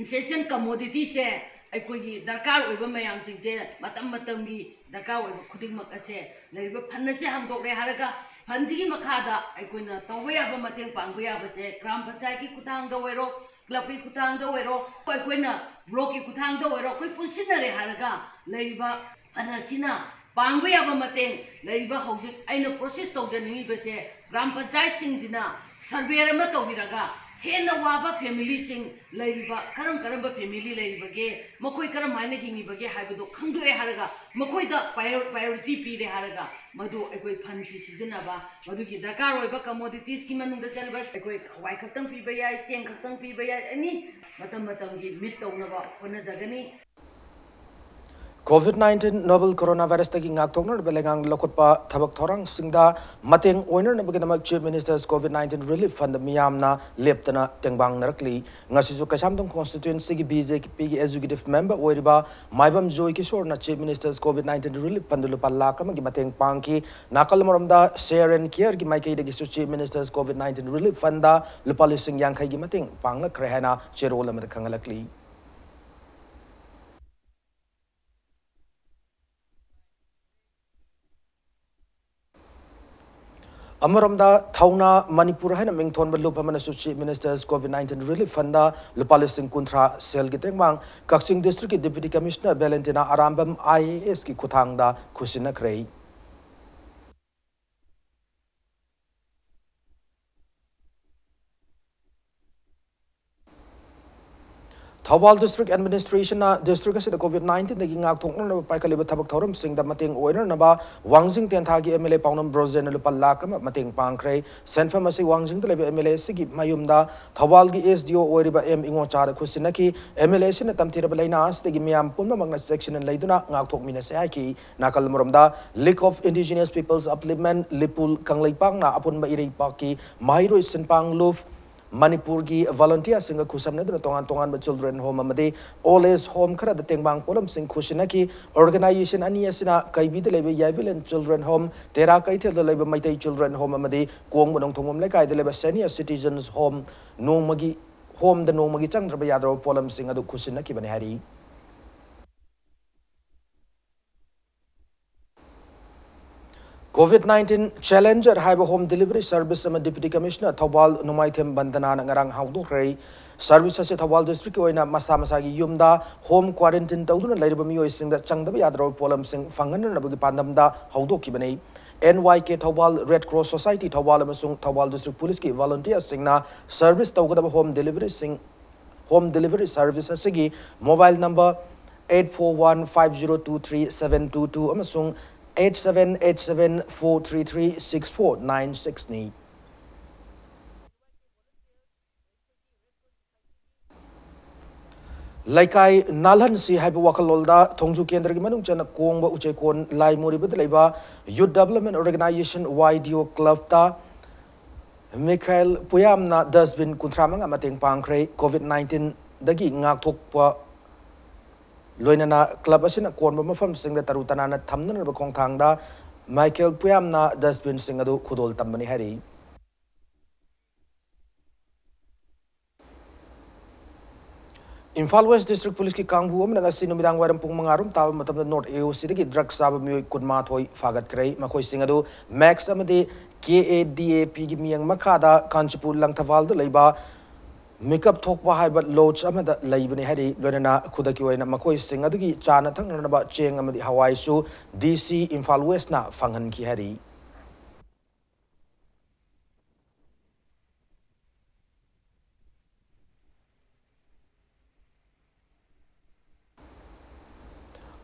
Essential commodityꯁꯦ ꯑꯩꯈꯣꯏꯒꯤ ꯗꯔꯀꯥꯔ ꯑꯣꯏꯕ ꯃꯌꯥꯝꯁꯤꯡꯁꯦ ꯃꯇꯝ ꯃꯇꯝꯒꯤ ꯗꯔꯀꯥꯔ ꯑꯣꯏꯕ ꯈꯨꯗꯤꯡꯃꯛ ꯑꯁꯦ ꯂꯩꯔꯤꯕ fund ꯑꯁꯦ ꯍꯥꯡꯗꯣꯛꯂꯦ ꯍꯥꯏꯔꯒ fundꯁꯤꯒꯤ ꯃꯈꯥꯗ ꯑꯩꯈꯣꯏꯅ ꯇꯧꯕ ꯌꯥꯕ ꯃꯇꯦꯡ ꯄꯥꯡꯕ ꯌꯥꯕꯁꯦ ꯒ꯭ꯔꯥꯝ ꯄꯟꯆꯥꯌꯠꯀꯤ ꯈꯨꯠꯊꯥꯡꯗ ꯑꯣꯏꯔꯣ, clubꯀꯤ ꯈꯨꯠꯊꯥꯡꯗ ꯑꯣꯏꯔꯣ, ꯑꯩꯈꯣꯏꯅ blockꯀꯤ ꯈꯨꯠꯊꯥꯡꯗ ꯑꯣꯏꯔꯣ, ꯑꯩꯈꯣꯏ ꯄꯨꯟꯁꯤꯟꯅꯔꯦ ꯍꯥꯏꯔꯒ ꯂꯩꯔꯤꯕ fund ꯑꯁꯤꯅ ꯄꯥꯡꯕ ꯌꯥꯕ ꯃꯇꯦꯡ ꯂꯩꯔꯤꯕ ꯍꯧꯖꯤꯛ ꯑꯩꯅ process ꯇꯧꯖꯅꯤꯡꯉꯤꯕꯁꯦ ꯒ꯭ꯔꯥꯝ ꯄꯟꯆꯥꯌꯠꯁꯤꯡꯁꯤꯅ survey ꯑꯃ ꯇꯧꯕꯤꯔꯒ ꯍꯦꯟꯅ ꯋꯥꯕ familyꯁꯤꯡ ꯂꯩꯔꯤꯕ ꯀꯔꯝ ꯀꯔꯝꯕ family ꯂꯩꯔꯤꯕꯒꯦ, ꯃꯈꯣꯏ ꯀꯔꯝ ꯍꯥꯏꯅ ꯍꯤꯡꯉꯤꯕꯒꯦ ꯍꯥꯏꯕꯗꯣ ꯈꯪꯗꯣꯛꯑꯦ ꯍꯥꯏꯔꯒ ꯃꯈꯣꯏꯗ prior-, priority ꯄꯤꯔꯦ ꯍꯥꯏꯔꯒ ꯃꯗꯨ ꯑꯩꯈꯣꯏ fundꯁꯤ ꯁꯤꯖꯤꯟꯅꯕ, ꯃꯗꯨꯒꯤ ꯗꯔꯀꯥꯔ ꯑꯣꯏꯕ commoditiesꯀꯤ ꯃꯅꯨꯡꯗ ꯆꯜꯂꯤꯕ ꯑꯩꯈꯣꯏ ꯍꯋꯥꯏ ꯈꯛꯇꯪ ꯄꯤꯕ ꯌꯥꯏ, ꯆꯦꯡ ꯈꯛꯇꯪ ꯄꯤꯕ ꯌꯥꯏ, any ꯃꯇꯝ ꯃꯇꯝꯒꯤ meet ꯇꯧꯅꯕ ꯍꯣꯠꯅꯖꯒꯅꯤ꯫ COVID nineteen novel coronavirusꯇꯒꯤ ꯉꯥꯛꯊꯣꯛꯅꯅꯕ ꯂꯩꯉꯥꯛꯅ ꯂꯧꯈꯠꯄ ꯊꯕꯛ ꯊꯧꯔꯥꯡꯁꯤꯡꯗ ꯃꯇꯦꯡ ꯑꯣꯏꯅꯅꯕꯒꯤꯗꯃꯛ Chief Minister's COVID nineteen Relief Fund ꯃꯤꯌꯥꯝꯅ ꯂꯦꯞꯇꯅ ꯇꯦꯡꯕꯥꯡꯅꯔꯛꯂꯤ꯫ ꯉꯁꯤꯁꯨ ꯀꯩꯁꯥꯝꯊꯣꯡ constituencyꯒꯤ BJPꯒꯤ executive member ꯑꯣꯏꯔꯤꯕ ꯃꯥꯏꯕꯝ ꯖꯣꯏ ꯀꯤꯁꯣꯔꯅ Chief Minister's COVID nineteen Relief Fundꯗ ꯂꯨꯄꯥ ꯂꯥꯈ ꯑꯃꯒꯤ ꯃꯇꯦꯡ ꯄꯥꯡꯈꯤ꯫ ꯅꯥꯀꯜ ꯑꯃꯔꯣꯝꯗ Share and Careꯒꯤ ꯃꯥꯏꯀꯩꯗꯒꯤꯁꯨ Chief Minister's COVID nineteen Relief Fundꯗ ꯂꯨꯄꯥ ꯂꯤꯁꯤꯡ ꯌꯥꯡꯈꯩꯒꯤ ꯃꯇꯦꯡ ꯄꯥꯡꯂꯛꯈ꯭ꯔꯦ ꯍꯥꯏꯅ ꯆꯦꯔꯣꯜ ꯑꯃꯗ ꯈꯪꯍꯜꯂꯛꯂꯤ꯫ ꯑꯃꯔꯣꯝꯗ ꯊꯧꯅꯥ ꯃꯅꯤꯄꯨꯔ ꯍꯥꯏꯅ ꯃꯤꯡꯊꯣꯟꯕ ꯂꯨꯞ ꯑꯃꯅꯁꯨ Chief Minister's COVID nineteen Relief Fundꯗ ꯂꯨꯄꯥ ꯂꯤꯁꯤꯡ ꯀꯨꯟꯊ꯭ꯔꯥ ꯁꯦꯜꯒꯤ ꯇꯦꯡꯕꯥꯡ ꯀꯛꯆꯤꯡ districtꯀꯤ Deputy Commissioner ꯚꯦꯂꯦꯟꯇꯤꯅꯥ ꯑꯔꯥꯝꯕꯝ IASꯀꯤ ꯈꯨꯠꯊꯥꯡꯗ ꯈꯨꯠꯁꯤꯟꯅꯈ꯭ꯔꯦ꯫ ꯊꯧꯕꯥꯜ District Administration ꯅ district ꯑꯁꯤꯗ COVID nineteen ꯗꯒꯤ ꯉꯥꯛꯊꯣꯛꯅꯅꯕ ꯄꯥꯏꯈꯠꯂꯤꯕ ꯊꯕꯛ ꯊꯧꯔꯝꯁꯤꯡꯗ ꯃꯇꯦꯡ ꯑꯣꯏꯅꯅꯕ ꯋꯥꯡꯖꯤꯡ ꯇꯦꯟꯊꯥꯒꯤ M L A ꯄꯥꯎꯅꯝ ꯕ꯭ꯔꯣꯖꯦꯟꯅ ꯂꯨꯄꯥ ꯂꯥꯈ ꯑꯃ ꯃꯇꯦꯡ ꯄꯥꯡꯈ꯭ꯔꯦ꯫ ꯁꯦꯟꯐꯝ ꯑꯁꯤ ꯋꯥꯡꯖꯤꯡꯗ ꯂꯩꯕ M L A ꯑꯁꯤꯒꯤ ꯃꯌꯨꯝꯗ ꯊꯧꯕꯥꯜꯒꯤ S D O ꯑꯣꯏꯔꯤꯕ ꯑꯦꯝ ꯏꯉꯣꯆꯥꯗ ꯈꯨꯠꯁꯤꯟꯅꯈꯤ꯫ M L A ꯑꯁꯤꯅ ꯇꯝꯊꯤꯔꯕ ꯂꯥꯏꯅꯥ ꯑꯁꯤꯗꯒꯤ ꯃꯤꯌꯥꯝ ꯄꯨꯝꯅꯃꯛꯅ ꯆꯦꯛꯁꯤꯟꯅ ꯂꯩꯗꯨꯅ ꯉꯥꯛꯊꯣꯛꯃꯤꯟꯅꯁꯤ ꯍꯥꯏꯈꯤ꯫ ꯅꯥꯀꯜ ꯑꯃꯔꯣꯝꯗ League of Indigenous Peoples Upliftment, ꯂꯤꯄꯨꯜ ꯀꯪꯂꯩꯄꯥꯛꯅ ꯑꯄꯨꯟꯕ ꯏꯔꯩꯄꯥꯛꯀꯤ ꯃꯍꯩꯔꯣꯏ ꯁꯤꯟꯄꯥꯡ ꯂꯨꯞ ꯃꯅꯤꯄꯨꯔꯒꯤ volunteer ꯁꯤꯡꯒ ꯈꯨꯠꯁꯝꯅꯗꯨꯅ ꯇꯣꯉꯥꯟ ꯇꯣꯉꯥꯟꯕ children home ꯑꯃꯗꯤ old age home ꯈꯔꯗ ꯇꯦꯡꯕꯥꯡ ꯄꯣꯠꯂꯝꯁꯤꯡ ꯈꯨꯠꯁꯤꯟꯅꯈꯤ꯫ Organization ꯑꯅꯤ ꯑꯁꯤꯅ ꯀꯩꯕꯤꯗ ꯂꯩꯕ ꯌꯥꯏꯕꯤꯂꯦꯟ Children Home, ꯇꯦꯔꯥ ꯀꯩꯊꯦꯜꯗ ꯂꯩꯕ ꯃꯩꯇꯩ Children Home ꯑꯃꯗꯤ ꯀꯣꯡꯕ ꯅꯣꯡꯊꯣꯡꯕꯝ ꯂꯩꯀꯥꯏꯗ ꯂꯩꯕ Senior Citizens Home ꯅꯣꯡꯃꯒꯤ, home ꯗ ꯅꯣꯡꯃꯒꯤ ꯆꯪꯗ꯭ꯔꯕ ꯌꯥꯗ꯭ꯔꯕ ꯄꯣꯠꯂꯝꯁꯤꯡ ꯑꯗꯨ ꯈꯨꯠꯁꯤꯟꯅꯈꯤꯕꯅꯤ ꯍꯥꯏꯔꯤ꯫ COVID nineteen Challenger ꯍꯥꯏꯕ home delivery service ꯑꯃ Deputy Commissioner ꯊꯧꯕꯥꯜ ꯅꯣꯡꯃꯥꯏꯊꯦꯝ ꯕꯟꯗꯅꯥꯅ ꯉꯔꯥꯡ ꯍꯧꯗꯣꯛꯈ꯭ꯔꯦ꯫ Service ꯑꯁꯤ ꯊꯧꯕꯥꯜ district ꯀꯤ ꯑꯣꯏꯅ ꯃꯁꯥ ꯃꯁꯥꯒꯤ ꯌꯨꯝꯗ home quarantine ꯇꯧꯗꯨꯅ ꯂꯩꯔꯤꯕ ꯃꯤꯑꯣꯏꯁꯤꯡꯗ ꯆꯪꯗꯕ ꯌꯥꯗ꯭ꯔꯕ ꯄꯣꯠꯂꯝꯁꯤꯡ ꯐꯪꯍꯟꯅꯅꯕꯒꯤ ꯄꯥꯟꯗꯝꯗ ꯍꯧꯗꯣꯛꯈꯤꯕꯅꯤ꯫ N Y K Thoubal, Red Cross Society Thoubal ꯑꯃꯁꯨꯡ ꯊꯧꯕꯥꯜ District Police ꯀꯤ volunteer ꯁꯤꯡꯅ service ꯇꯧꯒꯗꯕ home delivery ꯁꯤꯡ, home delivery service ꯑꯁꯤꯒꯤ mobile number eight four one five zero two three seven two two ꯑꯃꯁꯨꯡ eight seven eight seven four three three six four nine six ꯅꯤ꯫ ꯂꯩꯀꯥꯏ ꯅꯥꯜꯍꯟꯁꯤ ꯍꯥꯏꯕ ꯋꯥꯈꯜꯂꯣꯟꯗ ꯊꯣꯡꯖꯨ ꯀꯦꯟꯗ꯭ꯔꯒꯤ ꯃꯅꯨꯡ ꯆꯟꯅ ꯀꯣꯡꯕ ꯎꯆꯦꯀꯣꯟ ꯂꯥꯏꯃꯣꯔꯤꯕꯗ ꯂꯩꯕ Youth Development Organization Y D O club ꯇ ꯃꯤꯈꯥꯏꯜ ꯄꯨꯌꯥꯝꯅ dustbin ꯀꯨꯟꯊ꯭ꯔꯥ ꯃꯉꯥ ꯃꯇꯦꯡ ꯄꯥꯡꯈ꯭ꯔꯦ꯫ COVID nineteen ꯗꯒꯤ ꯉꯥꯛꯊꯣꯛꯄ ꯂꯣꯏꯅꯅ club ꯑꯁꯤꯅ ꯀꯣꯟꯕ ꯃꯐꯝꯁꯤꯡꯗ ꯇꯔꯨ ꯇꯅꯥꯟꯅ ꯊꯝꯅꯅꯕ ꯈꯣꯡꯊꯥꯡꯗ ꯃꯥꯏꯀꯦꯜ ꯄꯨꯌꯥꯝꯅ dustbin ꯁꯤꯡ ꯑꯗꯨ ꯈꯨꯗꯣꯜ ꯇꯝꯕꯅꯤ ꯍꯥꯏꯔꯤ꯫ ꯏꯝꯐꯥꯜ West District Police ꯀꯤ ꯀꯥꯡꯕꯨ ꯑꯃꯅ ꯉꯁꯤ ꯅꯨꯃꯤꯗꯥꯡ ꯋꯥꯏꯔꯝ ꯄꯨꯡ ꯃꯉꯥ ꯔꯣꯝ ꯇꯥꯕ ꯃꯇꯝꯗ North A O C ꯗꯒꯤ drug ꯆꯥꯕ ꯃꯤꯑꯣꯏ ꯀꯨꯟꯃꯥꯊꯣꯏ ꯐꯥꯒꯠꯈ꯭ꯔꯦ꯫ ꯃꯈꯣꯏꯁꯤꯡ ꯑꯗꯨ max ꯑꯃꯗꯤ K A D A P ꯒꯤ ꯃꯤꯠꯌꯦꯡ ꯃꯈꯥꯗ ꯀꯥꯟꯆꯤꯄꯨꯔ ꯂꯪꯊꯕꯥꯜꯗ ꯂꯩꯕ ꯃꯤꯀꯞ ꯊꯣꯛꯄ ꯍꯥꯏꯕ lodge ꯑꯃꯗ ꯂꯩꯕꯅꯤ ꯍꯥꯏꯔꯤ꯫ ꯂꯣꯏꯅꯅ ꯈꯨꯗꯛꯀꯤ ꯑꯣꯏꯅ ꯃꯈꯣꯏꯁꯤꯡ ꯑꯗꯨꯒꯤ ꯆꯥꯅ ꯊꯛꯅꯅꯕ ꯆꯦꯡ ꯑꯃꯗꯤ ꯍꯋꯥꯏꯁꯨ D C ꯏꯝꯐꯥꯜ West ꯅ ꯐꯪꯍꯟꯈꯤ ꯍꯥꯏꯔꯤ꯫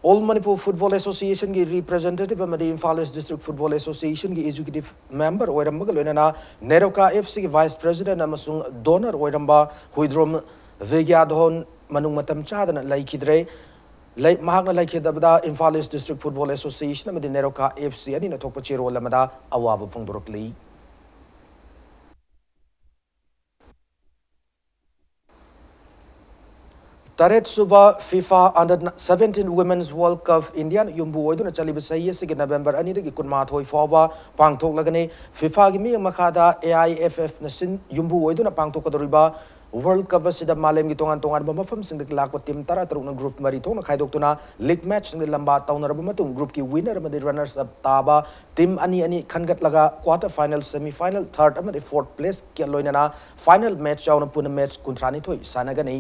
All Manipur Football Association ꯒꯤ representative ꯑꯃꯗꯤ Imphal East District Football Association ꯒꯤ executive member ꯑꯣꯏꯔꯝꯕꯒ ꯂꯣꯏꯅꯅ NEROCA F C ꯒꯤ vice president ꯑꯃꯁꯨꯡ donor ꯑꯣꯏꯔꯝꯕ ꯍꯨꯏꯗ꯭ꯔꯣꯝ ꯕꯤꯒ꯭ꯌꯥꯙꯣꯟ ꯃꯅꯨꯡ ꯃꯇꯝ ꯆꯥꯗꯅ ꯂꯩꯈꯤꯗ꯭ꯔꯦ꯫ ꯂꯩ-, ꯃꯍꯥꯛꯅ ꯂꯩꯈꯤꯗꯕꯗ Imphal East District Football Association ꯑꯃꯗꯤ NEROCA F C ꯑꯅꯤꯅ ꯊꯣꯛꯄ ꯆꯦꯔꯣꯜ ꯑꯃꯗ ꯑꯋꯥꯕ ꯐꯣꯡꯗꯣꯔꯛꯂꯤ꯫ ꯇꯔꯦꯠ ꯁꯨꯕ FIFA Under seventeen Women's World Cup Indiaꯅ ꯌꯨꯝꯕꯨ ꯑꯣꯏꯗꯨꯅ ꯆꯠꯂꯤꯕ ꯆꯍꯤ ꯑꯁꯤꯒꯤ November ꯑꯅꯤꯗꯒꯤ ꯀꯨꯟꯃꯥꯊꯣꯏ ꯐꯥꯎꯕ ꯄꯥꯡꯊꯣꯛꯂꯒꯅꯤ꯫ FIFA ꯒꯤ ꯃꯤꯠꯌꯦꯡ ꯃꯈꯥꯗ A I F F ꯅ ꯁꯤꯟ-, ꯌꯨꯝꯕꯨ ꯑꯣꯏꯗꯨꯅ ꯄꯥꯡꯊꯣꯛꯀꯗꯧꯔꯤꯕ World Cup ꯑꯁꯤꯗ ꯃꯥꯂꯦꯝꯒꯤ ꯇꯣꯉꯥꯟ ꯇꯣꯉꯥꯟꯕ ꯃꯐꯝꯁꯤꯡꯗꯒꯤ ꯂꯥꯛꯄ team ꯇꯔꯥ ꯇꯔꯨꯛꯅ group ꯃꯔꯤ ꯊꯣꯛꯅ ꯈꯥꯏꯗꯣꯛꯇꯨꯅ league matchꯁꯤꯡꯗ ꯂꯝꯕꯥ ꯇꯧꯅꯔꯕ ꯃꯇꯨꯡ groupꯀꯤ winner ꯑꯃꯗꯤ runners up ꯇꯥꯕ team ꯑꯅꯤ ꯑꯅꯤ ꯈꯟꯒꯠꯂꯒ quarter final, semi final, third ꯑꯃꯗꯤ fourth placeꯀ ꯂꯣꯏꯅꯅ final match ꯌꯥꯎꯅ ꯄꯨꯟꯅ match ꯀꯨꯟꯊ꯭ꯔꯥꯅꯤꯊꯣꯏ ꯁꯥꯟꯅꯒꯅꯤ꯫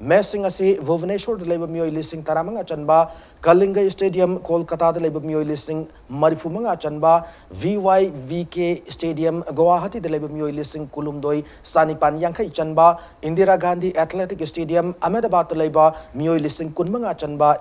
Matchꯁꯤꯡ ꯑꯁꯤ ꯚꯨꯕꯅꯦꯁ꯭ꯋꯔꯗ ꯂꯩꯕ ꯃꯤꯑꯣꯏ ꯂꯤꯁꯤꯡ ꯇꯔꯥꯃꯉꯥ ꯆꯟꯕ ꯀꯂꯤꯡꯒ Stadium, ꯀꯣꯜꯀꯇꯥꯗ ꯂꯩꯕ ꯃꯤꯑꯣꯏ ꯂꯤꯁꯤꯡ ꯃꯔꯤꯐꯨꯃꯉꯥ ꯆꯟꯕ V Y V K Stadium, ꯒꯨꯋꯥꯍꯥꯇꯤꯗ ꯂꯩꯕ ꯃꯤꯑꯣꯏ ꯂꯤꯁꯤꯡ ꯀꯨꯟꯍꯨꯝꯗꯣꯏ ꯆꯥꯅꯤꯄꯥꯟ ꯌꯥꯡꯈꯩ ꯆꯟꯕ ꯏꯟꯗꯤꯔꯥ ꯒꯥꯟꯙꯤ Athletic Stadium, ꯑꯍꯃꯦꯗꯕꯥꯗꯇ ꯂꯩꯕ ꯃꯤꯑꯣꯏ ꯂꯤꯁꯤꯡ ꯀꯨꯟꯃꯉꯥ ꯆꯟꯕ,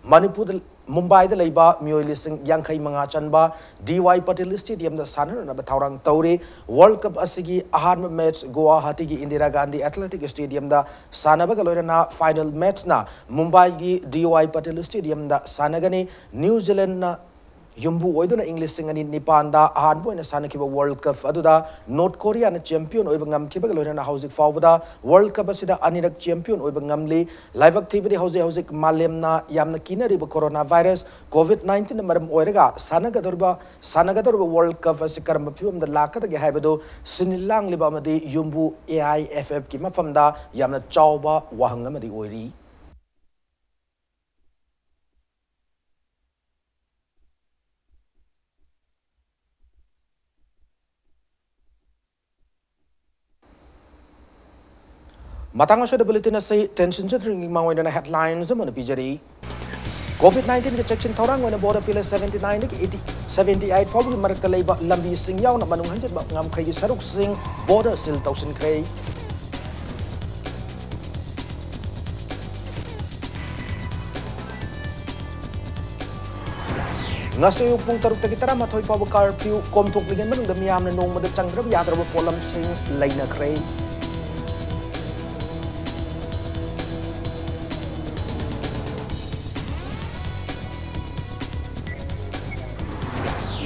ꯃꯅꯤꯄꯨꯔꯗ, ꯃꯨꯝꯕꯥꯏꯗ ꯂꯩꯕ ꯃꯤꯑꯣꯏ ꯂꯤꯁꯤꯡ ꯌꯥꯡꯈꯩ ꯃꯉꯥ ꯆꯟꯕ D Y Patil Stadiumꯗ ꯁꯥꯟꯅꯅꯕ ꯊꯧꯔꯥꯡ ꯇꯧꯔꯤ꯫ World Cup ꯑꯁꯤꯒꯤ ꯑꯍꯥꯟꯕ match ꯒꯨꯋꯥꯍꯥꯇꯤꯒꯤ ꯏꯟꯗꯤꯔꯥ ꯒꯥꯟꯙꯤ Athletic Stadiumꯗ ꯁꯥꯟꯅꯕꯒ ꯂꯣꯏꯅꯅ final matchꯅ ꯃꯨꯝꯕꯥꯏꯒꯤ D Y Patil Stadiumꯗ ꯁꯥꯟꯅꯒꯅꯤ꯫ New Zealandꯅ ꯌꯨꯝꯕꯨ ꯑꯣꯏꯗꯨꯅ ꯏꯪ ꯂꯤꯁꯤꯡ ꯑꯅꯤ ꯅꯤꯄꯥꯟꯗ ꯑꯍꯥꯟꯕ ꯑꯣꯏꯅ ꯁꯥꯟꯅꯈꯤꯕ World Cup ꯑꯗꯨꯗ North Koreaꯅ champion ꯑꯣꯏꯕ ꯉꯝꯈꯤꯕꯒ ꯂꯣꯏꯅꯅ ꯍꯧꯖꯤꯛ ꯐꯥꯎꯕꯗ World Cup ꯑꯁꯤꯗ ꯑꯅꯤꯔꯛ champion ꯑꯣꯏꯕ ꯉꯝꯂꯤ꯫ ꯂꯥꯏꯕꯛ ꯊꯤꯕꯗꯤ ꯍꯧꯖꯤꯛ ꯍꯧꯖꯤꯛ ꯃꯥꯂꯦꯝꯅ ꯌꯥꯝꯅ ꯀꯤꯅꯔꯤꯕ corona virus COVID nineteenꯅ ꯃꯔꯝ ꯑꯣꯏꯔꯒ ꯁꯥꯟꯅꯒꯗꯧꯔꯤꯕ, ꯁꯥꯟꯅꯒꯗꯧꯔꯤꯕ World Cup ꯑꯁꯤ ꯀꯔꯝꯕ ꯐꯤꯕꯝꯗ ꯂꯥꯛꯀꯗꯒꯦ ꯍꯥꯏꯕꯗꯨ ꯁꯤꯟ ꯂꯥꯡꯂꯤꯕ ꯑꯃꯗꯤ ꯌꯨꯝꯕꯨ A I F Fꯀꯤ ꯃꯐꯝꯗ ꯌꯥꯝꯅ ꯆꯥꯎꯕ ꯋꯥꯍꯪ ꯑꯃꯗꯤ ꯑꯣꯏꯔꯤ꯫ ꯃꯇꯥꯡ ꯑꯁꯤꯗ bulletin ꯑꯁꯤ ꯇꯦꯟꯁꯤꯟꯖꯗ꯭ꯔꯤꯉꯩ ꯃꯃꯥꯡ ꯑꯣꯏꯅ headlines ꯑꯃ ꯄꯤꯖꯔꯤ꯫ COVID nineteenꯒꯤ ꯆꯦꯛꯁꯤꯟ ꯊꯧꯔꯥꯡ ꯑꯣꯏꯅ border pillar seventy nineꯗꯒꯤ eighty, seventy eight ꯐꯥꯎꯕꯒꯤ ꯃꯔꯛꯇ ꯂꯩꯕ ꯂꯝꯕꯤꯁꯤꯡ ꯌꯥꯎꯅ ꯃꯅꯨꯡ ꯍꯟꯖꯤꯟꯕ ꯉꯝꯈꯩꯒꯤ ꯁꯔꯨꯛꯁꯤꯡ border seal ꯇꯧꯁꯤꯟꯈ꯭ꯔꯦ꯫ ꯉꯁꯤ ꯑꯌꯨꯛ ꯄꯨꯡ ꯇꯔꯨꯛꯇꯒꯤ ꯇꯔꯥꯃꯥꯊꯣꯏ ꯐꯥꯎꯕ ꯀꯥꯔꯐ꯭ꯌꯨ ꯀꯣꯝꯊꯣꯛꯂꯤꯉꯩ ꯃꯅꯨꯡꯗ ꯃꯤꯌꯥꯝꯅ ꯅꯣꯡꯃꯗ ꯆꯪꯗ꯭ꯔꯕ ꯌꯥꯗ꯭ꯔꯕ ꯄꯣꯠꯂꯝꯁꯤꯡ ꯂꯩꯅꯈ꯭ꯔꯦ꯫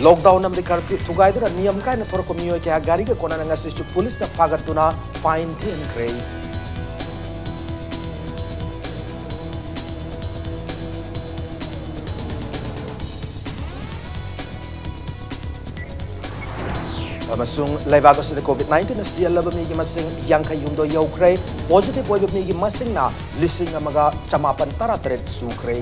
ꯂꯣꯛꯗꯥꯎꯟ ꯑꯃꯗꯤ ꯀꯥꯔꯐ꯭ꯌꯨ ꯊꯨꯒꯥꯏꯗꯨꯅ ꯅꯤꯌꯝ ꯀꯥꯏꯅ ꯊꯣꯔꯛꯄ ꯃꯤꯑꯣꯏ ꯀꯌꯥ ꯒꯥꯔꯤꯒ ꯀꯣꯟꯅꯅ ꯉꯁꯤꯁꯨ ꯄꯨꯂꯤꯁꯅ ꯐꯥꯒꯠꯇꯨꯅ ꯐꯥꯏꯟ ꯊꯤꯍꯟꯈ꯭ꯔꯦ꯫ ꯑꯃꯁꯨꯡ ꯂꯩꯕꯥꯛ ꯑꯁꯤꯗ COVID nineteen ꯅ ꯁꯤꯍꯜꯂꯕ ꯃꯤꯒꯤ ꯃꯁꯤꯡ ꯌꯥꯡꯈꯩ ꯍꯨꯝꯗꯣꯏ ꯌꯧꯈ꯭ꯔꯦ꯫ ꯄꯣꯖꯤꯇꯤꯚ ꯑꯣꯏꯕ ꯃꯤꯒꯤ ꯃꯁꯤꯡꯅ ꯂꯤꯁꯤꯡ ꯑꯃꯒ ꯆꯃꯥꯄꯟ ꯇꯔꯥ ꯇꯔꯦꯠ ꯁꯨꯈ꯭ꯔꯦ꯫